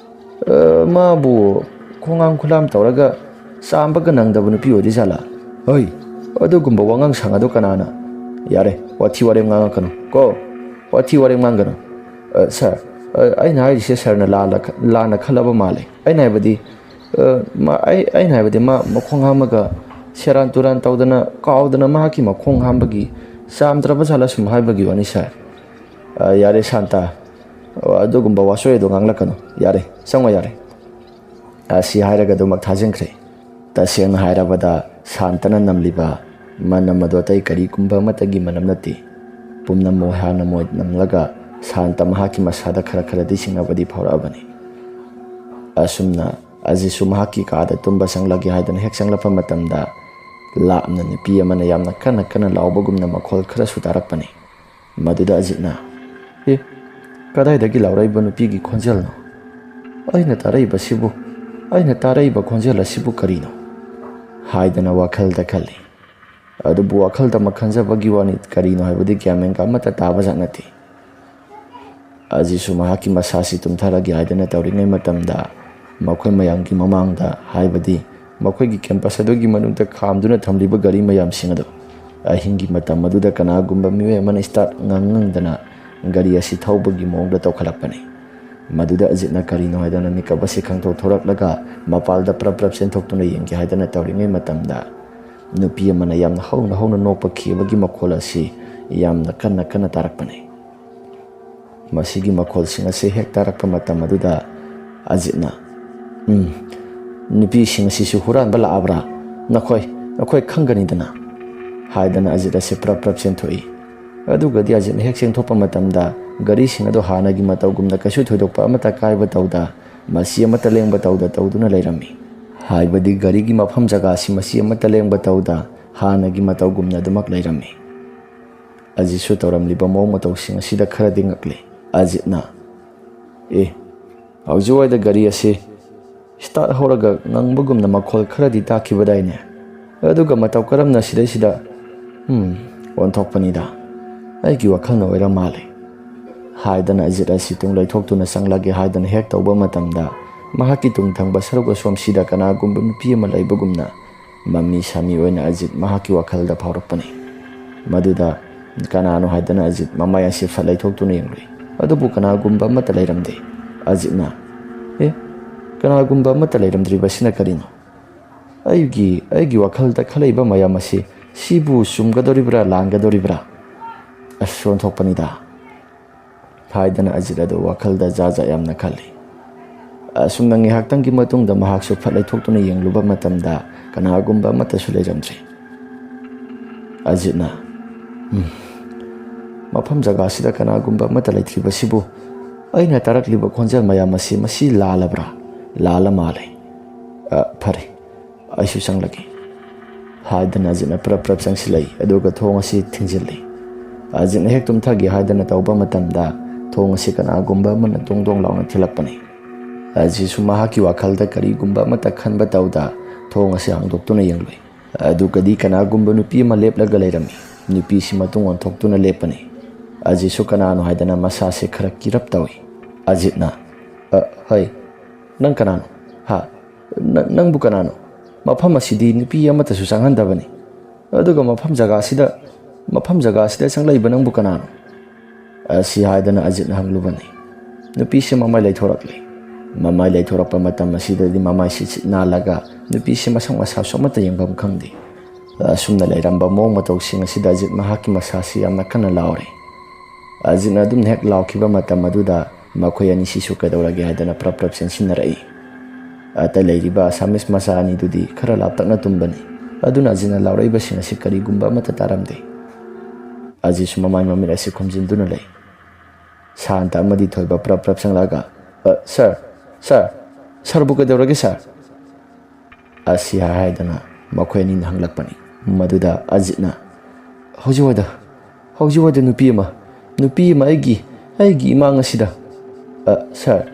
ꯑ, ꯃꯥꯕꯨ ꯈꯣꯡꯍꯥꯝ ꯈꯨꯂꯥꯝ ꯇꯧꯔꯒ ꯆꯥꯝꯕꯒ ꯅꯪꯗꯕ ꯅꯨꯄꯤ ꯑꯣꯏꯗꯣꯏ ꯖꯥꯠꯂꯥ?" "ꯍꯣꯏ, ꯑꯗꯨꯒꯨꯝꯕ ꯋꯥꯉꯥꯡ ꯁꯉꯥꯡꯗꯣ ꯀꯅꯥꯅ?" "ꯌꯥꯔꯦ, ꯋꯥꯊꯤ ꯋꯥꯔꯦꯝ ꯉꯥꯡꯉꯛꯀꯅꯨ ꯀꯣ, ꯋꯥꯊꯤ ꯋꯥꯔꯦꯝ ꯉꯥꯡꯒꯅꯨ꯫" "ꯑ, ꯁꯥꯔ, ꯑ, ꯑꯩꯅ ꯍꯥꯏꯔꯤꯁꯦ ꯁꯥꯔꯅ ꯂꯥꯜꯂ-, ꯂꯥꯟꯅ ꯈꯜꯂꯕ ꯃꯥꯜꯂꯦ꯫ ꯑꯩꯅ ꯍꯥꯏꯕꯗꯤ, ꯑ, ꯃꯥ-, ꯑꯩ-, ꯑꯩꯅ ꯍꯥꯏꯕꯗꯤ ꯃꯥ ꯃꯈꯣꯡ ꯍꯥꯝꯃꯒ ꯁꯦꯔꯥꯟ ꯇꯨꯔꯥꯟ ꯇꯧꯗꯅ ꯀꯥꯎꯗꯅ ꯃꯍꯥꯛꯀꯤ ꯃꯈꯣꯡ ꯍꯥꯝꯕꯒꯤ ꯆꯥꯝꯗ꯭ꯔꯕ ꯖꯥꯠꯂ ꯁꯨꯝ ꯍꯥꯏꯕꯒꯤ ꯋꯥꯅꯤ ꯁꯥꯔ꯫" "ꯑ, ꯌꯥꯔꯦ ꯁꯥꯟꯇ, ꯑ, ꯑꯗꯨꯒꯨꯝꯕ ꯋꯥꯆꯣꯏ ꯑꯗꯨ ꯉꯥꯡꯂꯛꯀꯅꯨ꯫ ꯌꯥꯔꯦ, ꯆꯪꯉꯣ ꯌꯥꯔꯦ꯫" ꯑꯁꯤ ꯍꯥꯏꯔꯒ ꯑꯗꯨꯃꯛ ꯊꯥꯖꯤꯟꯈ꯭ꯔꯦ꯫ ꯇꯁꯦꯡꯅ ꯍꯥꯏꯔꯕꯗ ꯁꯥꯟꯇꯅ ꯅꯝꯂꯤꯕ ꯃꯅꯝ ꯑꯗꯨ ꯑꯇꯩ ꯀꯔꯤꯒꯨꯝꯕ ꯑꯃꯠꯇꯒꯤ ꯃꯅꯝ ꯅꯠꯇꯦ꯫ ꯄꯨꯝꯅꯃꯛ ꯍꯥꯟꯅ ꯃꯣꯏ ꯅꯝꯂꯒ ꯁꯥꯟꯇ ꯃꯍꯥꯛꯀꯤ ꯃꯁꯥꯗ ꯈꯔ ꯈꯔꯗꯤ ꯁꯤꯡꯅꯕꯗꯤ ꯐꯥꯎꯔꯛꯑꯕꯅꯤ꯫ ꯑꯁꯨꯝꯅ ꯑꯖꯤꯠꯁꯨ ꯃꯍꯥꯛꯀꯤ ꯀꯥꯗ ꯇꯨꯝꯕ ꯆꯪꯂꯒꯦ ꯍꯥꯏꯗꯨꯅ ꯍꯦꯛ ꯆꯪꯂꯛꯄ ꯃꯇꯝꯗ, ꯂꯥꯞꯅ ꯅꯨꯄꯤ ꯑꯃꯅ ꯌꯥꯝꯅ ꯀꯟꯅ ꯀꯟꯅ ꯂꯥꯎꯕꯒꯨꯝꯅ ꯃꯈꯣꯜ ꯈꯔꯁꯨ ꯇꯥꯔꯛꯄꯅꯤ꯫ ꯃꯗꯨꯗ ꯑꯖꯤꯠꯅ, "ꯑꯦ, ꯀꯗꯥꯏꯗꯒꯤ ꯂꯥꯎꯔꯛꯏꯕ ꯅꯨꯄꯤꯒꯤ ꯈꯣꯟꯖꯦꯜꯅꯣ? ꯑꯩꯅ ꯇꯥꯔꯛꯏꯕꯁꯤꯕꯨ, ꯑꯩꯅ ꯇꯥꯔꯛꯏꯕ ꯈꯣꯟꯖꯦꯜ ꯑꯁꯤꯕꯨ ꯀꯔꯤꯅꯣ?" ꯍꯥꯏꯗꯅ ꯋꯥꯈꯜꯗ ꯈꯜꯂꯤ꯫ ꯑꯗꯨꯕꯨ ꯋꯥꯈꯜꯗꯃꯛ ꯈꯟꯖꯕꯒꯤ ꯋꯥꯅꯤ, ꯀꯔꯤꯅꯣ ꯍꯥꯏꯕꯗꯤ ꯒ꯭ꯌꯥꯟ ꯃꯦꯟꯒ ꯑꯃꯠꯇ ꯇꯥꯕꯖꯥꯠ ꯅꯠꯇꯦ꯫ ꯑꯖꯤꯠꯁꯨ ꯃꯍꯥꯛꯀꯤ ꯃꯁꯥꯁꯤ ꯇꯨꯝꯊꯔꯒꯦ ꯍꯥꯏꯗꯅ ꯇꯧꯔꯤꯉꯩ ꯃꯇꯝꯗ, ꯃꯈꯣꯏ ꯃꯌꯥꯝꯒꯤ ꯃꯃꯥꯡꯗ, ꯍꯥꯏꯕꯗꯤ ꯃꯈꯣꯏꯒꯤ ꯀꯦꯝꯄꯁ ꯑꯗꯨꯒꯤ ꯃꯅꯨꯡꯗ ꯈꯥꯝꯗꯨꯅ ꯊꯝꯂꯤꯕ ꯒꯥꯔꯤ ꯃꯌꯥꯝꯁꯤꯡ ꯑꯗꯨ ꯑꯍꯤꯡꯒꯤ ꯃꯇꯝ ꯑꯗꯨꯗ ꯀꯅꯥꯒꯨꯝꯕ ꯃꯤꯑꯣꯏ ꯑꯃꯅ ꯁ꯭ꯇꯥꯔꯠ ꯉꯪ ꯉꯪꯗꯅ ꯒꯥꯔꯤ ꯑꯁꯤ ꯊꯧꯕꯒꯤ ꯃꯑꯣꯡꯗ ꯇꯧꯈꯠꯂꯛꯄꯅꯤ꯫ ꯃꯗꯨꯗ ꯑꯖꯤꯠꯅ ꯀꯔꯤꯅꯣ ꯍꯥꯏꯗꯅ ꯃꯤꯀꯞ ꯑꯁꯤ ꯈꯪꯊꯣꯛ ꯊꯣꯔꯛꯂꯒ ꯃꯄꯥꯜꯗ ꯄ꯭ꯔꯞ ꯄ꯭ꯔꯞ ꯆꯦꯟꯊꯣꯛꯇꯨꯅ ꯌꯦꯡꯒꯦ ꯍꯥꯏꯗꯅ ꯇꯧꯔꯤꯉꯩ ꯃꯇꯝꯗ, ꯅꯨꯄꯤ ꯑꯃꯅ ꯌꯥꯝꯅ ꯍꯧꯅ ꯍꯧꯅ ꯅꯣꯛꯄ ꯈꯤꯕꯒꯤ ꯃꯈꯣꯜ ꯑꯁꯤ ꯌꯥꯝꯅ ꯀꯟꯅ ꯀꯟꯅ ꯇꯥꯔꯛꯄꯅꯤ꯫ ꯃꯁꯤꯒꯤ ꯃꯈꯣꯜꯁꯤꯡ ꯑꯁꯤ ꯍꯦꯛ ꯇꯥꯔꯛꯄ ꯃꯇꯝ ꯑꯗꯨꯗ ꯑꯖꯤꯠꯅ, "ꯎꯝ, ꯅꯨꯄꯤꯁꯤꯡ ꯑꯁꯤꯁꯨ ꯍꯨꯔꯥꯟꯕ ꯂꯥꯛꯑꯕ꯭ꯔꯥ? ꯅꯈꯣꯏ, ꯅꯈꯣꯏ ꯈꯪꯒꯅꯤꯗꯅ," ꯍꯥꯏꯗꯅ ꯑꯖꯤꯠ ꯑꯁꯤ ꯄ꯭ꯔꯞ ꯄ꯭ꯔꯞ ꯆꯦꯟꯊꯣꯛꯏ꯫ ꯑꯗꯨꯒꯗꯤ ꯑꯖꯤꯠꯅ ꯍꯦꯛ ꯆꯦꯟꯊꯣꯛꯄ ꯃꯇꯝꯗ ꯒꯥꯔꯤꯁꯤꯡ ꯑꯗꯨ ꯍꯥꯟꯅꯒꯤ ꯃꯇꯧꯒꯨꯝꯅ ꯀꯩꯁꯨ ꯊꯣꯏꯗꯣꯛꯄ ꯑꯃꯠꯇ ꯀꯥꯏꯕ ꯇꯧꯗ, ꯃꯁꯤ ꯑꯃꯠꯇ ꯂꯦꯡꯕ ꯇꯧꯗ ꯇꯧꯗꯨꯅ ꯂꯩꯔꯝꯃꯤ꯫ ꯍꯥꯏꯕꯗꯤ ꯒꯥꯔꯤꯒꯤ ꯃꯐꯝ ꯖꯒꯥ ꯑꯁꯤ ꯃꯁꯤ ꯑꯃꯠꯇ ꯂꯦꯡꯕ ꯇꯧꯗ ꯍꯥꯟꯅꯒꯤ ꯃꯇꯧꯒꯨꯝꯅ ꯑꯗꯨꯃꯛ ꯂꯩꯔꯝꯃꯤ꯫ ꯑꯖꯤꯠꯁꯨ ꯇꯧꯔꯝꯂꯤꯕ ꯃꯑꯣꯡ ꯃꯇꯧꯁꯤꯡ ꯑꯁꯤꯗ ꯈꯔꯗꯤ ꯉꯛꯂꯤ꯫ ꯑꯖꯤꯠꯅ, "ꯑꯦ, ꯍꯧꯖꯤꯛꯋꯥꯏꯗ ꯒꯥꯔꯤ ꯑꯁꯤ ꯁ꯭ꯇꯥꯔꯠ ꯍꯧꯔꯒ ꯉꯪꯕꯒꯨꯝꯅ ꯃꯈꯣꯜ ꯈꯔꯗꯤ ꯇꯥꯈꯤꯕꯗꯥꯏꯅꯦ? ꯑꯗꯨꯒ ꯃꯇꯧ ꯀꯔꯝꯅ ꯁꯤꯗꯩꯁꯤꯗ, ꯎꯝ, ꯑꯣꯟꯊꯣꯛꯄꯅꯤꯗ꯫ ꯑꯩꯒꯤ ꯋꯥꯈꯜꯅ ꯑꯣꯏꯔ ꯃꯥꯜꯂꯦ," ꯍꯥꯏꯗꯅ ꯑꯖꯤꯠ ꯑꯁꯤ ꯇꯨꯡ ꯂꯩꯊꯣꯛꯇꯨꯅ ꯆꯪꯂꯒꯦ ꯍꯥꯏꯗꯅ ꯍꯦꯛ ꯇꯧꯕ ꯃꯇꯝꯗ, ꯃꯍꯥꯛꯀꯤ ꯇꯨꯡ ꯊꯪꯕ ꯁꯔꯨꯛ ꯑꯁꯣꯝꯁꯤꯗ ꯀꯅꯥꯒꯨꯝꯕ ꯅꯨꯄꯤ ꯑꯃ ꯂꯩꯕꯒꯨꯝꯅ ꯃꯃꯤ ꯁꯥꯃꯤ ꯑꯣꯏꯅ ꯑꯖꯤꯠ ꯃꯍꯥꯛꯀꯤ ꯋꯥꯈꯜꯗ ꯐꯥꯎꯔꯛꯄꯅꯤ꯫ ꯃꯗꯨꯗ ꯀꯅꯥꯅꯣ ꯍꯥꯏꯗꯅ ꯑꯖꯤꯠ ꯃꯃꯥꯏ ꯑꯁꯤ ꯐꯠ ꯂꯩꯊꯣꯛꯇꯨꯅ ꯌꯦꯡꯂꯨꯏ꯫ ꯑꯗꯨꯕꯨ ꯀꯅꯥꯒꯨꯝꯕ ꯑꯃꯠꯇ ꯂꯩꯔꯝꯗꯦ꯫ ꯑꯖꯤꯠꯅ, "ꯑꯦ, ꯀꯅꯥꯒꯨꯝꯕ ꯑꯃꯠꯇ ꯂꯩꯔꯝꯗ꯭ꯔꯤꯕꯁꯤꯅ ꯀꯔꯤꯅꯣ? ꯑꯩꯒꯤ, ꯑꯩꯒꯤ ꯋꯥꯈꯜꯗ ꯈꯜꯂꯛꯏꯕ ꯃꯌꯥꯝ ꯑꯁꯤ ꯁꯤꯕꯨ ꯆꯨꯝꯒꯗꯧꯔꯤꯕ꯭ꯔꯥ, ꯂꯥꯟꯒꯗꯧꯔꯤꯕ꯭ꯔꯥ? ꯑꯁ, ꯑꯣꯟꯊꯣꯛꯄꯅꯤꯗ," ꯍꯥꯏꯗꯅ ꯑꯖꯤꯠ ꯑꯗꯨ ꯋꯥꯈꯜꯗ ꯖꯥꯠ ꯖꯥꯠ ꯌꯥꯝꯅ ꯈꯜꯂꯤ꯫ ꯑꯁꯨꯝꯅ ꯉꯥꯏꯍꯥꯛꯇꯪꯒꯤ ꯃꯇꯨꯡꯗ ꯃꯍꯥꯛꯁꯨ ꯐꯠ ꯂꯩꯊꯣꯛꯇꯨꯅ ꯌꯦꯡꯂꯨꯕ ꯃꯇꯝꯗ ꯀꯅꯥꯒꯨꯝꯕ ꯑꯃꯠꯇꯁꯨ ꯂꯩꯔꯝꯗ꯭ꯔꯦ꯫ ꯑꯖꯤꯠꯅ, "ꯎꯝ, ꯃꯐꯝ ꯖꯒꯥꯁꯤꯗ ꯀꯅꯥꯒꯨꯝꯕ ꯑꯃꯠꯇ ꯂꯩꯇ꯭ꯔꯤꯕꯁꯤꯕꯨ? ꯑꯩꯅ ꯇꯥꯔꯛꯂꯤꯕ ꯈꯣꯟꯖꯦꯜ ꯃꯌꯥꯝ ꯑꯁꯤ, ꯃꯁꯤ ꯂꯥꯜꯂꯕ꯭ꯔꯥ? ꯂꯥꯜꯂ ꯃꯥꯜꯂꯦ꯫ ꯑ, ꯐꯔꯦ, ꯑꯩꯁꯨ ꯆꯪꯂꯒꯦ ꯍꯥꯏꯗꯅ ꯑꯖꯤꯠꯅ ꯄ꯭ꯔꯞ ꯄ꯭ꯔꯞ ꯆꯪꯁꯤꯜꯂꯛꯏ, ꯑꯗꯨꯒ ꯊꯣꯡ ꯑꯁꯤ ꯊꯤꯡꯖꯤꯜꯂꯤ꯫ ꯑꯖꯤꯠꯅ ꯍꯦꯛ ꯇꯨꯝꯊꯒꯦ ꯍꯥꯏꯗꯅ ꯇꯧꯕ ꯃꯇꯝꯗ ꯊꯣꯡ ꯑꯁꯤ ꯀꯅꯥꯒꯨꯝꯕ ꯑꯃꯅ ꯗꯣꯡ ꯗꯣꯡ ꯂꯥꯎꯅ ꯊꯤꯜꯂꯛꯄꯅꯤ꯫ ꯑꯖꯤꯠꯁꯨ ꯃꯍꯥꯛꯀꯤ ꯋꯥꯈꯜꯗ ꯀꯔꯤꯒꯨꯝꯕ ꯑꯃꯠꯇ ꯈꯟꯕ ꯇꯧꯗ ꯊꯣꯡ ꯑꯁꯤ ꯍꯥꯡꯗꯣꯛꯇꯨꯅ ꯌꯦꯡꯂꯨꯏ꯫ ꯑꯗꯨꯒꯗꯤ ꯀꯅꯥꯒꯨꯝꯕ ꯅꯨꯄꯤ ꯑꯃ ꯂꯦꯞꯂꯒ ꯂꯩꯔꯝꯃꯤ꯫ ꯅꯨꯄꯤꯁꯤ ꯃꯇꯨꯡ ꯑꯣꯟꯊꯣꯛꯇꯨꯅ ꯂꯦꯞꯄꯅꯤ꯫ ꯑꯖꯤꯠꯁꯨ ꯀꯅꯥꯅꯣ ꯍꯥꯏꯗꯅ ꯃꯁꯥꯁꯦ ꯈꯔ ꯀꯤꯔꯞ ꯇꯧꯏ꯫ ꯑꯖꯤꯠꯅ, "ꯑ, ꯍꯩ, ꯅꯪ ꯀꯅꯥꯅꯣ? ꯍꯥ? ꯅ-, ꯅꯪꯕꯨ ꯀꯅꯥꯅꯣ? ꯃꯐꯝ ꯑꯁꯤꯗꯤ ꯅꯨꯄꯤ ꯑꯃꯠꯇꯁꯨ ꯆꯪꯍꯟꯗꯕꯅꯤ꯫ ꯑꯗꯨꯒ ꯃꯐꯝ ꯖꯒꯥꯁꯤꯗ, ꯃꯐꯝ ꯖꯒꯥꯁꯤꯗ ꯆꯪꯂꯛꯏꯕ ꯅꯪꯕꯨ ꯀꯅꯥꯅꯣ?" ꯑꯁꯤ ꯍꯥꯏꯗꯅ ꯑꯖꯤꯠꯅ ꯍꯪꯂꯨꯕꯅꯤ꯫ ꯅꯨꯄꯤꯁꯤ ꯃꯃꯥꯏ ꯂꯩꯊꯣꯔꯛꯂꯤ꯫ ꯃꯃꯥꯏ ꯂꯩꯊꯣꯔꯛꯄ ꯃꯇꯝ ꯑꯁꯤꯗꯗꯤ ꯃꯃꯥꯏꯁꯤ ꯁꯤꯠ ꯅꯥꯜꯂꯒ ꯅꯨꯄꯤꯁꯤ ꯃꯁꯛ ꯃꯁꯥꯁꯨ ꯑꯃꯠꯇ ꯌꯦꯡꯐꯝ ꯈꯪꯗꯦ꯫ ꯑꯁꯨꯝꯅ ꯂꯩꯔꯝꯕ ꯃꯑꯣꯡ ꯃꯇꯧꯁꯤꯡ ꯑꯁꯤꯗ ꯑꯖꯤꯠ ꯃꯍꯥꯛꯀꯤ ꯃꯁꯥꯁꯤ ꯌꯥꯝꯅ ꯀꯟꯅ ꯂꯥꯎꯔꯦ꯫ ꯑꯖꯤꯠꯅ ꯑꯗꯨꯝꯅ ꯍꯦꯛ ꯂꯥꯎꯈꯤꯕ ꯃꯇꯝ ꯑꯗꯨꯗ ꯃꯈꯣꯏ ꯑꯅꯤꯁꯤꯁꯨ ꯀꯩꯗꯧꯔꯒꯦ ꯍꯥꯏꯗꯅ ꯄ꯭ꯔꯞ ꯄ꯭ꯔꯞ ꯆꯦꯟꯁꯤꯟꯅꯔꯛꯏ꯫ ꯑꯇꯩ ꯂꯩꯔꯤꯕ ꯑꯁꯥꯃꯤꯁ ꯃꯆꯥ ꯑꯅꯤꯗꯨꯗꯤ ꯈꯔ ꯂꯥꯞꯇꯛꯅ ꯇꯨꯝꯕꯅꯤ꯫ ꯑꯗꯨꯅ ꯑꯖꯤꯠꯅ ꯂꯥꯎꯔꯛꯏꯕꯁꯤꯡ ꯑꯁꯤ ꯀꯔꯤꯒꯨꯝꯕ ꯑꯃꯠꯇ ꯇꯥꯔꯝꯗꯦ꯫ ꯑꯖꯤꯠꯁꯨ ꯃꯃꯥꯏ ꯃꯃꯤꯠ ꯑꯁꯤ ꯈꯨꯝꯖꯤꯟꯗꯨꯅ ꯂꯩ꯫ ꯁꯥꯟꯇ ꯑꯃꯗꯤ ꯊꯣꯏꯕ ꯄ꯭ꯔꯞ ꯄ꯭ꯔꯞ ꯆꯪꯂꯛꯑꯒ, "ꯑ, ꯁꯥꯔ, ꯁꯥꯔ, ꯁꯥꯔꯕꯨ ꯀꯩꯗꯧꯔꯒꯦ, ꯁꯥꯔ?" ꯑꯁꯤ ꯍꯥꯏꯗꯅ ꯃꯈꯣꯏ ꯑꯅꯤꯅ ꯍꯪꯂꯛꯄꯅꯤ꯫ ꯃꯗꯨꯗ ꯑꯖꯤꯠꯅ, "ꯍꯧꯖꯤꯛ ꯋꯥꯏꯗ, ꯍꯧꯖꯤꯛ ꯋꯥꯏꯗ ꯅꯨꯄꯤ ꯑꯃ, ꯅꯨꯄꯤ ꯑꯃ ꯑꯩꯒꯤ, ꯑꯩꯒꯤ ꯏꯃꯥꯡ ꯑꯁꯤꯗ꯫" "ꯑ, ꯁꯥꯔ,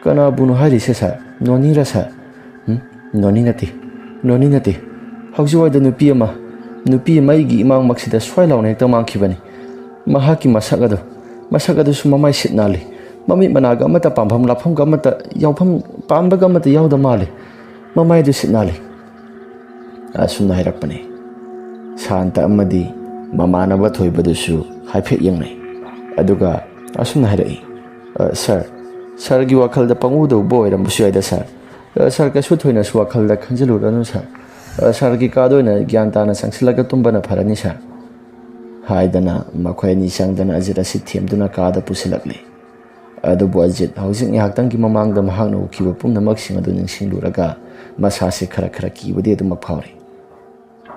ꯀꯅꯥꯕꯨꯅꯣ ꯍꯥꯏꯔꯤꯁꯦ, ꯁꯥꯔ? ꯅꯣꯅꯤꯔ, ꯁꯥꯔ?" "ꯎꯝ, ꯅꯣꯅꯤ ꯅꯠꯇꯦ, ꯅꯣꯅꯤ ꯅꯠꯇꯦ꯫ ꯍꯧꯖꯤꯛ ꯋꯥꯏꯗ ꯅꯨꯄꯤ ꯑꯃ, ꯅꯨꯄꯤ ꯑꯃ ꯑꯩꯒꯤ ꯏꯃꯥꯡꯃꯛꯁꯤꯗ ꯁ꯭ꯋꯥꯏ ꯂꯥꯎꯅ ꯍꯦꯛꯇ ꯃꯥꯡꯈꯤꯕꯅꯤ꯫ ꯃꯍꯥꯛꯀꯤ ꯃꯁꯛ ꯑꯗꯨ, ꯃꯁꯛ ꯑꯗꯨꯁꯨ ꯃꯃꯥꯏ ꯁꯤꯠ ꯅꯥꯜꯂꯤ꯫ ꯃꯃꯤꯠ ꯃꯅꯥꯒ ꯑꯃꯠꯇ ꯄꯥꯝꯐꯝ ꯂꯥꯞꯐꯝꯒ ꯑꯃꯠꯇ ꯌꯥꯎꯐꯝ, ꯄꯥꯟꯕꯒ ꯑꯃꯠꯇ ꯌꯥꯎꯗ ꯃꯥꯜꯂꯤ꯫ ꯃꯃꯥꯏ ꯑꯗꯨ ꯁꯤꯠ ꯅꯥꯜꯂꯤ꯫" ꯑꯁꯨꯝꯅ ꯍꯥꯏꯔꯛꯄꯅꯤ꯫ ꯁꯥꯟꯇ ꯑꯃꯗꯤ ꯃꯃꯥꯟꯅꯕ ꯊꯣꯏꯕꯗꯨꯁꯨ ꯍꯥꯏꯐꯦꯠ ꯌꯦꯡꯅꯩ꯫ ꯑꯗꯨꯒ ꯑꯁꯨꯝꯅ ꯍꯥꯏꯔꯛꯏ, "ꯑ, ꯁꯥꯔ, ꯁꯥꯔꯒꯤ ꯋꯥꯈꯜꯗ ꯄꯪꯎꯗ ꯎꯕ ꯑꯣꯏꯔꯝꯕꯁꯨ ꯌꯥꯏꯗ, ꯁꯥꯔ꯫ ꯑ, ꯁꯥꯔ, ꯀꯩꯁꯨ ꯊꯣꯏꯅꯁꯨ ꯋꯥꯈꯜꯗ ꯈꯟꯖꯤꯜꯂꯨꯔꯅꯨ, ꯁꯥꯔ꯫ ꯑ, ꯁꯥꯔꯒꯤ ꯀꯥꯗ ꯑꯣꯏꯅ ꯒ꯭ꯌꯥꯟ ꯇꯥꯅ ꯆꯪꯁꯤꯜꯂꯒ ꯇꯨꯝꯕꯅ ꯐꯔꯅꯤ, ꯁꯥꯔ," ꯍꯥꯏꯗꯅ ꯃꯈꯣꯏ ꯑꯅꯤ ꯆꯪꯗꯅ ꯑꯖꯤꯠ ꯑꯁꯤ ꯊꯦꯝꯗꯨꯅ ꯀꯥꯗ ꯄꯨꯁꯤꯜꯂꯛꯂꯤ꯫ ꯑꯗꯨꯕꯨ ꯑꯖꯤꯠ ꯍꯧꯖꯤꯛ ꯉꯥꯏꯍꯥꯛꯇꯪꯒꯤ ꯃꯃꯥꯡꯗ ꯃꯍꯥꯛꯅ ꯎꯈꯤꯕ ꯄꯨꯝꯅꯃꯛꯁꯤꯡ ꯑꯗꯨ ꯅꯤꯡꯁꯤꯡꯂꯨꯔꯒ ꯃꯁꯥꯁꯦ ꯈꯔ ꯈꯔ ꯀꯤꯕꯗꯤ ꯑꯗꯨꯃꯛ ꯐꯥꯎꯔꯤ꯫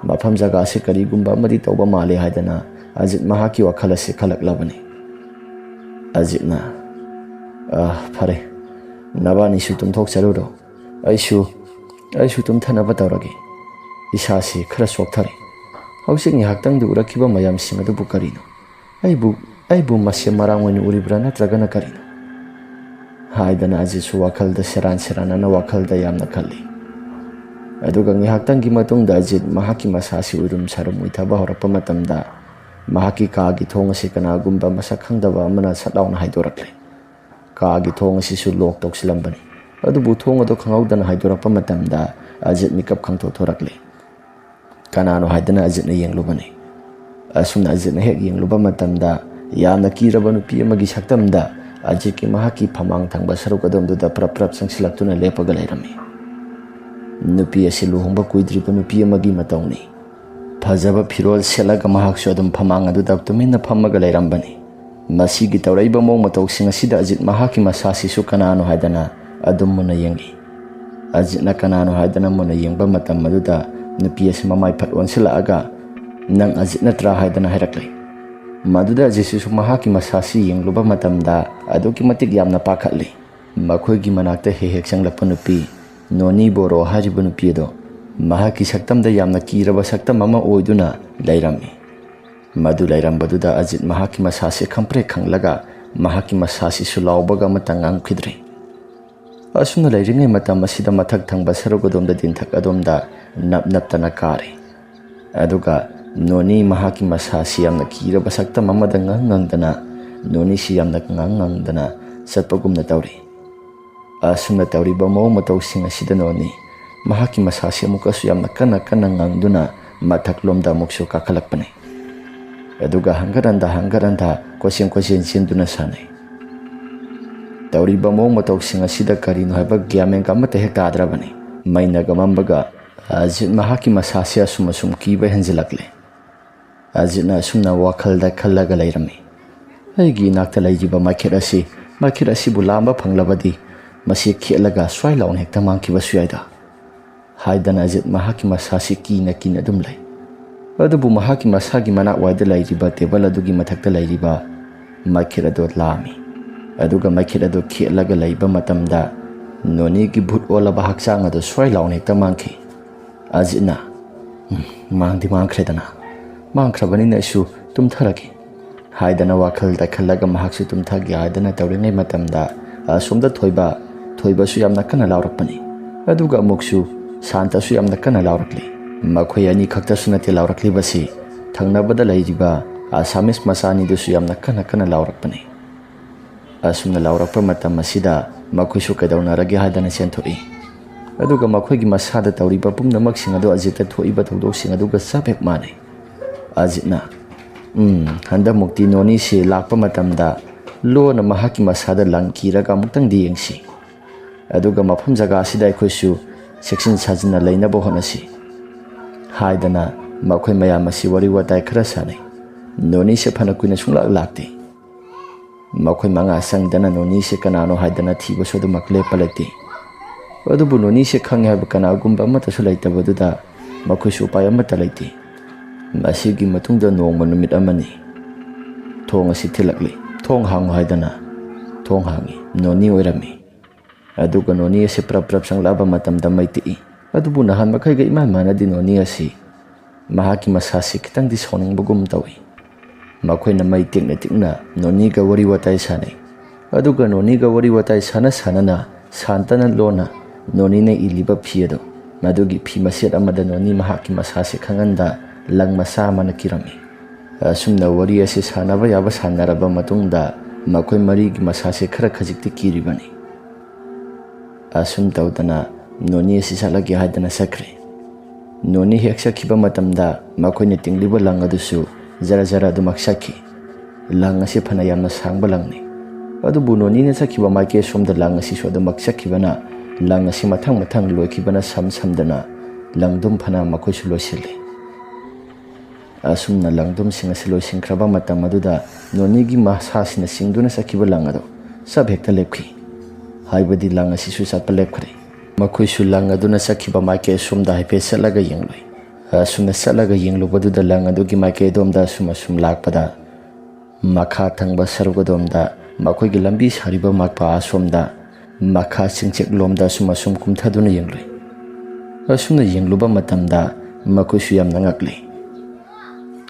ꯃꯐꯝ ꯖꯒꯥꯁꯦ ꯀꯔꯤꯒꯨꯝꯕ ꯑꯃꯗꯤ ꯇꯧꯕ ꯃꯥꯜꯂꯦ ꯍꯥꯏꯗꯅ ꯑꯖꯤꯠ ꯃꯍꯥꯛꯀꯤ ꯋꯥꯈꯜ ꯑꯁꯤ ꯈꯜꯂꯛꯂꯕꯅꯤ꯫ ꯑꯖꯤꯠꯅ, "ꯑ, ꯐꯔꯦ, ꯅꯕꯥꯅꯤꯁꯨ ꯇꯨꯝꯊꯣꯛꯆꯔꯨꯔꯣ꯫ ꯑꯩꯁꯨ, ꯑꯩꯁꯨ ꯇꯨꯝꯊꯅꯕ ꯇꯧꯔꯒꯦ꯫ ꯏꯁꯥꯁꯤ ꯈꯔ ꯆꯣꯛꯊꯔꯦ꯫ ꯍꯧꯖꯤꯛ ꯉꯥꯏꯍꯥꯛꯇꯪꯗ ꯎꯔꯛꯈꯤꯕ ꯃꯌꯥꯝꯁꯤꯡ ꯑꯗꯨꯕꯨ ꯀꯔꯤꯅꯣ? ꯑꯩꯕꯨ, ꯑꯩꯕꯨ ꯃꯁꯦ ꯃꯔꯥꯡ ꯑꯣꯏꯅ ꯎꯔꯤꯕ꯭ꯔꯥ ꯅꯠꯇ꯭ꯔꯒꯅ ꯀꯔꯤꯅꯣ?" ꯍꯥꯏꯗꯅ ꯑꯖꯤꯠꯁꯨ ꯋꯥꯈꯜꯗ ꯁꯦꯔꯥꯟ ꯁꯦꯔꯥꯟꯅꯅ ꯋꯥꯈꯜꯗ ꯌꯥꯝꯅ ꯈꯜꯂꯤ꯫ ꯑꯗꯨꯒ ꯉꯥꯏꯍꯥꯛꯇꯪꯒꯤ ꯃꯇꯨꯡꯗ ꯑꯖꯤꯠ ꯃꯍꯥꯛꯀꯤ ꯃꯁꯥꯁꯤ ꯎꯏꯔꯨꯝ ꯁꯥꯔꯨꯝ ꯎꯏꯊꯕ ꯍꯧꯔꯛꯄ ꯃꯇꯝꯗ ꯃꯍꯥꯛꯀꯤ ꯀꯥꯒꯤ ꯊꯣꯡ ꯑꯁꯤ ꯀꯅꯥꯒꯨꯝꯕ ꯃꯁꯛ ꯈꯪꯗꯕ ꯑꯃꯅ ꯁꯠ ꯂꯥꯎꯅ ꯍꯥꯏꯗꯣꯔꯛꯂꯦ꯫ ꯀꯥꯒꯤ ꯊꯣꯡ ꯑꯁꯤꯁꯨ ꯂꯣꯛ ꯇꯧꯁꯤꯜꯂꯝꯕꯅꯤ꯫ ꯑꯗꯨꯕꯨ ꯊꯣꯡ ꯑꯗꯨ ꯈꯪꯍꯧꯗꯅ ꯍꯥꯏꯗꯣꯔꯛꯄ ꯃꯇꯝꯗ ꯑꯖꯤꯠ ꯃꯤꯀꯞ ꯈꯪꯊꯣꯛꯊꯣꯔꯛꯂꯦ꯫ ꯀꯅꯥꯅꯣ ꯍꯥꯏꯗꯅ ꯑꯖꯤꯠꯅ ꯌꯦꯡꯂꯨꯕꯅꯤ꯫ ꯑꯁꯨꯝꯅ ꯑꯖꯤꯠꯅ ꯍꯦꯛ ꯌꯦꯡꯂꯨꯕ ꯃꯇꯝꯗ ꯌꯥꯝꯅ ꯀꯤꯔꯕ ꯅꯨꯄꯤ ꯑꯃꯒꯤ ꯁꯛꯇꯝꯗ ꯑꯖꯤꯠꯀꯤ ꯃꯍꯥꯛꯀꯤ ꯐꯃꯥꯡ ꯊꯪꯕ ꯁꯔꯨꯛ ꯑꯗꯣꯝꯗꯨꯗ ꯄ꯭ꯔꯞ ꯄ꯭ꯔꯞ ꯆꯪꯁꯤꯜꯂꯛꯇꯨꯅ ꯂꯦꯞꯄꯒ ꯂꯩꯔꯝꯃꯤ꯫ ꯅꯨꯄꯤ ꯑꯁꯤ ꯂꯨꯍꯣꯡꯕ ꯀꯨꯏꯗ꯭ꯔꯤꯕ ꯅꯨꯄꯤ ꯑꯃꯒꯤ ꯃꯇꯧꯅꯤ꯫ ꯐꯖꯕ ꯐꯤꯔꯣꯜ ꯁꯦꯠꯂꯒ ꯃꯍꯥꯛꯁꯨ ꯑꯗꯨꯝ ꯐꯃꯥꯡ ꯑꯗꯨꯗ ꯇꯨꯃꯤꯟꯅ ꯐꯝꯃꯒ ꯂꯩꯔꯝꯕꯅꯤ꯫ ꯃꯁꯤꯒꯤ ꯇꯧꯔꯛꯏꯕ ꯃꯑꯣꯡ ꯃꯇꯧꯁꯤꯡ ꯑꯁꯤꯗ ꯑꯖꯤꯠ ꯃꯍꯥꯛꯀꯤ ꯃꯁꯥꯁꯤꯁꯨ ꯀꯅꯥꯅꯣ ꯍꯥꯏꯗꯅ ꯑꯗꯨꯝ ꯃꯨꯟꯅ ꯌꯦꯡꯂꯤ꯫ ꯑꯖꯤꯠꯅ ꯀꯅꯥꯅꯣ ꯍꯥꯏꯗꯅ ꯃꯨꯟꯅ ꯌꯦꯡꯕ ꯃꯇꯝ ꯑꯗꯨꯗ ꯅꯨꯄꯤ ꯑꯁꯤ ꯃꯃꯥꯏ ꯐꯠ ꯑꯣꯟꯁꯤꯜꯂꯛꯑꯒ, "ꯅꯪ ꯑꯖꯤꯠ ꯅꯠꯇ꯭ꯔꯥ?" ꯍꯥꯏꯗꯅ ꯍꯥꯏꯔꯛꯂꯦ꯫ ꯃꯗꯨꯗ ꯑꯖꯤꯠꯁꯤꯁꯨ ꯃꯍꯥꯛꯀꯤ ꯃꯁꯥꯁꯤ ꯌꯦꯡꯂꯨꯕ ꯃꯇꯝꯗ ꯑꯗꯨꯛꯀꯤ ꯃꯇꯤꯛ ꯌꯥꯝꯅ ꯄꯥꯈꯠꯂꯤ꯫ ꯃꯈꯣꯏꯒꯤ ꯃꯅꯥꯛꯇ ꯍꯦꯛ ꯍꯦꯛ ꯆꯪꯂꯛꯄ ꯅꯨꯄꯤ ꯅꯣꯅꯤ ꯕꯣꯔꯣ ꯍꯥꯏꯔꯤꯕ ꯅꯨꯄꯤ ꯑꯗꯣ ꯃꯍꯥꯛꯀꯤ ꯁꯛꯇꯝꯗ ꯌꯥꯝꯅ ꯀꯤꯔꯕ ꯁꯛꯇꯝ ꯑꯃ ꯑꯣꯏꯗꯨꯅ ꯂꯩꯔꯝꯃꯤ꯫ ꯃꯗꯨ ꯂꯩꯔꯝꯕꯗꯨꯗ ꯑꯖꯤꯠ ꯃꯍꯥꯛꯀꯤ ꯃꯁꯥꯁꯤ ꯈꯪꯄ꯭ꯔꯦꯛ ꯈꯪꯂꯒ ꯃꯍꯥꯛꯀꯤ ꯃꯁꯥꯁꯤꯁꯨ ꯂꯥꯎꯕꯒ ꯑꯃꯠꯇ ꯉꯥꯡꯈꯤꯗ꯭ꯔꯦ꯫ ꯑꯁꯨꯝꯅ ꯂꯩꯔꯤꯉꯩ ꯃꯇꯝ ꯑꯁꯤꯗ ꯃꯊꯛ ꯊꯪꯕ ꯁꯔꯨꯛ ꯑꯗꯣꯝꯗ ꯇꯤꯟꯊꯛ ꯑꯗꯣꯝꯗ ꯅꯞ ꯅꯞꯇꯅ ꯀꯥꯔꯦ꯫ ꯑꯗꯨꯒ ꯅꯣꯅꯤ ꯃꯍꯥꯛꯀꯤ ꯃꯁꯥꯁꯤ ꯌꯥꯝꯅ ꯀꯤꯔꯕ ꯁꯛꯇꯝ ꯑꯃꯗ ꯉꯥꯡ ꯉꯥꯡꯗꯅ, ꯅꯣꯅꯤꯁꯤ ꯌꯥꯝꯅ ꯉꯥꯡ ꯉꯥꯡꯗꯅ ꯆꯠꯄꯒꯨꯝꯅ ꯇꯧꯔꯤ꯫ ꯑꯁꯨꯝꯅ ꯇꯧꯔꯤꯕ ꯃꯑꯣꯡ ꯃꯇꯧꯁꯤꯡ ꯑꯁꯤꯗ ꯅꯣꯅꯤ ꯃꯍꯥꯛꯀꯤ ꯃꯁꯥꯁꯤ ꯑꯃꯨꯛꯀꯁꯨ ꯌꯥꯝꯅ ꯀꯟꯅ ꯀꯟꯅ ꯉꯥꯡꯗꯨꯅ ꯃꯊꯛꯂꯣꯝꯗ ꯑꯃꯨꯛꯁꯨ ꯀꯥꯈꯠꯂꯛꯄꯅꯤ꯫ ꯑꯗꯨꯒ ꯍꯪꯒꯠ ꯍꯟꯗ ꯍꯪꯒꯠ ꯍꯟꯗ ꯀꯣꯏꯆꯦꯟ ꯀꯣꯏꯆꯦꯟ ꯆꯦꯟꯗꯨꯅ ꯁꯥꯟꯅꯩ꯫ ꯇꯧꯔꯤꯕ ꯃꯑꯣꯡ ꯃꯇꯧꯁꯤꯡ ꯑꯁꯤꯗ ꯀꯔꯤꯅꯣ ꯍꯥꯏꯕ ꯒ꯭ꯌꯥꯟ ꯃꯦꯟꯒ ꯑꯃꯠꯇ ꯍꯦꯛ ꯇꯥꯗ꯭ꯔꯕꯅꯤ꯫ ꯃꯩꯅꯒ ꯃꯝꯕꯒ ꯑꯖꯤꯠ ꯃꯍꯥꯛꯀꯤ ꯃꯁꯥꯁꯤ ꯑꯁꯨꯝ ꯑꯁꯨꯝ ꯀꯤꯕ ꯍꯦꯟꯖꯤꯜꯂꯛꯂꯦ꯫ ꯑꯖꯤꯠꯅ ꯑꯁꯨꯝꯅ ꯋꯥꯈꯜꯗ ꯈꯜꯂꯒ ꯂꯩꯔꯝꯃꯤ, "ꯑꯩꯒꯤ ꯏꯅꯥꯛꯇ ꯂꯩꯔꯤꯕ ꯃꯩꯈꯦꯠ ꯑꯁꯤ, ꯃꯩꯈꯦꯠ ꯑꯁꯤꯕꯨ ꯂꯥꯝꯕ ꯐꯪꯂꯕꯗꯤ ꯃꯁꯤ ꯈꯦꯠꯂꯒ ꯁ꯭ꯋꯥꯏ ꯂꯥꯎꯅ ꯍꯦꯛꯇ ꯃꯥꯡꯈꯤꯕꯁꯨ ꯌꯥꯏꯗ" ꯍꯥꯏꯗꯅ ꯑꯖꯤꯠ ꯃꯍꯥꯛꯀꯤ ꯃꯁꯥꯁꯤ ꯀꯤꯅ ꯀꯤꯅ ꯑꯗꯨꯝ ꯂꯩ꯫ ꯑꯗꯨꯕꯨ ꯃꯍꯥꯛꯀꯤ ꯃꯁꯥꯒꯤ ꯃꯅꯥꯛꯋꯥꯏꯗ ꯂꯩꯔꯤꯕ ꯇꯦꯕꯜ ꯑꯗꯨꯒꯤ ꯃꯊꯛꯇ ꯂꯩꯔꯤꯕ ꯃꯩꯈꯦꯠ ꯑꯗꯨ ꯂꯥꯝꯃꯤ꯫ ꯑꯗꯨꯒ ꯃꯩꯈꯦꯠ ꯑꯗꯨ ꯈꯦꯠꯂꯒ ꯂꯩꯕ ꯃꯇꯝꯗ ꯅꯣꯅꯤꯒꯤ ꯚꯨꯠ ꯑꯣꯜꯂꯕ ꯍꯛꯆꯥꯡ ꯑꯗꯨ ꯁ꯭ꯋꯥꯏ ꯂꯥꯎꯅ ꯍꯦꯛꯇ ꯃꯥꯡꯈꯤ꯫ ꯑꯖꯤꯠꯅ, "ꯎꯝ, ꯃꯥꯡꯗꯤ ꯃꯥꯡꯈ꯭ꯔꯦꯗꯅ, ꯃꯥꯡꯈ꯭ꯔꯕꯅꯤꯅ ꯑꯩꯁꯨ ꯇꯨꯝꯊꯔꯒꯦ" ꯍꯥꯏꯗꯅ ꯋꯥꯈꯜ ꯇꯥꯏꯈꯠꯂꯒ ꯃꯍꯥꯛꯁꯨ ꯇꯨꯝꯊꯒꯦ ꯍꯥꯏꯗꯅ ꯇꯧꯔꯤꯉꯩ ꯃꯇꯝꯗ, ꯑꯁꯣꯝꯗ ꯊꯣꯏꯕ, ꯊꯣꯏꯕꯁꯨ ꯌꯥꯝꯅ ꯀꯟꯅ ꯂꯥꯎꯔꯛꯄꯅꯤ꯫ ꯑꯗꯨꯒ ꯑꯃꯨꯛꯁꯨ ꯁꯥꯟꯇꯁꯨ ꯌꯥꯝꯅ ꯀꯟꯅ ꯂꯥꯎꯔꯛꯂꯤ꯫ ꯃꯈꯣꯏ ꯑꯅꯤ ꯈꯛꯇꯁꯨ ꯅꯠꯇꯦ ꯂꯥꯎꯔꯛꯂꯤꯕꯁꯤ, ꯊꯪꯅꯕꯗ ꯂꯩꯔꯤꯕ ꯑꯁꯥꯃꯤꯁ ꯃꯆꯥ ꯑꯅꯤꯗꯨꯁꯨ ꯌꯥꯝꯅ ꯀꯟꯅ ꯀꯟꯅ ꯂꯥꯎꯔꯛꯄꯅꯤ꯫ ꯑꯁꯨꯝꯅ ꯂꯥꯎꯔꯛꯄ ꯃꯇꯝ ꯑꯁꯤꯗ ꯃꯈꯣꯏꯁꯨ ꯀꯩꯗꯧꯅꯔꯒꯦ ꯍꯥꯏꯗꯅ ꯆꯦꯟꯊꯣꯛꯏ꯫ ꯑꯗꯨꯒ ꯃꯈꯣꯏꯒꯤ ꯃꯁꯥꯗ ꯇꯧꯔꯤꯕ ꯄꯨꯝꯅꯃꯛꯁꯤꯡ ꯑꯗꯨ ꯑꯖꯤꯠꯇ ꯊꯣꯛꯏꯕ ꯊꯧꯗꯣꯛꯁꯤꯡ ꯑꯗꯨꯒ ꯆꯞ ꯍꯦꯛ ꯃꯥꯟꯅꯩ꯫ ꯑꯖꯤꯠꯅ, "ꯎꯝ, ꯍꯟꯗꯛꯃꯨꯛꯇꯤ ꯅꯣꯅꯤꯁꯤ ꯂꯥꯛꯄ ꯃꯇꯝꯗ ꯂꯣꯟꯅ ꯃꯍꯥꯛꯀꯤ ꯃꯁꯥꯗ ꯂꯪ ꯀꯤꯔꯒ ꯑꯃꯨꯛꯇꯪꯗꯤ ꯌꯦꯡꯁꯤ꯫ ꯑꯗꯨꯒ ꯃꯐꯝ ꯖꯒꯥ ꯑꯁꯤꯗ ꯑꯩꯈꯣꯏꯁꯨ ꯆꯦꯛꯁꯤꯟ ꯁꯥꯖꯤꯟꯅ ꯂꯩꯅꯕ ꯍꯣꯠꯅꯁꯤ" ꯍꯥꯏꯗꯅ ꯃꯈꯣꯏ ꯃꯌꯥꯝ ꯑꯁꯤ ꯋꯥꯔꯤ ꯋꯥꯇꯥꯏ ꯈꯔ ꯁꯥꯟꯅꯩ꯫ ꯅꯣꯅꯤꯁꯦ ꯐꯅ ꯀꯨꯏꯅ ꯁꯨꯡꯂꯥꯛ ꯂꯥꯛꯇꯦ꯫ ꯃꯈꯣꯏ ꯃꯉꯥ ꯆꯪꯗꯅ ꯅꯣꯅꯤꯁꯦ ꯀꯅꯥꯅꯣ ꯍꯥꯏꯗꯅ ꯊꯤꯕꯁꯨ ꯑꯗꯨꯃꯛ ꯂꯦꯞꯄ ꯂꯩꯇꯦ꯫ ꯑꯗꯨꯕꯨ ꯅꯣꯅꯤꯁꯦ ꯈꯪꯉꯦ ꯍꯥꯏꯕ ꯀꯅꯥꯒꯨꯝꯕ ꯑꯃꯠꯇꯁꯨ ꯂꯩꯇꯕꯗꯨꯗ ꯃꯈꯣꯏꯁꯨ ꯎꯄꯥꯏ ꯑꯃꯠꯇ ꯂꯩꯇꯦ꯫ ꯃꯁꯤꯒꯤ ꯃꯇꯨꯡꯗ ꯅꯣꯡꯃ ꯅꯨꯃꯤꯠ ꯑꯃꯅꯤ꯫ ꯊꯣꯡ ꯑꯁꯤ ꯊꯤꯜꯂꯛꯂꯤ꯫ "ꯊꯣꯡ ꯍꯥꯡꯉꯨ" ꯍꯥꯏꯗꯅ ꯊꯣꯡ ꯍꯥꯡꯉꯤ꯫ ꯅꯣꯅꯤ ꯑꯣꯏꯔꯝꯃꯤ꯫ ꯑꯗꯨꯒ ꯅꯣꯅꯤ ꯑꯁꯤ ꯄ꯭ꯔꯞ ꯄ꯭ꯔꯞ ꯆꯪꯂꯛꯑꯕ ꯃꯇꯝꯗ ꯃꯩ ꯇꯤꯛꯏ꯫ ꯑꯗꯨꯕꯨ ꯅꯍꯥꯟ ꯃꯈꯩꯒ ꯏꯃꯥꯟ ꯃꯥꯟꯅꯗꯦ꯫ ꯅꯣꯅꯤ ꯑꯁꯤ ꯃꯍꯥꯛꯀꯤ ꯃꯁꯥꯁꯤ ꯈꯤꯇꯪꯗꯤ ꯁꯥꯎꯅꯤꯡꯕꯒꯨꯝ ꯇꯧꯏ꯫ ꯃꯈꯣꯏꯅ ꯃꯩ ꯇꯤꯛꯅ ꯇꯤꯛꯅ ꯅꯣꯅꯤꯒ ꯋꯥꯔꯤ ꯋꯥꯇꯥꯏ ꯁꯥꯟꯅꯩ꯫ ꯑꯗꯨꯒ ꯅꯣꯅꯤꯒ ꯋꯥꯔꯤ ꯋꯥꯇꯥꯏ ꯁꯥꯟꯅ ꯁꯥꯟꯅꯅ ꯁꯥꯟꯇꯅ ꯂꯣꯟꯅ ꯅꯣꯅꯤꯅ ꯏꯜꯂꯤꯕ ꯐꯤ ꯑꯗꯨ, ꯃꯗꯨꯒꯤ ꯐꯤ ꯃꯆꯦꯠ ꯑꯃꯗ ꯅꯣꯅꯤ ꯃꯍꯥꯛꯀꯤ ꯃꯁꯥꯁꯤ ꯈꯪꯍꯟꯗ ꯂꯪ ꯃꯆꯥ ꯑꯃꯅ ꯀꯤꯔꯝꯃꯤ꯫ ꯑꯁꯨꯝꯅ ꯋꯥꯔꯤ ꯑꯁꯤ ꯁꯥꯟꯅꯕ ꯌꯥꯕ ꯁꯥꯟꯅꯔꯕ ꯃꯇꯨꯡꯗ ꯃꯈꯣꯏ ꯃꯔꯤꯒꯤ ꯃꯁꯥꯁꯤ ꯈꯔ ꯈꯖꯤꯛꯇꯤ ꯀꯤꯔꯤꯕꯅꯤ꯫ ꯑꯁꯨꯝ ꯇꯧꯗꯅ ꯅꯣꯅꯤ ꯑꯁꯤ ꯆꯠꯂꯒꯦ ꯍꯥꯏꯗꯅ ꯆꯠꯈ꯭ꯔꯦ꯫ ꯅꯣꯅꯤ ꯍꯦꯛ ꯆꯠꯈꯤꯕ ꯃꯇꯝꯗ ꯃꯈꯣꯏꯅ ꯇꯤꯡꯂꯤꯕ ꯂꯪ ꯑꯗꯨꯁꯨ ꯖꯔ ꯖꯔ ꯑꯗꯨꯃꯛ ꯆꯠꯈꯤ꯫ ꯂꯪ ꯑꯁꯤ ꯐꯅ ꯌꯥꯝꯅ ꯁꯥꯡꯕ ꯂꯪꯅꯤ꯫ ꯑꯗꯨꯕꯨ ꯅꯣꯅꯤꯅ ꯆꯠꯈꯤꯕ ꯃꯥꯏꯀꯩ ꯑꯁꯣꯝꯗ ꯂꯪ ꯑꯁꯤꯁꯨ ꯑꯗꯨꯃꯛ ꯆꯠꯈꯤꯕꯅ ꯂꯪ ꯑꯁꯤ ꯃꯊꯪ ꯃꯊꯪ ꯂꯣꯏꯈꯤꯕꯅ ꯁꯝ ꯁꯝꯗꯅ ꯂꯪꯗꯨꯝ ꯐꯅ ꯃꯈꯣꯏꯁꯨ ꯂꯣꯏꯁꯤꯜꯂꯤ꯫ ꯑꯁꯨꯝꯅ ꯂꯪꯗꯨꯝꯁꯤꯡ ꯑꯁꯤ ꯂꯣꯏꯁꯤꯟꯈ꯭ꯔꯕ ꯃꯇꯝ ꯑꯗꯨꯗ ꯅꯣꯅꯤꯒꯤ ꯃꯁꯥꯁꯤꯅ ꯆꯤꯡꯗꯨꯅ ꯆꯠꯈꯤꯕ ꯂꯪ ꯑꯗꯨ ꯆꯞ ꯍꯦꯛꯇ ꯂꯦꯞꯈꯤ꯫ ꯍꯥꯏꯕꯗꯤ ꯂꯪ ꯑꯁꯤꯁꯨ ꯆꯠꯄ ꯂꯦꯞꯈ꯭ꯔꯦ꯫ ꯃꯈꯣꯏꯁꯨ ꯂꯪ ꯑꯗꯨꯅ ꯆꯠꯈꯤꯕ ꯃꯥꯏꯀꯩ ꯑꯁꯣꯝꯗ ꯍꯥꯏꯐꯦꯠ ꯆꯠꯂꯒ ꯌꯦꯡꯂꯨꯏ꯫ ꯑꯁꯨꯝꯅ ꯆꯠꯂꯒ ꯌꯦꯡꯂꯨꯕꯗꯨꯗ ꯂꯪ ꯑꯗꯨꯒꯤ ꯃꯥꯏꯀꯩ ꯑꯗꯣꯝꯗ ꯑꯁꯨꯝ ꯑꯁꯨꯝ ꯂꯥꯛꯄꯗ, ꯃꯈꯥ ꯊꯪꯕ ꯁꯔꯨꯛ ꯑꯗꯣꯝꯗ ꯃꯈꯣꯏꯒꯤ ꯂꯝꯕꯤ ꯁꯥꯔꯤꯕ ꯃꯄꯥ ꯑꯁꯣꯝꯗ ꯃꯈꯥ ꯆꯤꯡꯆꯦꯛꯂꯣꯝꯗ ꯑꯁꯨꯝ ꯑꯁꯨꯝ ꯀꯨꯝꯊꯗꯨꯅ ꯌꯦꯡꯂꯨꯏ꯫ ꯑꯁꯨꯝꯅ ꯌꯦꯡꯂꯨꯕ ꯃꯇꯝꯗ ꯃꯈꯣꯏꯁꯨ ꯌꯥꯝꯅ ꯉꯛꯂꯤ꯫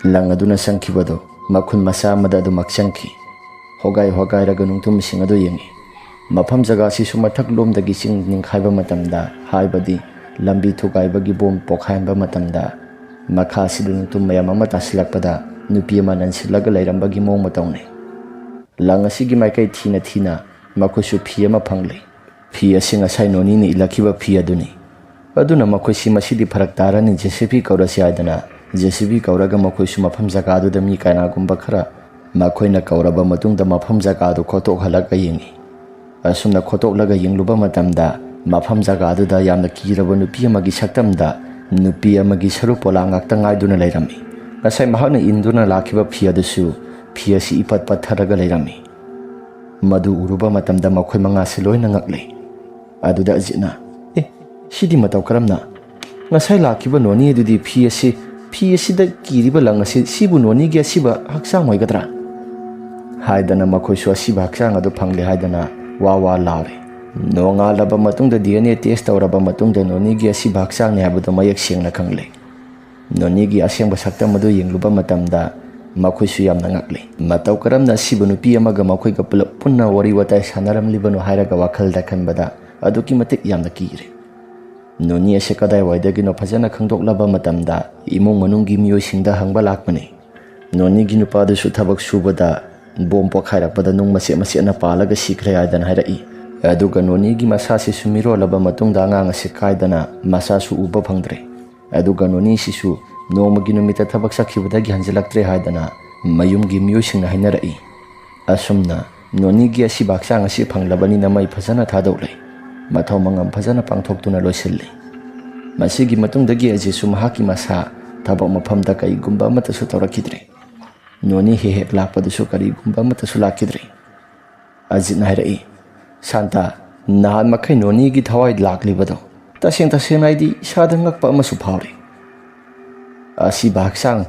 ꯂꯪ ꯑꯗꯨꯅ ꯆꯪꯈꯤꯕꯗꯨ ꯃꯈꯨꯟ ꯃꯆꯥ ꯑꯃꯗ ꯑꯗꯨꯃꯛ ꯆꯪꯈꯤ꯫ ꯍꯣꯒꯥꯏ ꯍꯣꯒꯥꯏꯔꯒ ꯅꯨꯡꯇꯨꯝꯁꯤꯡ ꯑꯗꯨ ꯌꯦꯡꯉꯤ꯫ ꯃꯐꯝ ꯖꯒꯥꯁꯤꯁꯨ ꯃꯊꯛꯂꯣꯝꯗꯒꯤ ꯆꯤꯡ ꯅꯤꯡꯈꯥꯏꯕ ꯃꯇꯝꯗ, ꯍꯥꯏꯕꯗꯤ ꯂꯝꯕꯤ ꯊꯨꯒꯥꯏꯕꯒꯤ ꯕꯣꯝ ꯄꯣꯈꯥꯏꯍꯟꯕ ꯃꯇꯝꯗ, ꯃꯈꯥꯁꯤꯗ ꯅꯨꯡꯇꯨꯝ ꯃꯌꯥꯝ ꯑꯃ ꯇꯥꯁꯤꯜꯂꯛꯄꯗ ꯅꯨꯄꯤ ꯑꯃ ꯅꯟꯁꯤꯜꯂꯒ ꯂꯩꯔꯝꯕꯒꯤ ꯃꯑꯣꯡ ꯃꯇꯧꯅꯤ꯫ ꯂꯪ ꯑꯁꯤꯒꯤ ꯃꯥꯏꯀꯩ ꯊꯤꯅ ꯊꯤꯅ ꯃꯈꯣꯏꯁꯨ ꯐꯤ ꯑꯃ ꯐꯪꯂꯤ꯫ ꯐꯤ ꯑꯁꯤ ꯉꯁꯥꯏ ꯅꯣꯅꯤꯅ ꯏꯜꯂꯛꯈꯤꯕ ꯐꯤ ꯑꯗꯨꯅꯤ꯫ ꯑꯗꯨꯅ ꯃꯈꯣꯏꯁꯤ ꯃꯁꯤꯗꯤ ꯐꯔꯛ ꯇꯥꯔꯅꯤ, ꯖꯦ ꯁꯤ ꯕꯤ ꯀꯧꯔꯁꯤ ꯍꯥꯏꯗꯅ ꯖꯦ ꯁꯤ ꯕꯤ ꯀꯧꯔꯒ ꯃꯈꯣꯏꯁꯨ ꯃꯐꯝ ꯖꯒꯥꯗꯨꯗ ꯃꯤ ꯀꯅꯥꯒꯨꯝꯕ ꯈꯔ ꯃꯈꯣꯏꯅ ꯀꯧꯔꯕ ꯃꯇꯨꯡꯗ ꯃꯐꯝ ꯖꯒꯥꯗꯨ ꯈꯣꯠꯇꯣꯛꯍꯜꯂꯒ ꯌꯦꯡꯉꯤ꯫ ꯑꯁꯨꯝꯅ ꯈꯣꯠꯇꯣꯛꯂꯒ ꯌꯦꯡꯂꯨꯕ ꯃꯇꯝꯗ ꯃꯐꯝ ꯖꯒꯥꯗꯨꯗ ꯌꯥꯝꯅ ꯀꯤꯔꯕ ꯅꯨꯄꯤ ꯑꯃꯒꯤ ꯁꯛꯇꯝꯗ ꯅꯨꯄꯤ ꯑꯃꯒꯤ ꯁꯔꯨ ꯄꯣꯂꯥ ꯉꯥꯛꯇ ꯉꯥꯏꯗꯨꯅ ꯂꯩꯔꯝꯃꯤ꯫ ꯉꯁꯥꯏ ꯃꯍꯥꯛꯅ ꯏꯟꯗꯨꯅ ꯂꯥꯛꯈꯤꯕ ꯐꯤ ꯑꯗꯨꯁꯨ ꯐꯤ ꯑꯁꯤ ꯏꯄꯠ ꯄꯠꯊꯔꯒ ꯂꯩꯔꯝꯃꯤ꯫ ꯃꯗꯨ ꯎꯔꯨꯕ ꯃꯇꯝꯗ ꯃꯈꯣꯏ ꯃꯉꯥꯁꯤ ꯂꯣꯏꯅ ꯉꯛꯂꯤ꯫ ꯑꯗꯨꯗ ꯑꯖꯤꯠꯅ, "ꯑꯦ, ꯁꯤꯗꯤ ꯃꯇꯧ ꯀꯔꯝꯅ? ꯉꯁꯥꯏ ꯂꯥꯛꯈꯤꯕ ꯅꯣꯅꯤ ꯑꯗꯨꯗꯤ ꯐꯤ ꯑꯁꯤ, ꯐꯤ ꯑꯁꯤꯗ ꯀꯤꯔꯤꯕ ꯂꯪ ꯑꯁꯤ ꯁꯤꯕꯨ ꯅꯣꯅꯤꯒꯤ ꯑꯁꯤꯕ ꯍꯛꯆꯥꯡ ꯑꯣꯏꯒꯗ꯭ꯔꯥ?" ꯍꯥꯏꯗꯅ ꯃꯈꯣꯏꯁꯨ ꯑꯁꯤꯕ ꯍꯛꯆꯥꯡ ꯑꯗꯨ ꯐꯪꯂꯦ ꯍꯥꯏꯗꯅ ꯋꯥ ꯋꯥ ꯂꯥꯎꯔꯦ꯫ ꯅꯣꯡꯉꯥꯜꯂꯕ ꯃꯇꯨꯡꯗ ꯗꯤ ꯑꯦꯟ ꯑꯦ ꯇꯦꯁ ꯇꯧꯔꯕ ꯃꯇꯨꯡꯗ ꯅꯣꯅꯤꯒꯤ ꯑꯁꯤꯕ ꯍꯛꯆꯥꯡꯅꯤ ꯍꯥꯏꯕꯗꯨ ꯃꯌꯦꯛ ꯁꯦꯡꯅ ꯈꯪꯂꯦ꯫ ꯅꯣꯅꯤꯒꯤ ꯑꯁꯦꯡꯕ ꯁꯛꯇꯝ ꯑꯗꯨ ꯌꯦꯡꯂꯨꯕ ꯃꯇꯝꯗ ꯃꯈꯣꯏꯁꯨ ꯌꯥꯝꯅ ꯉꯛꯂꯤ꯫ ꯃꯇꯧ ꯀꯔꯝꯅ ꯑꯁꯤꯕ ꯅꯨꯄꯤ ꯑꯃꯒ ꯃꯈꯣꯏꯒ ꯄꯨꯂꯞ ꯄꯨꯟꯅ ꯋꯥꯔꯤ ꯋꯥꯇꯥꯏ ꯁꯥꯟꯅꯔꯝꯂꯤꯕꯅꯣ ꯍꯥꯏꯔꯒ ꯋꯥꯈꯜꯗ ꯈꯟꯕꯗ ꯑꯗꯨꯛꯀꯤ ꯃꯇꯤꯛ ꯌꯥꯝꯅ ꯀꯤꯔꯦ꯫ ꯅꯣꯅꯤ ꯑꯁꯤ ꯀꯗꯥꯏꯋꯥꯏꯗꯒꯤꯅꯣ ꯐꯖꯅ ꯈꯪꯗꯣꯛꯂꯕ ꯃꯇꯝꯗ ꯏꯃꯨꯡ ꯃꯅꯨꯡꯒꯤ ꯃꯤꯑꯣꯏꯁꯤꯡꯗ ꯍꯪꯕ ꯂꯥꯛꯄꯅꯤ꯫ ꯅꯣꯅꯤꯒꯤ ꯅꯨꯄꯥꯗꯨꯁꯨ ꯊꯕꯛ ꯁꯨꯕꯗ ꯕꯣꯝ ꯄꯣꯈꯥꯏꯔꯛꯄꯗ ꯅꯨꯡ ꯃꯆꯦꯠ ꯃꯆꯦꯠꯅ ꯄꯥꯜꯂꯒ ꯁꯤꯈ꯭ꯔꯦ ꯍꯥꯏꯗꯅ ꯍꯥꯏꯔꯛꯏ꯫ ꯑꯗꯨꯒ ꯅꯣꯅꯤꯒꯤ ꯃꯁꯥꯁꯤꯁꯨ ꯃꯤꯔꯣꯜꯂꯕ ꯃꯇꯨꯡꯗ ꯑꯉꯥꯡ ꯑꯁꯤ ꯀꯥꯏꯗꯅ ꯃꯁꯥꯁꯨ ꯎꯕ ꯐꯪꯗ꯭ꯔꯦ꯫ ꯑꯗꯨꯒ ꯅꯣꯅꯤꯁꯤꯁꯨ ꯅꯣꯡꯃꯒꯤ ꯅꯨꯃꯤꯠꯇ ꯊꯕꯛ ꯆꯠꯈꯤꯕꯗꯒꯤ ꯍꯟꯖꯤꯜꯂꯛꯇ꯭ꯔꯦ ꯍꯥꯏꯗꯅ ꯃꯌꯨꯝꯒꯤ ꯃꯤꯑꯣꯏꯁꯤꯡꯅ ꯍꯥꯏꯅꯔꯛꯏ꯫ ꯑꯁꯨꯝꯅ ꯅꯣꯅꯤꯒꯤ ꯑꯁꯤꯕ ꯍꯛꯆꯥꯡ ꯑꯁꯤ ꯐꯪꯂꯕꯅꯤꯅ ꯃꯩ ꯐꯖꯅ ꯊꯥꯗꯣꯛꯂꯦ꯫ ꯃꯊꯧ ꯃꯉꯝ ꯐꯖꯅ ꯄꯥꯡꯊꯣꯛꯇꯨꯅ ꯂꯣꯏꯁꯤꯜꯂꯤ꯫ ꯃꯁꯤꯒꯤ ꯃꯇꯨꯡꯗꯒꯤ ꯑꯖꯤꯠꯁꯨ ꯃꯍꯥꯛꯀꯤ ꯃꯁꯥ ꯊꯕꯛ ꯃꯐꯝꯗ ꯀꯔꯤꯒꯨꯝꯕ ꯑꯃꯠꯇꯁꯨ ꯇꯧꯔꯛꯈꯤꯗ꯭ꯔꯦ꯫ ꯅꯣꯅꯤ ꯍꯦꯛ ꯍꯦꯛ ꯂꯥꯛꯄꯗꯨꯁꯨ ꯀꯔꯤꯒꯨꯝꯕ ꯑꯃꯠꯇꯁꯨ ꯂꯥꯛꯈꯤꯗ꯭ꯔꯦ꯫ ꯑꯖꯤꯠꯅ ꯍꯥꯏꯔꯛꯏ, "ꯁꯥꯟꯇ, ꯅꯍꯥꯟ ꯃꯈꯩ ꯅꯣꯅꯤꯒꯤ ꯊꯋꯥꯏ ꯂꯥꯛꯂꯤꯕꯗꯣ ꯇꯁꯦꯡ ꯇꯁꯦꯡꯅ ꯑꯩꯗꯤ ꯏꯁꯥꯗ ꯉꯛꯄ ꯑꯃꯁꯨ ꯐꯥꯎꯔꯤ꯫ ꯑꯁꯤꯕ ꯍꯛꯆꯥꯡ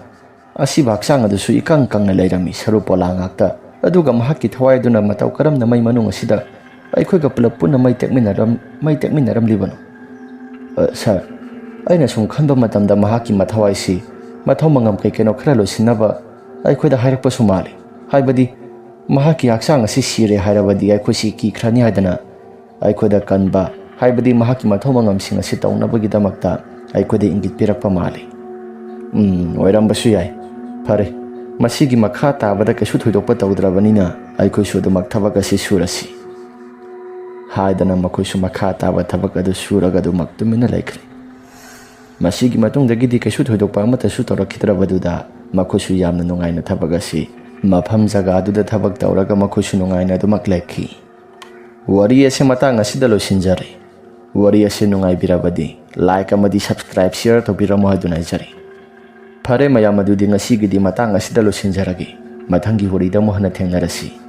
ꯑꯁꯤꯕ ꯍꯛꯆꯥꯡ ꯑꯗꯨꯁꯨ ꯏꯀꯪ ꯀꯪꯅ ꯂꯩꯔꯝꯃꯤ, ꯁꯔꯨ ꯄꯣꯂꯥ ꯉꯥꯛꯇ꯫ ꯑꯗꯨꯒ ꯃꯍꯥꯛꯀꯤ ꯊꯋꯥꯏ ꯑꯗꯨꯅ ꯃꯇꯧ ꯀꯔꯝꯅ ꯃꯩ ꯃꯅꯨꯡ ꯑꯁꯤꯗ ꯑꯩꯈꯣꯏꯒ ꯄꯨꯂꯞ ꯄꯨꯟꯅ ꯃꯩ ꯇꯦꯛꯃꯤꯟꯅꯔꯝ ꯃꯩ ꯇꯦꯛꯃꯤꯟꯅꯔꯝꯂꯤꯕꯅꯣ? "ꯑ, ꯁꯥꯔ, ꯑꯩꯅ ꯁꯨꯝ ꯈꯟꯕ ꯃꯇꯝꯗ ꯃꯍꯥꯛꯀꯤ ꯃꯊꯧ ꯍꯥꯏꯁꯤ ꯃꯊꯧ ꯃꯉꯝ ꯀꯩ ꯀꯩꯅꯣ ꯈꯔ ꯂꯣꯏꯁꯤꯟꯅꯕ ꯑꯩꯈꯣꯏꯗ ꯍꯥꯏꯔꯛꯄꯁꯨ ꯃꯥꯜꯂꯤ꯫ ꯍꯥꯏꯕꯗꯤ ꯃꯍꯥꯛꯀꯤ ꯍꯛꯆꯥꯡ ꯑꯁꯤ ꯁꯤꯔꯦ ꯍꯥꯏꯔꯕꯗꯤ ꯑꯩꯈꯣꯏꯁꯤ ꯀꯤꯈ꯭ꯔꯅꯤ ꯍꯥꯏꯗꯅ ꯑꯩꯈꯣꯏꯗ ꯀꯟꯕ, ꯍꯥꯏꯕꯗꯤ ꯃꯍꯥꯛꯀꯤ ꯃꯊꯧ ꯃꯉꯝꯁꯤꯡ ꯑꯁꯤ ꯇꯧꯅꯕꯒꯤꯗꯃꯛꯇ ꯑꯩꯈꯣꯏꯗ ꯏꯪꯒꯤꯠ ꯄꯤꯔꯛꯄ ꯃꯥꯜꯂꯤ"꯫ "ꯎꯝ, ꯑꯣꯏꯔꯝꯕꯁꯨ ꯌꯥꯏ꯫ ꯐꯔꯦ, ꯃꯁꯤꯒꯤ ꯃꯈꯥ ꯇꯥꯕꯗ ꯀꯩꯁꯨ ꯊꯣꯏꯗꯣꯛꯄ ꯇꯧꯗ꯭ꯔꯕꯅꯤꯅ ꯑꯩꯈꯣꯏꯁꯨ ꯑꯗꯨꯃꯛ ꯊꯕꯛ ꯑꯁꯤ ꯁꯨꯔꯁꯤ" ꯍꯥꯏꯗꯅ ꯃꯈꯣꯏꯁꯨ ꯃꯈꯥ ꯇꯥꯕ ꯊꯕꯛ ꯑꯗꯨ ꯁꯨꯔꯒ ꯑꯗꯨꯃꯛ ꯇꯨꯃꯤꯟꯅ ꯂꯩꯈ꯭ꯔꯦ꯫ ꯃꯁꯤꯒꯤ ꯃꯇꯨꯡꯗꯒꯤꯗꯤ ꯀꯩꯁꯨ ꯊꯣꯏꯗꯣꯛꯄ ꯑꯃꯠꯇꯁꯨ ꯇꯧꯔꯛꯈꯤꯗ꯭ꯔꯕꯗꯨꯗ ꯃꯈꯣꯏꯁꯨ ꯌꯥꯝꯅ ꯅꯨꯡꯉꯥꯏꯅ ꯊꯕꯛ ꯑꯁꯤ ꯃꯐꯝ ꯖꯒꯥꯗꯨꯗ ꯊꯕꯛ ꯇꯧꯔꯒ ꯃꯈꯣꯏꯁꯨ ꯅꯨꯡꯉꯥꯏꯅ ꯑꯗꯨꯃꯛ ꯂꯩꯈꯤ꯫ ꯋꯥꯔꯤ ꯑꯁꯤ ꯃꯇꯥꯡ ꯑꯁꯤꯗ ꯂꯣꯏꯁꯤꯟꯖꯔꯦ꯫ ꯋꯥꯔꯤ ꯑꯁꯤ ꯅꯨꯡꯉꯥꯏꯕꯤꯔꯕꯗꯤ like ꯑꯃꯗꯤ subscribe, share ꯇꯧꯕꯤꯔꯝꯃꯨ ꯍꯥꯏꯗꯨꯅ ꯍꯥꯏꯖꯔꯤ꯫ ꯐꯔꯦ ꯃꯌꯥꯝ, ꯑꯗꯨꯗꯤ ꯉꯁꯤꯒꯤꯗꯤ ꯃꯇꯥꯡ ꯑꯁꯤꯗ ꯂꯣꯏꯁꯤꯟꯖꯔꯒꯦ꯫ ꯃꯊꯪꯒꯤ ꯋꯥꯔꯤꯗ ꯑꯃꯨꯛ ꯍꯟꯅ ꯊꯦꯡꯅꯔꯁꯤ꯫